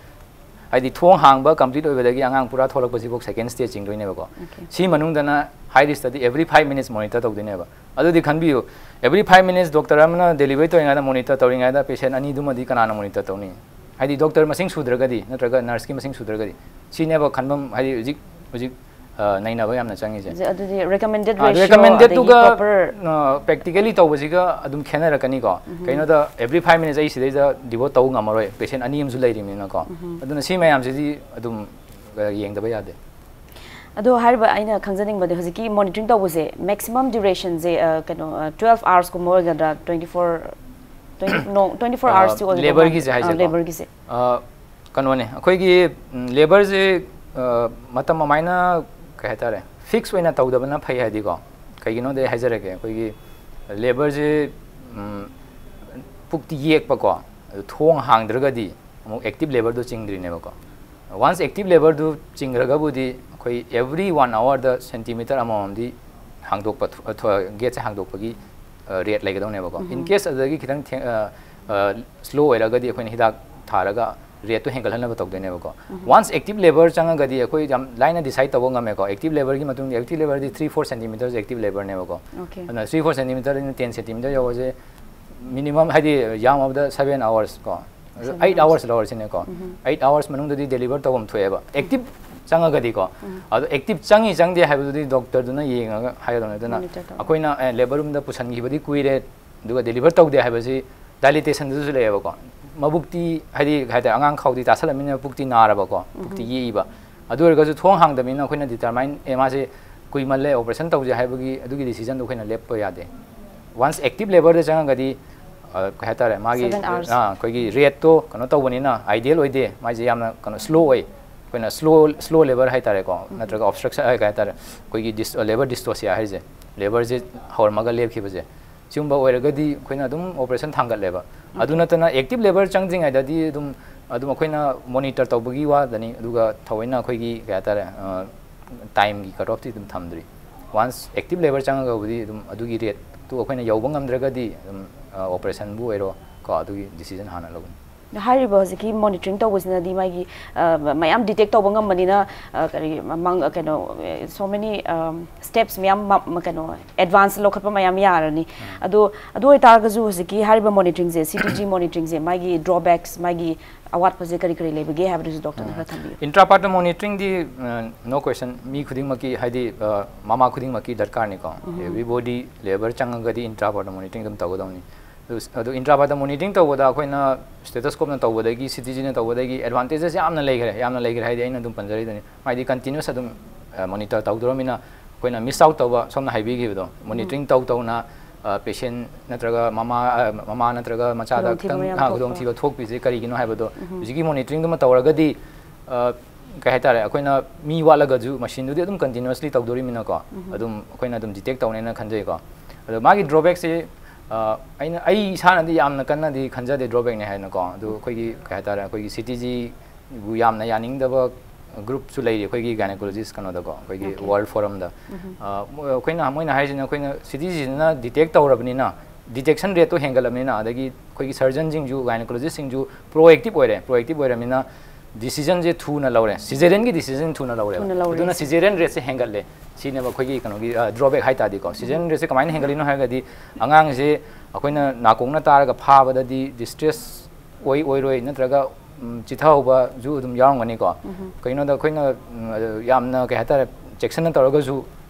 ꯍꯥꯏꯗꯤ ꯊꯣꯡ ꯍꯥꯡꯕ complete ꯑꯣꯏꯕꯗꯒꯤ ꯑꯉꯥꯡ ꯄꯨꯔꯥ ꯊꯣꯛꯂꯛꯄꯁꯤꯐꯥꯎ second stage ꯆꯤꯡꯗꯣꯏꯅꯦꯕꯀꯣ꯫ ꯁꯤ ꯃꯅꯨꯡꯗꯅ high risk ꯇꯗꯤ every five minutes monitor ꯇꯧꯗꯣꯏꯅꯦꯕ꯫ ꯑꯗꯨꯗꯤ ꯈꯟꯕꯤꯌꯨ, every five minutes doctor ꯑꯃꯅ delivery ꯇꯧꯔꯤꯉꯩꯗ monitor ꯇꯧꯔꯤꯉꯩꯗ patient ꯑꯅꯤꯗꯨꯃꯗꯤ ꯀꯅꯥꯅ monitor ꯇꯧꯅꯤ? ꯍꯥꯏꯗꯤ doctor ꯃꯁꯤꯡ ꯁꯨꯗ꯭ꯔꯒꯗꯤ ꯅꯠꯇ꯭ꯔꯒ nurse ꯀꯤ ꯃꯁꯤꯡ ꯁꯨꯗ꯭ꯔꯒꯗꯤ꯫ ꯁꯤꯅꯦꯕ ꯈꯟꯐꯝ, ꯍꯥꯏꯗꯤ ꯍꯧꯖꯤꯛ ꯍꯧꯖꯤꯛ ꯑ, ꯅꯩꯅꯕ ꯌꯥꯝꯅ ꯆꯪꯉꯤꯁꯦ꯫ ꯑꯗꯨꯗꯤ recommended ꯑ, ratio recommended ꯑꯗꯒꯤ ꯇꯨꯒ, proper ꯑ, practically ꯇꯧꯕꯁꯤꯒ ꯑꯗꯨꯝ ꯈꯦꯠꯅꯔꯛꯀꯅꯤꯀꯣ꯫ ꯀꯩꯅꯣꯗ every five minutes ꯑꯩ ꯁꯤꯗꯩꯗ devote ꯇꯧꯕ ꯉꯝꯃꯔꯣꯏ, patient ꯑꯅꯤ ꯑꯃꯁꯨ ꯂꯩꯔꯤꯕꯅꯤꯅꯀꯣ꯫ ꯑꯗꯨꯅ ꯁꯤ ꯃꯌꯥꯝꯁꯤꯗꯤ ꯑꯗꯨꯝ, ꯑ, ꯌꯦꯡꯗꯕ ꯌꯥꯗꯦ꯫ ꯑꯗꯣ ꯍꯥꯏꯔꯤꯕ ꯑꯩꯅ ꯈꯪꯖꯅꯤꯡꯕꯗꯤ ꯍꯧꯖꯤꯛꯀꯤ monitoring ꯇꯧꯕꯁꯦ maximum duration ꯁꯦ, ꯑ, ꯀꯩꯅꯣ, ꯑ, twelve hours ꯀꯨꯝꯕ ꯑꯣꯏꯒꯗ꯭ꯔꯥ? Twenty four, twenty, no, twenty four ꯑ, hours ꯇꯤ ꯑꯣꯏꯒꯗꯧ labour ꯃꯥꯟꯗꯦ꯫ ꯒꯤꯁꯦ ꯑ, ꯍꯥꯏꯁꯦꯀꯣ꯫ Labour ꯒꯤꯁꯦ꯫ ꯑ, ꯀꯩꯅꯣꯅꯦ, ꯑꯩꯈꯣꯏꯒꯤ, ꯎꯝ, labour ꯁꯦ, ꯑ, ꯃꯇꯝ ꯑꯃꯥꯏꯅ, ꯀꯩ ꯍꯥꯏꯇꯥꯔꯦ, fix ꯑꯣꯏꯅ ꯇꯧꯗꯕꯅ ꯐꯩ ꯍꯥꯏꯗꯤꯀꯣ꯫ ꯀꯩꯒꯤꯅꯣꯗꯤ ꯑꯩ ꯍꯥꯏꯖꯔꯛꯀꯦ, ꯑꯩꯈꯣꯏꯒꯤ labour ꯁꯦ, ꯎꯝ, ꯄꯨꯛꯇꯤ ꯌꯦꯛꯄꯀꯣ, ꯑꯗꯨ ꯊꯣꯡ ꯍꯥꯡꯗ꯭ꯔꯒꯗꯤ ꯑꯃꯨꯛ active labour ꯗꯣ ꯆꯤꯡꯗ꯭ꯔꯤꯅꯦꯕꯀꯣ꯫ Once active labour ꯗꯨ ꯆꯤꯡꯈ꯭ꯔꯒꯕꯨꯗꯤ ꯑꯩꯈꯣꯏ every one hour ꯗ centimetre ꯑꯃꯃꯝꯗꯤ ꯍꯥꯡꯗꯣꯛꯄ, ꯊꯣ-, ꯊꯣ-, gate ꯁꯦ ꯍꯥꯡꯗꯣꯛꯄꯒꯤ, ꯑ, rate ꯂꯩꯒꯗꯧꯅꯦꯕꯀꯣ꯫ In case ꯑꯗꯨꯗꯒꯤ ꯈꯤꯇꯪ ꯊꯦꯡ-, ꯑ, ꯑ, slow ꯑꯣꯏꯔꯒꯗꯤ ꯑꯩꯈꯣꯏꯅ ꯍꯤꯗꯥꯛ ꯊꯥꯔꯒ rate ꯇꯨ ꯍꯦꯟꯒꯠꯍꯟꯅꯕ ꯇꯧꯗꯣꯏꯅꯦꯕꯀꯣ꯫ Once active labour ꯆꯪꯉꯒꯗꯤ ꯑꯩꯈꯣꯏ ꯌꯥꯝ ꯂꯥꯏꯅ decide ꯇꯧꯕ ꯉꯝꯃꯦꯀꯣ꯫ Active labour ꯒꯤ ꯃꯇꯨꯡꯗ, active labour ꯗꯤ three four centimetre active labour ꯅꯦꯕꯀꯣ꯫ Okay꯫ ꯑꯗꯨꯅ three four centimetre ꯗꯩꯅ ten centimetre ꯌꯧꯕꯁꯦ minimum, ꯍꯥꯏꯗꯤ ꯌꯥꯝꯃꯕꯗ seven hours ꯀꯣ꯫ Seven eight hours꯫ Hours ꯂꯧꯔꯁꯤꯅꯦꯀꯣ꯫ Eight hours ꯃꯅꯨꯡꯗꯗꯤ deliver ꯇꯧꯐꯝ ꯊꯣꯛꯑꯦꯕ꯫ Active ꯆꯪꯉꯒꯗꯤꯀꯣ꯫ ꯑꯗꯣ active ꯆꯪꯉꯤ ꯆꯪꯗꯦ ꯍꯥꯏꯕꯗꯨꯗꯤ doctor ꯗꯨꯅ ꯌꯦꯡꯉꯒ ꯍꯥꯏꯒꯗꯕꯅꯤ꯫ ꯑꯗꯨꯅ monitor ꯇꯧꯔꯒ꯫ ꯑꯩꯈꯣꯏꯅ, ꯑꯦ, labour room ꯗ ꯄꯨꯁꯟꯈꯤꯕꯗꯤ ꯀꯨꯏꯔꯦ, ꯑꯗꯨꯒ deliver ꯇꯧꯗꯦ ꯍꯥꯏꯕꯁꯤ dilatation ꯗꯁꯨ ꯂꯩꯌꯦꯕꯀꯣ꯫ ꯃꯕꯨꯛꯇꯤ, ꯍꯥꯏꯗꯤ, ꯍꯥꯏꯇꯥꯔꯦ, ꯑꯉꯥꯡ ꯈꯥꯎꯗꯤ ꯇꯥꯁꯜꯂꯝꯅꯤꯅ ꯄꯨꯛꯇꯤ ꯅꯥꯔꯕꯀꯣ, ꯄꯨꯛꯇꯤ ꯌꯦꯛꯏꯕ꯫ ꯑꯗꯨ ꯑꯣꯏꯔꯒꯁꯨ ꯊꯣꯡ ꯍꯥꯡꯗꯕꯅꯤꯅ ꯑꯩꯈꯣꯏꯅ determine, ꯑꯦ, ꯃꯥꯁꯦ ꯀꯨꯏꯃꯜꯂꯦ, operation ꯇꯧꯁꯦ ꯍꯥꯏꯕꯒꯤ ꯑꯗꯨꯒꯤ decision ꯗꯣ ꯑꯩꯈꯣꯏꯅ ꯂꯦꯞꯄ ꯌꯥꯗꯦ꯫ Once active labour ꯗ ꯆꯪꯉꯒꯗꯤ, ꯑ, ꯀꯩ ꯍꯥꯏꯇꯥꯔꯦ, ꯃꯥꯒꯤ, seven hours꯫ ꯑ, ꯑꯩꯈꯣꯏꯒꯤ rate ꯇꯣ ꯀꯩꯅꯣ ꯇꯧꯕꯅꯤꯅ, ideal ꯑꯣꯏꯗꯦ, ꯃꯥꯏꯁꯦ ꯌꯥꯝꯅ ꯀꯩꯅꯣ slow ꯑꯣꯏ꯫ ꯑꯩꯈꯣꯏꯅ slow, slow labour ꯍꯥꯏꯇꯥꯔꯦꯀꯣ, ꯅꯠꯇ꯭ꯔꯒ obstruction, ꯑ, ꯀꯩ ꯍꯥꯏꯇꯥꯔꯦ, ꯑꯩꯈꯣꯏꯒꯤ dis-, labour dystocia ꯍꯥꯏꯔꯤꯁꯦ, labour ꯁꯦ ꯍꯧꯔꯝꯃꯒ ꯂꯦꯞꯈꯤꯕꯁꯦ, ꯁꯤꯒꯨꯝꯕ ꯑꯣꯏꯔꯒꯗꯤ ꯑꯩꯈꯣꯏꯅ ꯑꯗꯨꯝ operation ꯊꯥꯡꯒꯠꯂꯦꯕ꯫ ꯑꯗꯨ ꯅꯠꯇꯅ active labour ꯆꯪꯗ꯭ꯔꯤꯉꯩꯗꯗꯤ ꯑꯗꯨꯝ, ꯑꯗꯨꯝ ꯑꯩꯈꯣꯏꯅ monitor ꯇꯧꯕꯒꯤ ꯋꯥꯗꯅꯤ, ꯑꯗꯨꯒ ꯊꯑꯣꯏꯅ ꯑꯩꯈꯣꯏꯒꯤ, ꯀꯩ ꯍꯥꯏꯇꯥꯔꯦ, ꯑ, time ꯒꯤ cut off ꯇꯤ ꯑꯗꯨꯝ ꯊꯝꯗ꯭ꯔꯤ꯫ Once active labour ꯆꯪꯉꯒꯕꯨꯗꯤ ꯑꯗꯨꯝ ꯑꯗꯨꯒꯤ rate ꯇꯨ ꯑꯩꯈꯣꯏꯅ ꯌꯧꯕ ꯉꯝꯗ꯭ꯔꯒꯗꯤ ꯑꯗꯨꯝ, ꯑ, operation ꯕꯨ ꯑꯣꯏꯔꯣ ꯀꯣ, ꯑꯗꯨꯒꯤ decision ꯍꯥꯟꯅ ꯂꯧꯒꯅꯤ꯫ ꯍꯥꯏꯔꯤꯕ ꯍꯧꯖꯤꯛꯀꯤ ꯃꯣꯅꯤꯇꯔꯤꯡ ꯇꯧꯕꯁꯤꯅꯗꯤ ꯃꯥꯒꯤ ꯑ, ꯃꯌꯥꯝ ꯗꯤꯇꯦꯛ ꯇꯧꯕ ꯉꯝꯕꯅꯤꯅ, ꯑ, ꯀꯔꯤ ꯃꯪ ꯀꯩꯅꯣ, ꯁꯣ ꯃꯦꯅꯤ ꯁ꯭ꯇꯦꯞꯁ ꯃꯌꯥꯝ ꯃ- ꯀꯩꯅꯣ ꯑꯦꯗꯚꯥꯟꯁ ꯂꯧꯈꯠꯄ ꯃꯌꯥꯝ ꯌꯥꯔꯅꯤ꯫ ꯑꯗꯣ ꯑꯗꯨ ꯑꯣꯏꯇꯥꯔꯒꯁꯨ ꯍꯧꯖꯤꯛꯀꯤ ꯍꯥꯏꯔꯤꯕ ꯃꯣꯅꯤꯇꯔꯤꯡꯁꯦ, ꯁꯤ ꯇꯤ ꯖꯤ ꯃꯣꯅꯤꯇꯔꯤꯡꯁꯦ, ꯃꯥꯒꯤ ꯗ꯭ꯔꯣꯕꯦꯛꯁ, ꯃꯥꯒꯤ ꯑꯋꯥꯠꯄꯁꯦ ꯀꯔꯤ ꯀꯔꯤ ꯂꯩꯕꯒꯦ ꯍꯥꯏꯕꯗꯨꯁꯨ ꯗꯣꯛꯇꯔꯅ ꯈꯔ ꯊꯝꯕꯤꯌꯨ꯫ ꯏꯟꯇ꯭ꯔꯥ ꯄꯥꯔꯇ ꯃꯣꯅꯤꯇꯔꯤꯡꯗꯤ ꯅꯣ ꯀ꯭ꯋꯦꯁꯟ, ꯃꯤ ꯈꯨꯗꯤꯡꯃꯛꯀꯤ, ꯍꯥꯏꯗꯤ ꯑ, ꯃꯃꯥ ꯈꯨꯗꯤꯡꯃꯛꯀꯤ ꯗꯔꯀꯥꯔꯅꯤꯀꯣ꯫ ꯑꯦꯕ꯭ꯔꯤ ꯕꯣꯗꯤ ꯂꯦꯕꯔ ꯆꯪꯉꯒꯗꯤ ꯏꯟꯇ꯭ꯔꯥ ꯄꯥꯔꯇ ꯃꯣꯅꯤꯇꯔꯤꯡ ꯑꯗꯨꯝ ꯇꯧꯒꯗꯧꯅꯤ꯫ ꯑꯗꯨ ꯑꯗꯨ ꯏꯟꯇ꯭ꯔꯥ ꯄꯥꯔꯇ ꯃꯣꯅꯤꯇꯔꯤꯡ ꯇꯧꯕꯗ ꯑꯩꯈꯣꯏꯅ ꯁ꯭ꯇꯦꯇꯁꯀꯣꯞꯅ ꯇꯧꯕꯗꯒꯤ, ꯁꯤ ꯇꯤ ꯖꯤꯅ ꯇꯧꯕꯗꯒꯤ ꯑꯦꯗꯚꯥꯟꯇꯦꯖꯦꯁ ꯌꯥꯝꯅ ꯂꯩꯈ꯭ꯔꯦ꯫ ꯌꯥꯝꯅ ꯂꯩꯈ꯭ꯔꯦ ꯍꯥꯏꯗꯤ ꯑꯩꯅ ꯑꯗꯨꯝ ꯄꯟꯖꯔꯤꯗꯨꯅꯤ, ꯍꯥꯏꯗꯤ ꯀꯟꯇꯤꯅ꯭ꯌꯨꯁ ꯑꯗꯨꯝ ꯃꯣꯅꯤꯇꯔ ꯇꯧꯗꯧꯔꯃꯤꯅ ꯑꯩꯈꯣꯏꯅ ꯃꯤꯁ ꯑꯥꯎꯠ ꯇꯧꯕ, ꯁꯣꯝꯅ ꯍꯥꯏꯕꯤꯈꯤꯕꯗꯣ, ꯃꯣꯅꯤꯇꯔꯤꯡ ꯇꯧ ꯇꯧꯅ ꯄꯦꯁꯦꯟ ꯅꯠꯇ꯭ꯔꯒ ꯃꯃꯥ, ꯑ, ꯃꯃꯥ ꯅꯠꯇ꯭ꯔꯒ ꯃꯆꯥꯗ ꯈꯨꯗꯣꯡꯊꯤꯕ ꯈꯤꯇꯪ ꯃꯌꯥꯝ ꯑ, ꯊꯣꯛꯄ꯫ ꯈꯨꯗꯣꯡꯊꯤꯕ ꯊꯣꯛꯄꯤꯁꯦ ꯀꯔꯤꯒꯤꯅꯣ ꯍꯥꯏꯕꯗꯣ ꯍꯧꯖꯤꯛꯀꯤ ꯃꯣꯅꯤꯇꯔꯤꯡꯗꯨꯃ ꯇꯧꯔꯒꯗꯤ, ꯑ, ꯀꯩ ꯍꯥꯏꯇꯥꯔꯦ, ꯑꯩꯈꯣꯏꯅ ꯃꯤ ꯋꯥꯠꯂꯒꯁꯨ ꯃꯁꯤꯟꯗꯨꯗꯤ ꯑꯗꯨꯝ ꯀꯟꯇꯤꯅ꯭ꯌꯨꯁꯂꯤ ꯇꯧꯗꯣꯔꯤꯃꯤꯅꯀꯣ, ꯑꯗꯨꯝ ꯑꯩꯈꯣꯏꯅ ꯑꯗꯨꯝ ꯗꯤꯇꯦꯛ ꯇꯧꯅꯦꯅ ꯈꯟꯖꯩꯀꯣ꯫ ꯑꯗꯣ ꯃꯥꯒꯤ ꯗ꯭ꯔꯣꯕꯦꯛꯁꯦ, ꯑ, ꯑꯩꯅ, ꯑꯩ ꯏꯁꯥꯅꯗꯤ ꯌꯥꯝꯅ ꯀꯟꯅꯗꯤ ꯈꯟꯖꯗꯦ ꯗ꯭ꯔꯣꯕꯦꯛꯅꯦ ꯍꯥꯏꯅꯀꯣ꯫ ꯑꯗꯨ ꯑꯩꯈꯣꯏꯒꯤ ꯀꯩ ꯍꯥꯏꯇꯥꯔꯦ, ꯑꯩꯈꯣꯏꯒꯤ ꯁꯤ ꯇꯤ ꯖꯤꯕꯨ ꯌꯥꯝꯅ ꯌꯥꯅꯤꯡꯗꯕ ꯒ꯭ꯔꯨꯞꯁꯨ ꯂꯩꯔꯤ ꯑꯩꯈꯣꯏꯒꯤ ꯒꯥꯏꯅꯀꯣꯂꯣꯖꯤꯁ ꯀꯩꯅꯣꯗꯀꯣ, ꯑꯩꯈꯣꯏꯒꯤ Okay. ꯋꯥꯔꯜ ꯐꯣꯔꯝꯗ꯫ ꯑ, ꯃꯣꯏ-, ꯑꯩꯈꯣꯏꯅ, ꯃꯣꯏꯅ ꯍꯥꯏꯔꯤꯁꯤꯅ ꯑꯩꯈꯣꯏꯅ ꯁꯤ ꯇꯤ ꯖꯤꯁꯤꯅ ꯗꯤꯇꯦꯛ ꯇꯧꯔꯕꯅꯤꯅ, ꯗꯤꯇꯦꯛꯁꯟ ꯔꯦꯠꯇꯣ ꯍꯦꯟꯒꯠꯂꯕꯅꯤꯅ, ꯑꯗꯒꯤ ꯑꯩꯈꯣꯏꯒꯤ ꯁꯔꯖꯟꯁꯤꯡꯁꯨ, ꯒꯥꯏꯅꯀꯣꯂꯣꯖꯤꯁꯁꯤꯡꯁꯨ ꯄ꯭ꯔꯣꯑꯦꯛꯇꯤꯞ ꯑꯣꯏꯔꯦ꯫ ꯄ꯭ꯔꯣꯑꯦꯛꯇꯤꯞ ꯑꯣꯏꯔꯕꯅꯤꯅ ꯗꯤꯁꯤꯖꯟꯁꯦ ꯊꯨꯅ ꯂꯧꯔꯦ, ꯁꯤꯖꯦꯔꯤꯌꯟꯒꯤ ꯗꯤꯁꯤꯖꯟ ꯊꯨꯅ ꯂꯧꯔꯦꯕ꯫ ꯊꯨꯅ ꯂꯧꯔꯦ꯫ ꯑꯗꯨꯅ ꯁꯤꯖꯦꯔꯤꯌꯟ ꯔꯦꯠꯁꯦ ꯍꯦꯟꯒꯠꯂꯦ꯫ ꯁꯤꯅꯦꯕ ꯑꯩꯈꯣꯏꯒꯤ ꯀꯩꯅꯣꯒꯤ, ꯑ, ꯗ꯭ꯔꯣꯕꯦꯛ ꯍꯥꯏ ꯇꯥꯔꯗꯤꯀꯣ꯫ ꯁꯤꯖꯦꯔꯤꯌꯟ ꯔꯦꯠꯁꯦ ꯀꯃꯥꯏꯅ ꯍꯦꯟꯒꯠꯂꯤꯅꯣ ꯍꯥꯏꯔꯒꯗꯤ, ꯑꯉꯥꯡꯁꯦ ꯑꯩꯈꯣꯏꯅ ꯅꯥꯀꯣꯡꯅ ꯇꯥꯔꯒ ꯐꯥꯕꯗꯗꯤ ꯗꯤꯁꯇ꯭ꯔꯦꯁ ꯑꯣꯏ ꯑꯣꯏꯔꯣꯏ ꯅꯠꯇ꯭ꯔꯒ, ꯎꯝ, ꯆꯤꯊꯍꯧꯕꯁꯨ ꯑꯗꯨꯝ ꯌꯥꯎꯔꯝꯒꯅꯤꯀꯣ꯫ ꯀꯩꯒꯤꯅꯣꯗ ꯑꯩꯈꯣꯏꯅ, ꯎꯝ, ꯑ, ꯌꯥꯝꯅ, ꯀꯩ ꯍꯥꯏꯇꯥꯔꯦ, ꯆꯦꯛꯁꯤꯟꯅ ꯇꯧꯔꯒꯁꯨ,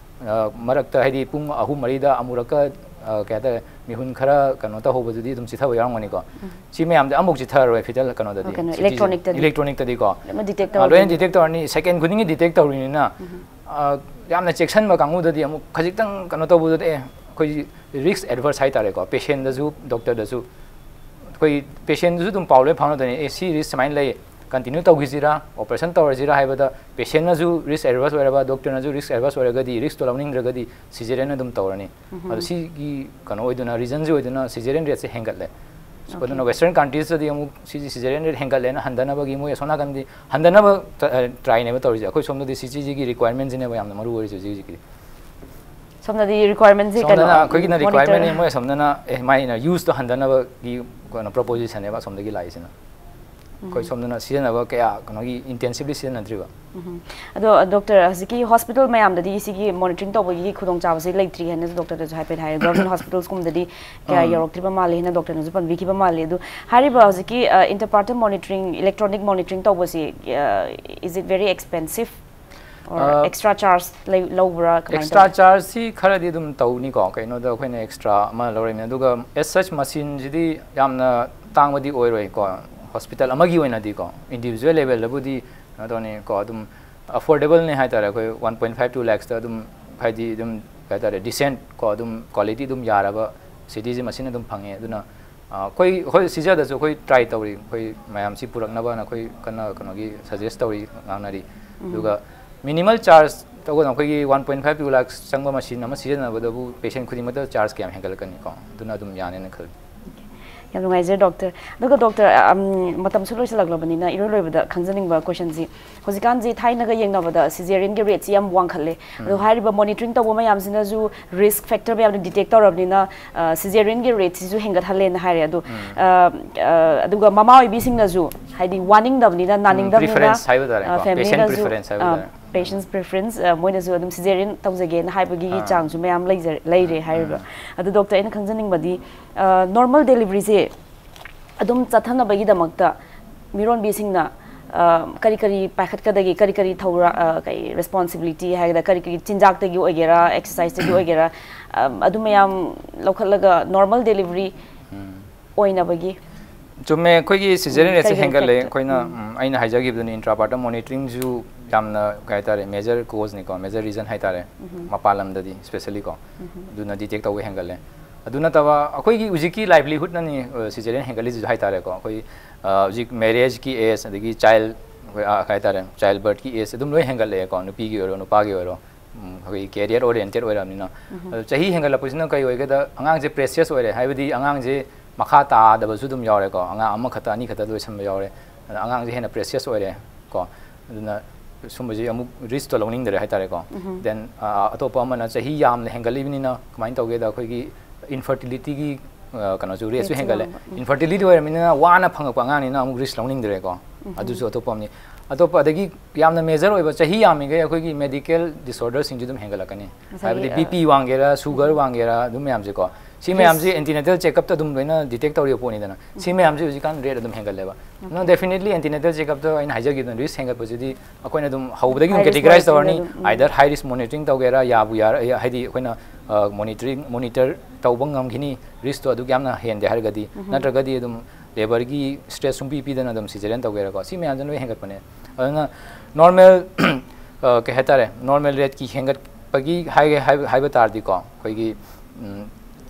ꯑ, ꯃꯔꯛꯇ, ꯍꯥꯏꯗꯤ ꯄꯨꯡ ꯑꯍꯨꯝ ꯃꯔꯤꯗ ꯑꯃꯨꯔꯛꯀ, ꯑ, ꯀꯩ ꯍꯥꯏꯇꯥꯔꯦ, ꯃꯤꯍꯨꯟ ꯈꯔ ꯀꯩꯅꯣ ꯇꯧꯍꯧꯕꯗꯨꯗꯤ ꯑꯗꯨꯝ ꯆꯤꯊꯕ ꯌꯥꯎꯔꯝꯒꯅꯤꯀꯣ꯫ ꯁꯤ ꯃꯌꯥꯝꯗꯤ ꯑꯃꯨꯛ ꯆꯤꯊꯔꯔꯣꯏ ꯐꯤꯇꯦꯜ ꯀꯩꯅꯣꯗꯗꯤ, ꯀꯩꯅꯣ, ꯁꯤ ꯇꯤ ꯖꯤ, electronicꯇꯗꯤ꯫ Electronicꯇꯗꯤꯀꯣ꯫ ꯂꯣꯏꯅꯃꯛ detect ꯑ, ꯂꯣꯏꯅ ꯇꯧꯔꯕꯅꯤꯅ꯫ ꯗꯤꯇꯦꯛ ꯇꯧꯔꯅꯤ, ꯁꯦꯀꯦꯟ ꯈꯨꯗꯤꯡꯒꯤ ꯗꯤꯇꯦꯛ ꯇꯧꯔꯤꯅꯤꯅ, ꯑ, ꯌꯥꯝꯅ ꯆꯦꯛꯁꯤꯟꯕ ꯀꯥꯡꯕꯨꯗꯗꯤ ꯑꯃꯨꯛ ꯈꯖꯤꯛꯇꯪ ꯀꯩꯅꯣ ꯇꯧꯕꯗꯨꯗ, ꯑꯦ, ꯑꯩꯈꯣꯏ ꯔꯤꯁꯛ ꯑꯦꯗꯚꯔꯁ ꯍꯥꯏꯇꯥꯔꯦꯀꯣ, ꯄꯦꯁꯦꯟꯗꯁꯨ ꯗꯣꯛꯇꯔꯗꯁꯨ꯫ ꯑꯩꯈꯣꯏ ꯄꯦꯁꯦꯟꯗꯨꯁꯨ ꯑꯗꯨꯝ ꯄꯥꯎ ꯂꯣꯏ ꯐꯥꯎꯅꯗꯣꯏꯅꯦ, ꯑꯦ, ꯁꯤ ꯔꯤꯁꯛ ꯁꯨꯃꯥꯏꯅ ꯂꯩ, ꯀꯟꯇꯤꯅ꯭ꯌꯨ ꯇꯧꯈꯤꯁꯤꯔꯥ, ꯑꯣꯄꯔꯦꯁꯟ ꯇꯧꯔꯁꯤꯔꯥ ꯍꯥꯏꯕꯗ, ꯄꯦꯁꯦꯟꯅꯁꯨ ꯔꯤꯁꯛ ꯑꯦꯗꯚꯔꯁ ꯑꯣꯏꯔꯕ, ꯗꯣꯛꯇꯔꯅꯁꯨ ꯔꯤꯁꯛ ꯑꯦꯗꯚꯔꯁ ꯑꯣꯏꯔꯒꯗꯤ, ꯔꯤꯁꯛꯇꯣ ꯂꯧꯅꯤꯡꯗ꯭ꯔꯒꯗꯤ ꯁꯤꯖꯦꯔꯤꯌꯟ ꯑꯗꯨꯝ ꯇꯧꯔꯅꯤ꯫ ꯑꯗꯣ ꯁꯤꯒꯤ ꯀꯩꯅꯣ ꯑꯣꯏꯗꯨꯅ, ꯔꯤꯖꯟꯁꯤ ꯑꯣꯏꯗꯨꯅ ꯁꯤꯖꯦꯔꯤꯌꯟ ꯔꯦꯠꯁꯦ ꯍꯦꯟꯒꯠꯂꯦ꯫ ꯑꯗꯨꯅ ꯋꯦꯁꯇꯔꯟ ꯀꯟꯇ꯭ꯔꯤꯁꯇꯗꯤ ꯑꯃꯨꯛ ꯁꯤꯁꯤ ꯁꯤꯖꯦꯔꯤꯌꯟ ꯔꯦꯠ ꯍꯦꯟꯒꯠꯂꯦꯅ ꯍꯟꯊꯅꯕꯒꯤ ꯃꯣꯏ ꯑꯁꯣꯝ ꯅꯥꯀꯟꯗꯤ ꯍꯟꯊꯅꯕ ꯇ-, ꯑ, ꯇ꯭ꯔꯥꯏꯅꯦꯕ ꯇꯧꯔꯤꯁꯦ꯫ ꯑꯩꯈꯣꯏ ꯁꯣꯝꯗꯗꯤ ꯁꯤ ꯁꯤꯒꯤ ꯔꯤꯀ꯭ꯋꯥꯏꯔꯃꯦꯟꯁꯤꯅꯦꯕ ꯌꯥꯝꯅ ꯃꯔꯨ ꯑꯣꯏꯔꯤꯁꯦ ꯍꯧꯖꯤꯛ ꯍꯧꯖꯤꯛꯀꯤꯗꯤ꯫ ꯁꯣꯝꯗꯗꯤ ꯔꯤꯀ꯭ꯋꯥꯏꯔꯃꯦꯟꯁꯦ ꯀꯩꯅꯣ ꯁꯣꯝꯗꯅ ꯑꯩꯈꯣꯏꯒꯤꯅ monitor- ꯔꯤꯀ꯭ꯋꯥꯏꯔꯃꯦꯟꯅꯤ, ꯃꯣꯏ ꯑꯁꯣꯝꯗꯅ ꯑꯦ ꯃꯥꯏꯅ ꯌꯨꯁꯇꯣ ꯍꯟꯊꯅꯕꯒꯤ ꯀꯩꯅꯣ ꯄ꯭ꯔꯣꯄꯣꯖꯤꯁꯟꯅꯦꯕ ꯑꯁꯣꯝꯗꯒꯤ ꯂꯥꯛꯏꯁꯤꯅ꯫ ꯑꯩꯈꯣꯏ ꯁꯣꯝꯗꯅ ꯁꯤꯖꯤꯟꯅꯕ ꯀꯌꯥ ꯀꯩꯅꯣꯒꯤ ꯏꯟꯇꯦꯟꯁꯤꯚꯂꯤ ꯁꯤꯖꯤꯟꯅꯗ꯭ꯔꯤꯕ꯫ ꯑꯗꯣ ꯗꯣꯛꯇꯔ, ꯍꯧꯖꯤꯛꯀꯤ ꯍꯣꯁꯄꯤꯇꯥꯜ ꯃꯌꯥꯝꯗꯗꯤ ꯁꯤꯒꯤ ꯃꯣꯅꯤꯇꯔꯤꯡ ꯇꯧꯕꯒꯤ ꯈꯨꯗꯣꯡꯆꯥꯕꯁꯦ ꯂꯩꯇ꯭ꯔꯤ ꯍꯥꯏꯅꯁꯨ ꯗꯣꯛꯇꯔꯅꯁꯨ ꯍꯥꯏꯐꯦꯠ ꯍꯥꯏꯔꯦ꯫ ꯒꯚꯔꯟꯃꯦꯟ ꯍꯣꯁꯄꯤꯇꯥꯜꯁꯀꯨꯝꯕꯗꯗꯤ ꯀꯌꯥ ꯌꯧꯔꯛꯇ꯭ꯔꯤꯕ ꯃꯥꯜꯂꯦ ꯍꯥꯏꯅ ꯗꯣꯛꯇꯔꯅꯁꯨ ꯄꯟꯕꯤꯈꯤꯕ ꯃꯥꯜꯂꯦ꯫ ꯑꯗꯨ ꯍꯥꯏꯔꯤꯕ ꯍꯧꯖꯤꯛꯀꯤ ꯏꯟꯇꯔ ꯄꯥꯔꯇꯟ ꯃꯣꯅꯤꯇꯔꯤꯡ, ꯏꯂꯦꯛꯇ꯭ꯔꯣꯅꯤꯛ ꯃꯣꯅꯤꯇꯔꯤꯡ ꯇꯧꯕꯁꯤ, is it very expensive or ꯑ, extra charge ꯂꯩ- ꯂꯧꯕ꯭ꯔꯥ, ꯀꯃꯥꯏꯅ ꯑꯦꯛꯁꯇ꯭ꯔꯥ ꯇꯧꯋꯤ? ꯆꯥꯔꯖꯁꯤ ꯈꯔꯗꯤ ꯑꯗꯨꯝ ꯇꯧꯅꯤꯀꯣ, ꯀꯩꯅꯣꯗ ꯑꯩꯈꯣꯏꯅ ꯑꯦꯛꯁꯇ꯭ꯔꯥ ꯑꯃ ꯂꯧꯔꯤꯕꯅꯤ꯫ ꯑꯗꯨꯒ as such ꯃꯁꯤꯟꯁꯤꯗꯤ ꯌꯥꯝꯅ ꯇꯥꯡꯕꯗꯤ ꯑꯣꯏꯔꯣꯏꯀꯣ, ꯍꯣꯁꯄꯤꯇꯥꯜ ꯑꯃꯒꯤ ꯑꯣꯏꯅꯗꯤꯀꯣ, ꯏꯟꯗꯤꯕꯤꯖꯨꯋꯦꯜ ꯂꯦꯕꯦꯜꯗꯕꯨꯗꯤ ꯀꯩꯅꯣ ꯇꯧꯅꯤꯀꯣ, ꯑꯗꯨꯝ ꯑꯐꯣꯔꯗꯦꯕꯜꯅꯤ ꯍꯥꯏꯇꯥꯔꯦ꯫ ꯑꯩꯈꯣꯏ ꯋꯥꯟ ꯄꯣꯏꯟ ꯐꯥꯏꯚ ꯇꯨ ꯂꯥꯛꯁꯇ ꯑꯗꯨꯝ, ꯍꯥꯏꯗꯤ ꯑꯗꯨꯝ ꯀꯩ ꯍꯥꯏꯇꯥꯔꯦ, ꯗꯤꯁꯦꯟꯠ ꯀꯣ, ꯑꯗꯨꯝ ꯀ꯭ꯋꯥꯂꯤꯇꯤ ꯑꯗꯨꯝ ꯌꯥꯔꯕ ꯁꯤꯇꯤꯁꯦ ꯃꯁꯤꯅ ꯑꯗꯨꯝ ꯐꯪꯉꯦ꯫ ꯑꯗꯨꯅ ꯑ, ꯑꯩꯈꯣꯏ ꯍꯣꯏ ꯁꯤꯖꯗꯁꯨ ꯑꯩꯈꯣꯏ ꯇ꯭ꯔꯥꯏ ꯇꯧꯔꯤ, ꯑꯩꯈꯣꯏ ꯃꯌꯥꯝꯁꯤ ꯄꯨꯔꯛꯅꯕꯅ ꯑꯩꯈꯣꯏ ꯀꯟꯅ ꯀꯩꯅꯣꯒꯤ ꯁꯖꯦꯁ ꯇꯧꯔꯤ, ꯉꯥꯡꯅꯔꯤ꯫ ꯑꯗꯨꯒ ꯃꯤꯅꯤꯃꯜ ꯆꯥꯔꯖ ꯇꯧꯒꯗꯕ ꯑꯩꯈꯣꯏꯒꯤ one point five two lakhs ꯆꯪꯕ ꯃꯁꯤꯟ ꯑꯃ ꯁꯤꯖꯤꯟꯅꯕꯗꯕꯨ ꯄꯦꯁꯦꯟ ꯈꯨꯗꯤꯡꯃꯛꯇ ꯆꯥꯔꯖ ꯀꯌꯥꯝ ꯍꯦꯟꯒꯠꯂꯛꯀꯅꯤꯀꯣ? ꯑꯗꯨꯅ ꯑꯗꯨꯝ ꯌꯥꯅꯦꯅ ꯈꯜꯂꯤ꯫ ꯌꯥꯝ ꯅꯨꯡꯉꯥꯏꯖꯔꯦ ꯗꯣꯛꯇꯔ꯫ ꯑꯗꯨꯒ ꯗꯣꯛꯇꯔ, ꯑꯝ, ꯃꯇꯝꯁꯨ ꯂꯣꯏꯁꯤꯜꯂꯛꯂꯕꯅꯤꯅ ꯏꯔꯣꯏ ꯂꯣꯏꯕꯗ ꯈꯪꯖꯅꯤꯡꯕ ꯀꯣꯏꯁꯟꯁꯤ, ꯍꯧꯖꯤꯛꯀꯥꯟꯁꯤ ꯊꯥꯏꯅꯒ ꯌꯦꯡꯅꯕꯗ ꯁꯤꯖꯦꯔꯤꯌꯟꯒꯤ ꯔꯦꯠꯁꯤ ꯌꯥꯝ ꯋꯥꯡꯈꯠꯂꯦ꯫ ꯑꯗꯣ ꯍꯥꯏꯔꯤꯕ ꯃꯣꯅꯤꯇꯔꯤꯡ ꯇꯧꯕ ꯃꯌꯥꯝꯁꯤꯅꯁꯨ ꯔꯤꯁꯛ ꯐꯦꯛꯇꯔ ꯃꯌꯥꯝꯗꯣ ꯗꯤꯇꯦꯛ ꯇꯧꯔꯕꯅꯤꯅ, ꯑ, ꯁꯤꯖꯦꯔꯤꯌꯟꯒꯤ ꯔꯦꯠꯁꯤꯁꯨ ꯍꯦꯟꯒꯠꯍꯜꯂꯦꯅ ꯍꯥꯏꯔꯦ꯫ ꯑꯗꯣ, ꯑ, ꯑ, ꯑꯗꯨꯒ ꯃꯃꯥ ꯑꯣꯏꯕꯤꯁꯤꯡꯅꯁꯨ ꯍꯥꯏꯗꯤ ꯋꯥꯅꯤꯡꯗꯕꯅꯤꯅ, ꯅꯥꯅꯤꯡꯗꯕꯅꯤꯅ, ꯄ꯭ꯔꯤꯐꯔꯦꯟꯁ ꯍꯥꯏꯕ ꯇꯥꯔꯦꯀꯣ, ꯑ, ꯄꯦꯁꯦꯟ ꯐꯦꯃꯤꯂꯤꯅꯁꯨ, ꯄ꯭ꯔꯤꯐꯔꯦꯟꯁ ꯍꯥꯏꯕ ꯑ, ꯇꯥꯔꯦ꯫ ꯄꯦꯁꯦꯟꯁ ꯄ꯭ꯔꯤꯐꯔꯦꯟꯁ, ꯑ, ꯃꯣꯏꯅꯁꯨ ꯑꯗꯨꯝ ꯁꯤꯖꯦꯔꯤꯌꯟ ꯇꯧꯖꯒꯦꯅ ꯍꯥꯏꯕꯒꯤ ꯑꯥ꯫ ꯆꯥꯡꯁꯨ ꯃꯌꯥꯝ ꯂꯩꯖꯔꯦ, ꯂꯩꯔꯦ ꯑꯥ, ꯍꯥꯏꯔꯤꯕ꯫ ꯑꯥ꯫ ꯑꯗꯨ ꯗꯣꯛꯇꯔ, ꯑꯩꯅ ꯈꯪꯖꯅꯤꯡꯕꯗꯤ, ꯑ, ꯅꯣꯔꯃꯦꯜ ꯗꯦꯂꯤꯚꯔꯤꯁꯦ ꯑꯗꯨꯝ ꯆꯠꯊꯅꯕꯒꯤꯗꯃꯛꯇ ꯃꯤꯔꯣꯟꯕꯤꯁꯤꯡꯅ, ꯑ, ꯀꯔꯤ ꯀꯔꯤ ꯄꯥꯏꯈꯠꯀꯗꯒꯦ, ꯀꯔꯤ ꯀꯔꯤ ꯊꯧꯔꯥ-, ꯑ, ꯀꯔꯤ ꯔꯦꯁꯄꯣꯟꯁꯤꯕꯤꯂꯤꯇꯤ ꯍꯥꯏꯒꯗ꯭ꯔꯥ, ꯀꯔꯤ ꯀꯔꯤ ꯆꯤꯟꯖꯥꯛꯇꯒꯤ ꯑꯣꯏꯒꯦꯔꯥ, ꯑꯦꯛꯁꯔꯁꯥꯏꯁꯇꯒꯤ ꯑꯣꯏꯒꯦꯔꯥ, ꯑ, ꯑꯗꯨ ꯃꯌꯥꯝ ꯂꯧꯈꯠꯂꯒ ꯅꯣꯔꯃꯦꯜ ꯗꯦꯂꯤꯚꯔꯤ ꯎꯝ꯫ ꯑꯣꯏꯅꯕꯒꯤ? ꯆꯨꯝꯃꯦ, ꯑꯩꯈꯣꯏꯒꯤ ꯁꯤꯖꯦꯔꯤꯌꯟ ꯎꯝ, ꯔꯦꯠꯁꯦ ꯀꯔꯤ ꯀꯔꯤ ꯍꯦꯟꯒꯠꯂꯦ꯫ ꯐꯦꯛꯇꯔ? ꯑꯩꯈꯣꯏꯅ, ꯎꯝ꯫ ꯎꯝ, ꯑꯩꯅ ꯍꯥꯏꯖꯈꯤꯕꯗꯨꯅꯤ, ꯏꯟꯇ꯭ꯔꯥ ꯄꯥꯔꯇꯟ ꯃꯣꯅꯤꯇꯔꯤꯡꯁꯨ ꯌꯥꯝꯅ, ꯀꯩ ꯍꯥꯏꯇꯥꯔꯦ, ꯃꯦꯖꯔ ꯀꯣꯖꯅꯤꯀꯣ, ꯃꯦꯖꯔ ꯔꯤꯖꯟ ꯍꯥꯏꯇꯥꯔꯦ, ꯃꯄꯥꯟ ꯂꯝꯗꯗꯤ ꯏꯁꯄꯦꯁꯦꯜꯂꯤꯀꯣ꯫ ꯑꯗꯨꯅ ꯗꯤꯇꯦꯛ ꯇꯧꯕ ꯍꯦꯟꯒꯠꯂꯦ꯫ ꯑꯗꯨ ꯅꯠꯇꯕ ꯑꯩꯈꯣꯏꯒꯤ ꯍꯧꯖꯤꯛꯀꯤ ꯂꯥꯏꯚꯂꯤꯍꯨꯗꯅꯅꯤ, ꯑ, ꯁꯤꯖꯦꯔꯤꯌꯟ ꯍꯦꯟꯒꯠꯂꯤꯁꯤꯁꯨ ꯍꯥꯏꯇꯥꯔꯦꯀꯣ꯫ ꯑꯩꯈꯣꯏ, ꯑ, ꯍꯧꯖꯤꯛ ꯃꯦꯔꯦꯖꯀꯤ ꯑꯦꯖ, ꯑꯗꯒꯤ ꯆꯥꯏꯜ, ꯑꯩꯈꯣꯏ, ꯑ, ꯀꯩ ꯍꯥꯏꯇꯥꯔꯦ, ꯆꯥꯏꯜ ꯕꯔꯊꯀꯤ ꯑꯦꯖ ꯑꯗꯨꯝ ꯂꯣꯏ ꯍꯦꯟꯒꯠꯂꯛꯑꯦꯀꯣ, ꯅꯨꯄꯤꯒꯤ ꯑꯣꯏꯔꯣ ꯅꯨꯄꯥꯒꯤ ꯑꯣꯏꯔꯣ꯫ ꯎꯝ, ꯑꯩꯈꯣꯏꯒꯤ ꯀꯦꯔꯤꯌꯔ ꯑꯣꯔꯤꯌꯦꯟꯇꯦꯠ ꯑꯣꯏꯔꯕꯅꯤꯅ꯫ ꯑꯗꯣ ꯆꯍꯤ ꯍꯦꯟꯒꯠꯂꯛꯄꯁꯤꯅ ꯀꯔꯤ ꯑꯣꯏꯒꯦꯗ, ꯑꯉꯥꯡꯁꯦ ꯄ꯭ꯔꯦꯁꯤꯌꯁ ꯑꯣꯏꯔꯦ, ꯍꯥꯏꯕꯗꯤ ꯑꯉꯥꯡꯁꯦ ꯃꯈꯥ ꯇꯥꯗꯕꯁꯨ ꯑꯗꯨꯝ ꯌꯥꯎꯔꯦꯀꯣ, ꯑꯉꯥꯡ ꯑꯃꯈꯛꯇ ꯑꯅꯤꯈꯛꯇ ꯂꯣꯏꯁꯟꯕ ꯌꯥꯎꯔꯦ꯫ ꯑꯗ ꯑꯉꯥꯡꯁꯦ ꯍꯦꯟꯅ ꯄ꯭ꯔꯦꯁꯤꯌꯁ ꯑꯣꯏꯔꯦ ꯀꯣ꯫ ꯑꯗꯨꯅ ꯁꯨꯝꯕꯁꯤ ꯑꯃꯨꯛ ꯔꯤꯁꯛꯇꯣ ꯂꯧꯅꯤꯡꯗ꯭ꯔꯦ ꯍꯥꯏꯇꯥꯔꯦꯀꯣ꯫ ꯎꯝ꯫ Then ꯑꯇꯣꯞꯄ ꯑꯃꯅ ꯆꯍꯤ ꯌꯥꯝꯅ ꯍꯦꯟꯒꯠꯂꯤꯕꯅꯤꯅ ꯀꯃꯥꯏꯅ ꯇꯧꯒꯦꯗ ꯑꯩꯈꯣꯏꯒꯤ ꯏꯟꯐꯔꯇꯤꯂꯤꯇꯤꯒꯤ ꯀꯩꯅꯣꯁꯨ ꯔꯦꯠꯁꯨ ꯔꯦꯠꯁꯨ ꯍꯦꯟꯒꯠꯂꯦ꯫ ꯋꯥꯡꯕ꯫ ꯎꯝ꯫ ꯏꯟꯐꯔꯇꯤꯂꯤꯇꯤ ꯑꯣꯏꯔꯕꯅꯤꯅ ꯋꯥꯅ ꯐꯪꯉꯛꯄ ꯑꯉꯥꯡꯅꯤꯅ ꯑꯃꯨꯛ ꯔꯤꯁꯛ ꯂꯧꯅꯤꯡꯗ꯭ꯔꯦꯀꯣ꯫ ꯑꯗꯨꯁꯨ ꯑꯇꯣꯞꯄ ꯑꯃꯅꯤ꯫ ꯑꯇꯣꯞꯄ ꯑꯗꯒꯤ ꯌꯥꯝꯅ ꯃꯦꯖꯔ ꯑꯣꯏꯕ ꯆꯍꯤ ꯌꯥꯝꯃꯤꯈꯩ ꯑꯩꯈꯣꯏꯒꯤ ꯃꯦꯗꯤꯀꯦꯜ ꯗꯤꯁꯑꯣꯔꯗꯔꯁꯤꯡꯁꯨ ꯑꯗꯨꯝ ꯍꯦꯟꯒꯠꯂꯛꯀꯅꯤ꯫ ꯉꯁꯥꯏꯒꯤ, ꯍꯥꯏꯕꯗꯤ ꯑ, ꯕꯤ ꯄꯤ ꯋꯥꯡꯒꯦꯔꯥ, ꯁꯨꯒꯔ ꯋꯥꯡꯒꯦꯔꯥ, ꯑꯗꯨꯝ ꯃꯌꯥꯝꯁꯦꯀꯣ꯫ ꯁꯤ ꯃꯌꯥꯝꯁꯦ ꯑꯦꯟꯇꯤꯅꯦꯇꯦꯜ ꯆꯦꯛꯑꯞꯇ ꯑꯗꯨꯝ ꯂꯣꯏꯅ ꯗꯤꯇꯦꯛ ꯇꯧꯔꯤꯕ ꯄꯣꯠꯅꯤꯗꯅ꯫ ꯁꯤ ꯃꯌꯥꯝꯁꯦ ꯍꯧꯖꯤꯛꯀꯥꯟ ꯔꯦꯠ ꯑꯗꯨꯝ ꯍꯦꯟꯒꯠꯂꯦꯕ꯫ ꯅꯪ ꯗꯦꯐꯤꯅꯦꯠꯂꯤ ꯑꯦꯟꯇꯤꯅꯦꯇꯦꯜ ꯆꯦꯛꯑꯞꯇ ꯑꯩꯅ ꯍꯥꯏꯖꯈꯤꯕꯗꯨꯅ ꯔꯤꯁꯛ ꯍꯦꯟꯒꯠꯄꯁꯤꯗꯤ ꯑꯩꯈꯣꯏꯅ ꯑꯗꯨꯝ ꯍꯧꯕꯗꯒꯤ ꯑꯗꯨꯝ High risk ꯀꯦꯇꯤꯒꯔꯥꯏꯁ ꯇꯧꯔꯅꯤ꯫ monitoring ꯗ ꯑꯗꯨꯝ, ꯎꯝ꯫ Either high risk monitoring ꯇꯧꯒꯦꯔꯥ, ꯌꯥꯕꯨ ꯌꯥꯔ-, ꯍꯥꯏꯗꯤ ꯑꯩꯈꯣꯏꯅ ꯃꯣꯅꯤꯇꯔꯤꯡ ꯃꯣꯅꯤꯇꯔ ꯇꯧꯕ ꯉꯝꯈꯤꯅꯤ, ꯔꯤꯁꯛꯇꯣ ꯑꯗꯨꯛ ꯌꯥꯝꯅ ꯍꯦꯟꯗꯦ ꯍꯥꯏꯔꯒꯗꯤ꯫ ꯅꯠꯇ꯭ꯔꯒꯗꯤ ꯑꯗꯨꯝ ꯂꯦꯕꯔꯒꯤ ꯁ꯭ꯇ꯭ꯔꯦꯁ ꯁꯨꯡꯄꯤ ꯄꯤꯗꯅ ꯑꯗꯨꯝ ꯁꯤꯖꯦꯔꯤꯌꯟ ꯇꯧꯒꯦꯔꯥꯀꯣ, ꯁꯤ ꯃꯌꯥꯝꯁꯦ ꯂꯣꯏ ꯍꯦꯟꯒꯠꯄꯅꯦ꯫ ꯑꯗꯨꯅ ꯅꯣꯔꯃꯦꯜ, ꯀꯩ ꯍꯥꯏꯇꯥꯔꯦ, ꯅꯣꯔꯃꯦꯜ ꯔꯦꯠꯀꯤ ꯍꯦꯟꯒꯠꯄꯒꯤ ꯍꯥꯏꯒꯦ ꯍꯥꯏꯕ ꯍꯥꯏꯕ ꯇꯥꯔꯗꯤꯀꯣ, ꯑꯩꯈꯣꯏꯒꯤ ꯎꯝ,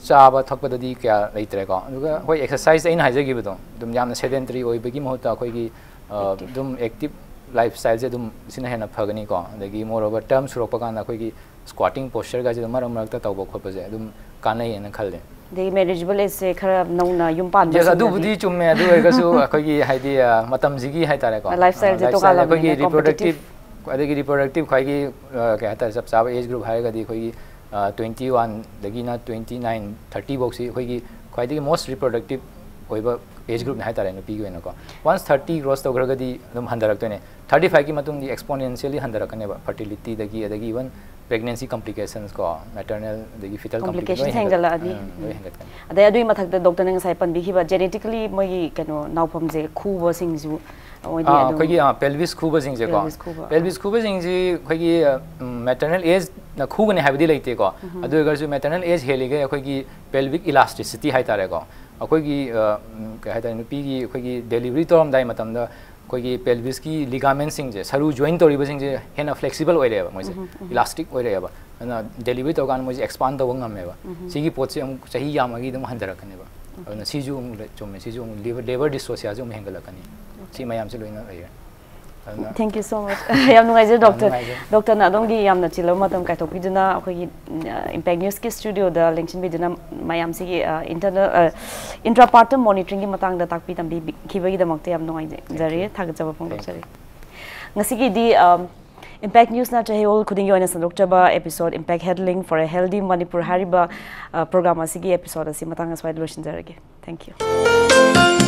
ꯆꯥꯕ ꯊꯛꯄꯗꯗꯤ ꯀꯌꯥ ꯂꯩꯇ꯭ꯔꯦꯀꯣ꯫ ꯑꯗꯨꯒ ꯍꯣꯏ, ꯑꯦꯛꯁꯔꯁꯥꯏꯁ ꯑꯩꯅ ꯍꯥꯏꯖꯈꯤꯕꯗꯣ, ꯑꯗꯨꯝ ꯌꯥꯝꯅ ꯁꯦꯗꯦꯟꯇꯔꯤ ꯑꯣꯏꯕꯒꯤ ꯃꯍꯨꯠꯇ ꯑꯩꯈꯣꯏꯒꯤ ꯑ, Active. ꯑꯗꯨꯝ ꯑꯦꯛꯇꯤꯚ ꯂꯥꯏꯐ ꯁ꯭ꯇꯥꯏꯜꯁꯦ ꯑꯗꯨꯝ ꯁꯤꯅ ꯍꯦꯟꯅ ꯐꯒꯅꯤꯀꯣ꯫ ꯑꯗꯒꯤ ꯃꯣꯔ ꯑꯣꯚꯔ ꯇꯔꯝ ꯁꯨꯔꯛꯄ ꯀꯥꯟꯗ ꯑꯩꯈꯣꯏꯒꯤ ꯁ꯭ꯀ꯭ꯋꯥꯇꯤꯡ ꯄꯣꯁꯆꯔꯒꯁꯦ ꯑꯗꯨꯝ ꯃꯔꯛ ꯃꯔꯛꯇ ꯇꯧꯕ ꯈꯣꯠꯄꯁꯦ ꯑꯗꯨꯝ ꯀꯥꯟꯅꯩꯌꯦꯅ ꯈꯜꯂꯦ꯫ ꯑꯗꯒꯤ ꯃꯦꯔꯤꯖꯦꯕꯜ ꯑꯦꯖꯁꯦ ꯈꯔ ꯅꯧꯅ ꯌꯨꯝ ꯄꯥꯟꯕ ꯌꯦꯁ, ꯑꯗꯨꯕꯨꯗꯤ ꯆꯨꯝꯃꯦ꯫ ꯑꯗꯨ ꯑꯣꯏꯔꯒꯁꯨ ꯑꯩꯈꯣꯏꯒꯤ ꯍꯥꯏꯗꯤ, ꯑ, ꯃꯇꯝꯁꯤꯒꯤ ꯍꯥꯏꯇꯥꯔꯦꯀꯣ, ꯂꯥꯏꯐ ꯁ꯭ꯇꯥꯏꯜꯁꯦ ꯂꯥꯏꯐ ꯁ꯭ꯇꯥꯏꯜ, ꯇꯣꯉꯥꯜꯂꯕꯅꯤꯅ ꯑꯩꯈꯣꯏꯒꯤ ꯔꯤꯄ꯭ꯔꯣꯗꯛꯇꯤꯞ, ꯀꯣꯝꯄꯤꯇꯤꯇꯤꯞ ꯑꯗꯒꯤ ꯔꯤꯄ꯭ꯔꯣꯗꯛꯇꯤꯞ ꯈ꯭ꯋꯥꯏꯒꯤ, ꯑ, ꯀꯩ ꯍꯥꯏꯇꯥꯔꯦ, ꯆꯞ ꯆꯥꯕ ꯑꯦꯖ ꯒ꯭ꯔꯨꯞ ꯍꯥꯏꯔꯒꯗꯤ ꯑꯩꯈꯣꯏꯒꯤ ꯇ꯭ꯋꯦꯟꯇꯤ ꯋꯥꯟꯗꯒꯤꯅ ꯇ꯭ꯋꯦꯟꯇꯤ ꯅꯥꯏꯟ ꯊꯥꯔꯇꯤ ꯐꯥꯎꯁꯤ ꯑꯩꯈꯣꯏꯒꯤ ꯈ꯭ꯋꯥꯏꯗꯒꯤ ꯃꯣꯁ ꯔꯤꯄ꯭ꯔꯣꯗꯛꯇꯤꯞ ꯑꯣꯏꯕ ꯑꯦꯖ ꯒ꯭ꯔꯨꯞꯅꯤ ꯍꯥꯏꯇꯥꯔꯦ, ꯅꯨꯄꯤꯒꯤ ꯑꯣꯏꯅꯀꯣ꯫ ꯋꯥꯟꯁ ꯊꯥꯔꯇꯤ ꯀ꯭ꯔꯣꯁ ꯇꯧꯈ꯭ꯔꯒꯗꯤ ꯑꯗꯨꯝ ꯍꯟꯊꯔꯛꯇꯣꯏꯅꯦ꯫ ꯊꯥꯔꯇꯤ ꯐꯥꯏꯚꯀꯤ ꯃꯇꯨꯡꯗꯤ ꯑꯦꯛꯁꯄꯣꯅꯦꯟꯁꯤꯌꯦꯜꯂꯤ ꯍꯟꯊꯔꯛꯀꯅꯦꯕ, ꯐꯔꯇꯤꯂꯤꯇꯤꯗꯒꯤ, ꯑꯗꯒꯤ ꯏꯚꯟ ꯄ꯭ꯔꯦꯒꯅꯦꯟꯁꯤ ꯀꯣꯝꯄ꯭ꯂꯤꯀꯦꯁꯟꯁ ꯀꯣ, ꯃꯦꯇꯔꯅꯦꯜ ꯑꯗꯒꯤ ꯐꯤꯇꯦꯜ ꯀꯣꯝꯄ꯭ꯂꯤꯀꯦꯁꯟ ꯍꯦꯟꯒꯠꯂꯛꯑꯅꯤ꯫ ꯂꯣꯏ ꯍꯦꯟꯒꯠꯀꯅꯤ꯫ ꯑꯗꯩ ꯑꯗꯨꯒꯤ ꯃꯊꯛꯇ ꯗꯣꯛꯇꯔꯅ ꯉꯁꯥꯏ ꯄꯟꯕꯤꯈꯤꯕ ꯖꯦꯅꯦꯇꯤꯀꯦꯂꯤ ꯃꯣꯏꯒꯤ ꯀꯩꯅꯣ ꯅꯥꯎꯐꯝꯁꯦ ꯈꯨꯕꯁꯤꯡꯁꯨ ꯑꯣꯏꯗꯤ ꯑꯥ, ꯑꯗꯨꯝ ꯑꯩꯈꯣꯏꯒꯤ, ꯑꯥ, ꯄꯦꯜꯚꯤꯁ ꯈꯨꯕꯁꯤꯡꯁꯦꯀꯣ꯫ ꯄꯦꯜꯚꯤꯁ ꯈꯨꯕ꯫ ꯄꯦꯜꯚꯤꯁ ꯈꯨꯕꯁꯤꯡꯁꯤ ꯑꯩꯈꯣꯏꯒꯤ, ꯎꯝ, ꯃꯦꯇꯔꯅꯦꯜ ꯑꯦꯖꯅ ꯈꯨꯒꯅꯤ ꯍꯥꯏꯕꯗꯤ ꯂꯩꯇꯦꯀꯣ꯫ ꯑꯗꯨ ꯑꯣꯏꯔꯒꯁꯨ ꯃꯦꯇꯔꯅꯦꯜ ꯑꯦꯖ ꯍꯦꯜꯂꯤꯈꯩ ꯑꯩꯈꯣꯏꯒꯤ ꯄꯦꯜꯚꯤꯛ ꯏꯂꯥꯁꯇꯤꯁꯤꯇꯤ ꯍꯥꯏꯇꯥꯔꯦꯀꯣ, ꯑꯩꯈꯣꯏꯒꯤ, ꯑ, ꯎꯝ, ꯀꯩ ꯍꯥꯏꯇꯥꯔꯦ, ꯅꯨꯄꯤꯒꯤ ꯑꯩꯈꯣꯏꯒꯤ ꯗꯦꯂꯤꯚꯔꯤ ꯇꯧꯔꯝꯗꯥꯏ ꯃꯇꯝꯗ ꯑꯩꯈꯣꯏꯒꯤ ꯄꯦꯜꯚꯤꯁꯀꯤ ꯂꯤꯒꯥꯃꯦꯟꯁꯤꯡꯁꯦ, ꯁꯔꯨ ꯖꯣꯏꯟ ꯇꯧꯔꯤꯕꯁꯤꯡꯁꯦ ꯍꯦꯟꯅ ꯐ꯭ꯂꯦꯛꯁꯤꯕꯜ ꯑꯣꯏꯔꯛꯑꯦꯕ, ꯃꯣꯏꯁꯦ ꯏꯂꯥꯁꯇꯤꯛ ꯑꯣꯏꯔꯛꯑꯦꯕ꯫ ꯑꯗꯨꯅ ꯗꯦꯂꯤꯚꯔꯤ ꯇꯧꯔꯀꯥꯟꯗ ꯃꯣꯏꯁꯦ ꯑꯦꯛꯁꯄꯥꯟ ꯇꯧꯕ ꯉꯝꯃꯦꯕ꯫ ꯁꯤꯒꯤ ꯄꯣꯠꯁꯦ ꯑꯃꯨꯛ ꯆꯍꯤ ꯌꯥꯝꯃꯒꯤ ꯑꯗꯨꯝ ꯍꯟꯊꯔꯛꯀꯅꯦꯕ꯫ ꯑꯗꯨꯅ ꯁꯤꯁꯨ ꯑꯃꯨꯛ ꯂꯩ-, ꯆꯨꯝꯃꯦ, ꯁꯤꯁꯨ ꯑꯃꯨꯛ ꯂꯦꯕꯔ ꯗꯤꯁꯇ꯭ꯔꯣꯁꯤꯌꯥꯁꯨ ꯑꯃꯨꯛ ꯍꯦꯟꯒꯠꯂꯛꯀꯅꯤ꯫ ꯁꯤ ꯃꯌꯥꯝꯁꯦ ꯂꯣꯏꯅ ꯂꯩꯔꯦ꯫ ꯑꯗꯨꯅ Thank you so much. ꯌꯥꯝ ꯅꯨꯡꯉꯥꯏꯖꯔꯦ ꯌꯥꯝ ꯗꯣꯛꯇꯔ꯫ ꯅꯨꯡꯉꯥꯏꯖꯔꯦ꯫ ꯗꯣꯛꯇꯔꯅ ꯑꯗꯣꯝꯒꯤ ꯌꯥꯝꯅ ꯆꯤꯜꯂꯕ ꯃꯇꯝ ꯀꯥꯏꯊꯣꯛꯄꯤꯗꯨꯅ ꯑꯩꯈꯣꯏꯒꯤ, ꯎꯝ, ꯏꯝꯄꯦꯛ ꯅ꯭ꯌꯨꯁꯀꯤ ꯁ꯭ꯇꯨꯗꯤꯑꯣꯗ ꯂꯦꯡꯁꯤꯟꯕꯤꯗꯨꯅ ꯃꯌꯥꯝꯁꯤꯒꯤ, ꯑ, ꯏꯟꯇꯔꯅꯦꯜ, ꯑ, ꯏꯟꯇ꯭ꯔꯥꯄꯥꯔꯇꯝ ꯃꯣꯅꯤꯇꯔꯤꯡꯒꯤ ꯃꯇꯥꯡꯗ ꯇꯥꯛꯄꯤ ꯇꯝꯕꯤꯈꯤꯕꯒꯤꯗꯃꯛꯇ ꯌꯥꯝ ꯅꯨꯡꯉꯥꯏꯖꯔꯦ, Thank you. ꯊꯥꯒꯠꯆꯕ Thank you. ꯐꯣꯡꯗꯣꯛꯆꯔꯤ꯫ ꯉꯁꯤꯒꯤꯗꯤ ꯑꯝ, Impact Newsꯅ ꯆꯌꯣꯜ ꯈꯨꯗꯤꯡꯒꯤ ꯑꯣꯏꯅ ꯁꯟꯗꯣꯛꯆꯕ episode Impact Headline for a Healthy Manipur ꯍꯥꯏꯔꯤꯕ ꯑ, program ꯑꯁꯤꯒꯤ episode ꯑꯁꯤ ꯃꯇꯥꯡ ꯑꯁ꯭ꯋꯥꯏꯗ ꯂꯣꯏꯁꯤꯟꯖꯔꯒꯦ꯫ Thank you.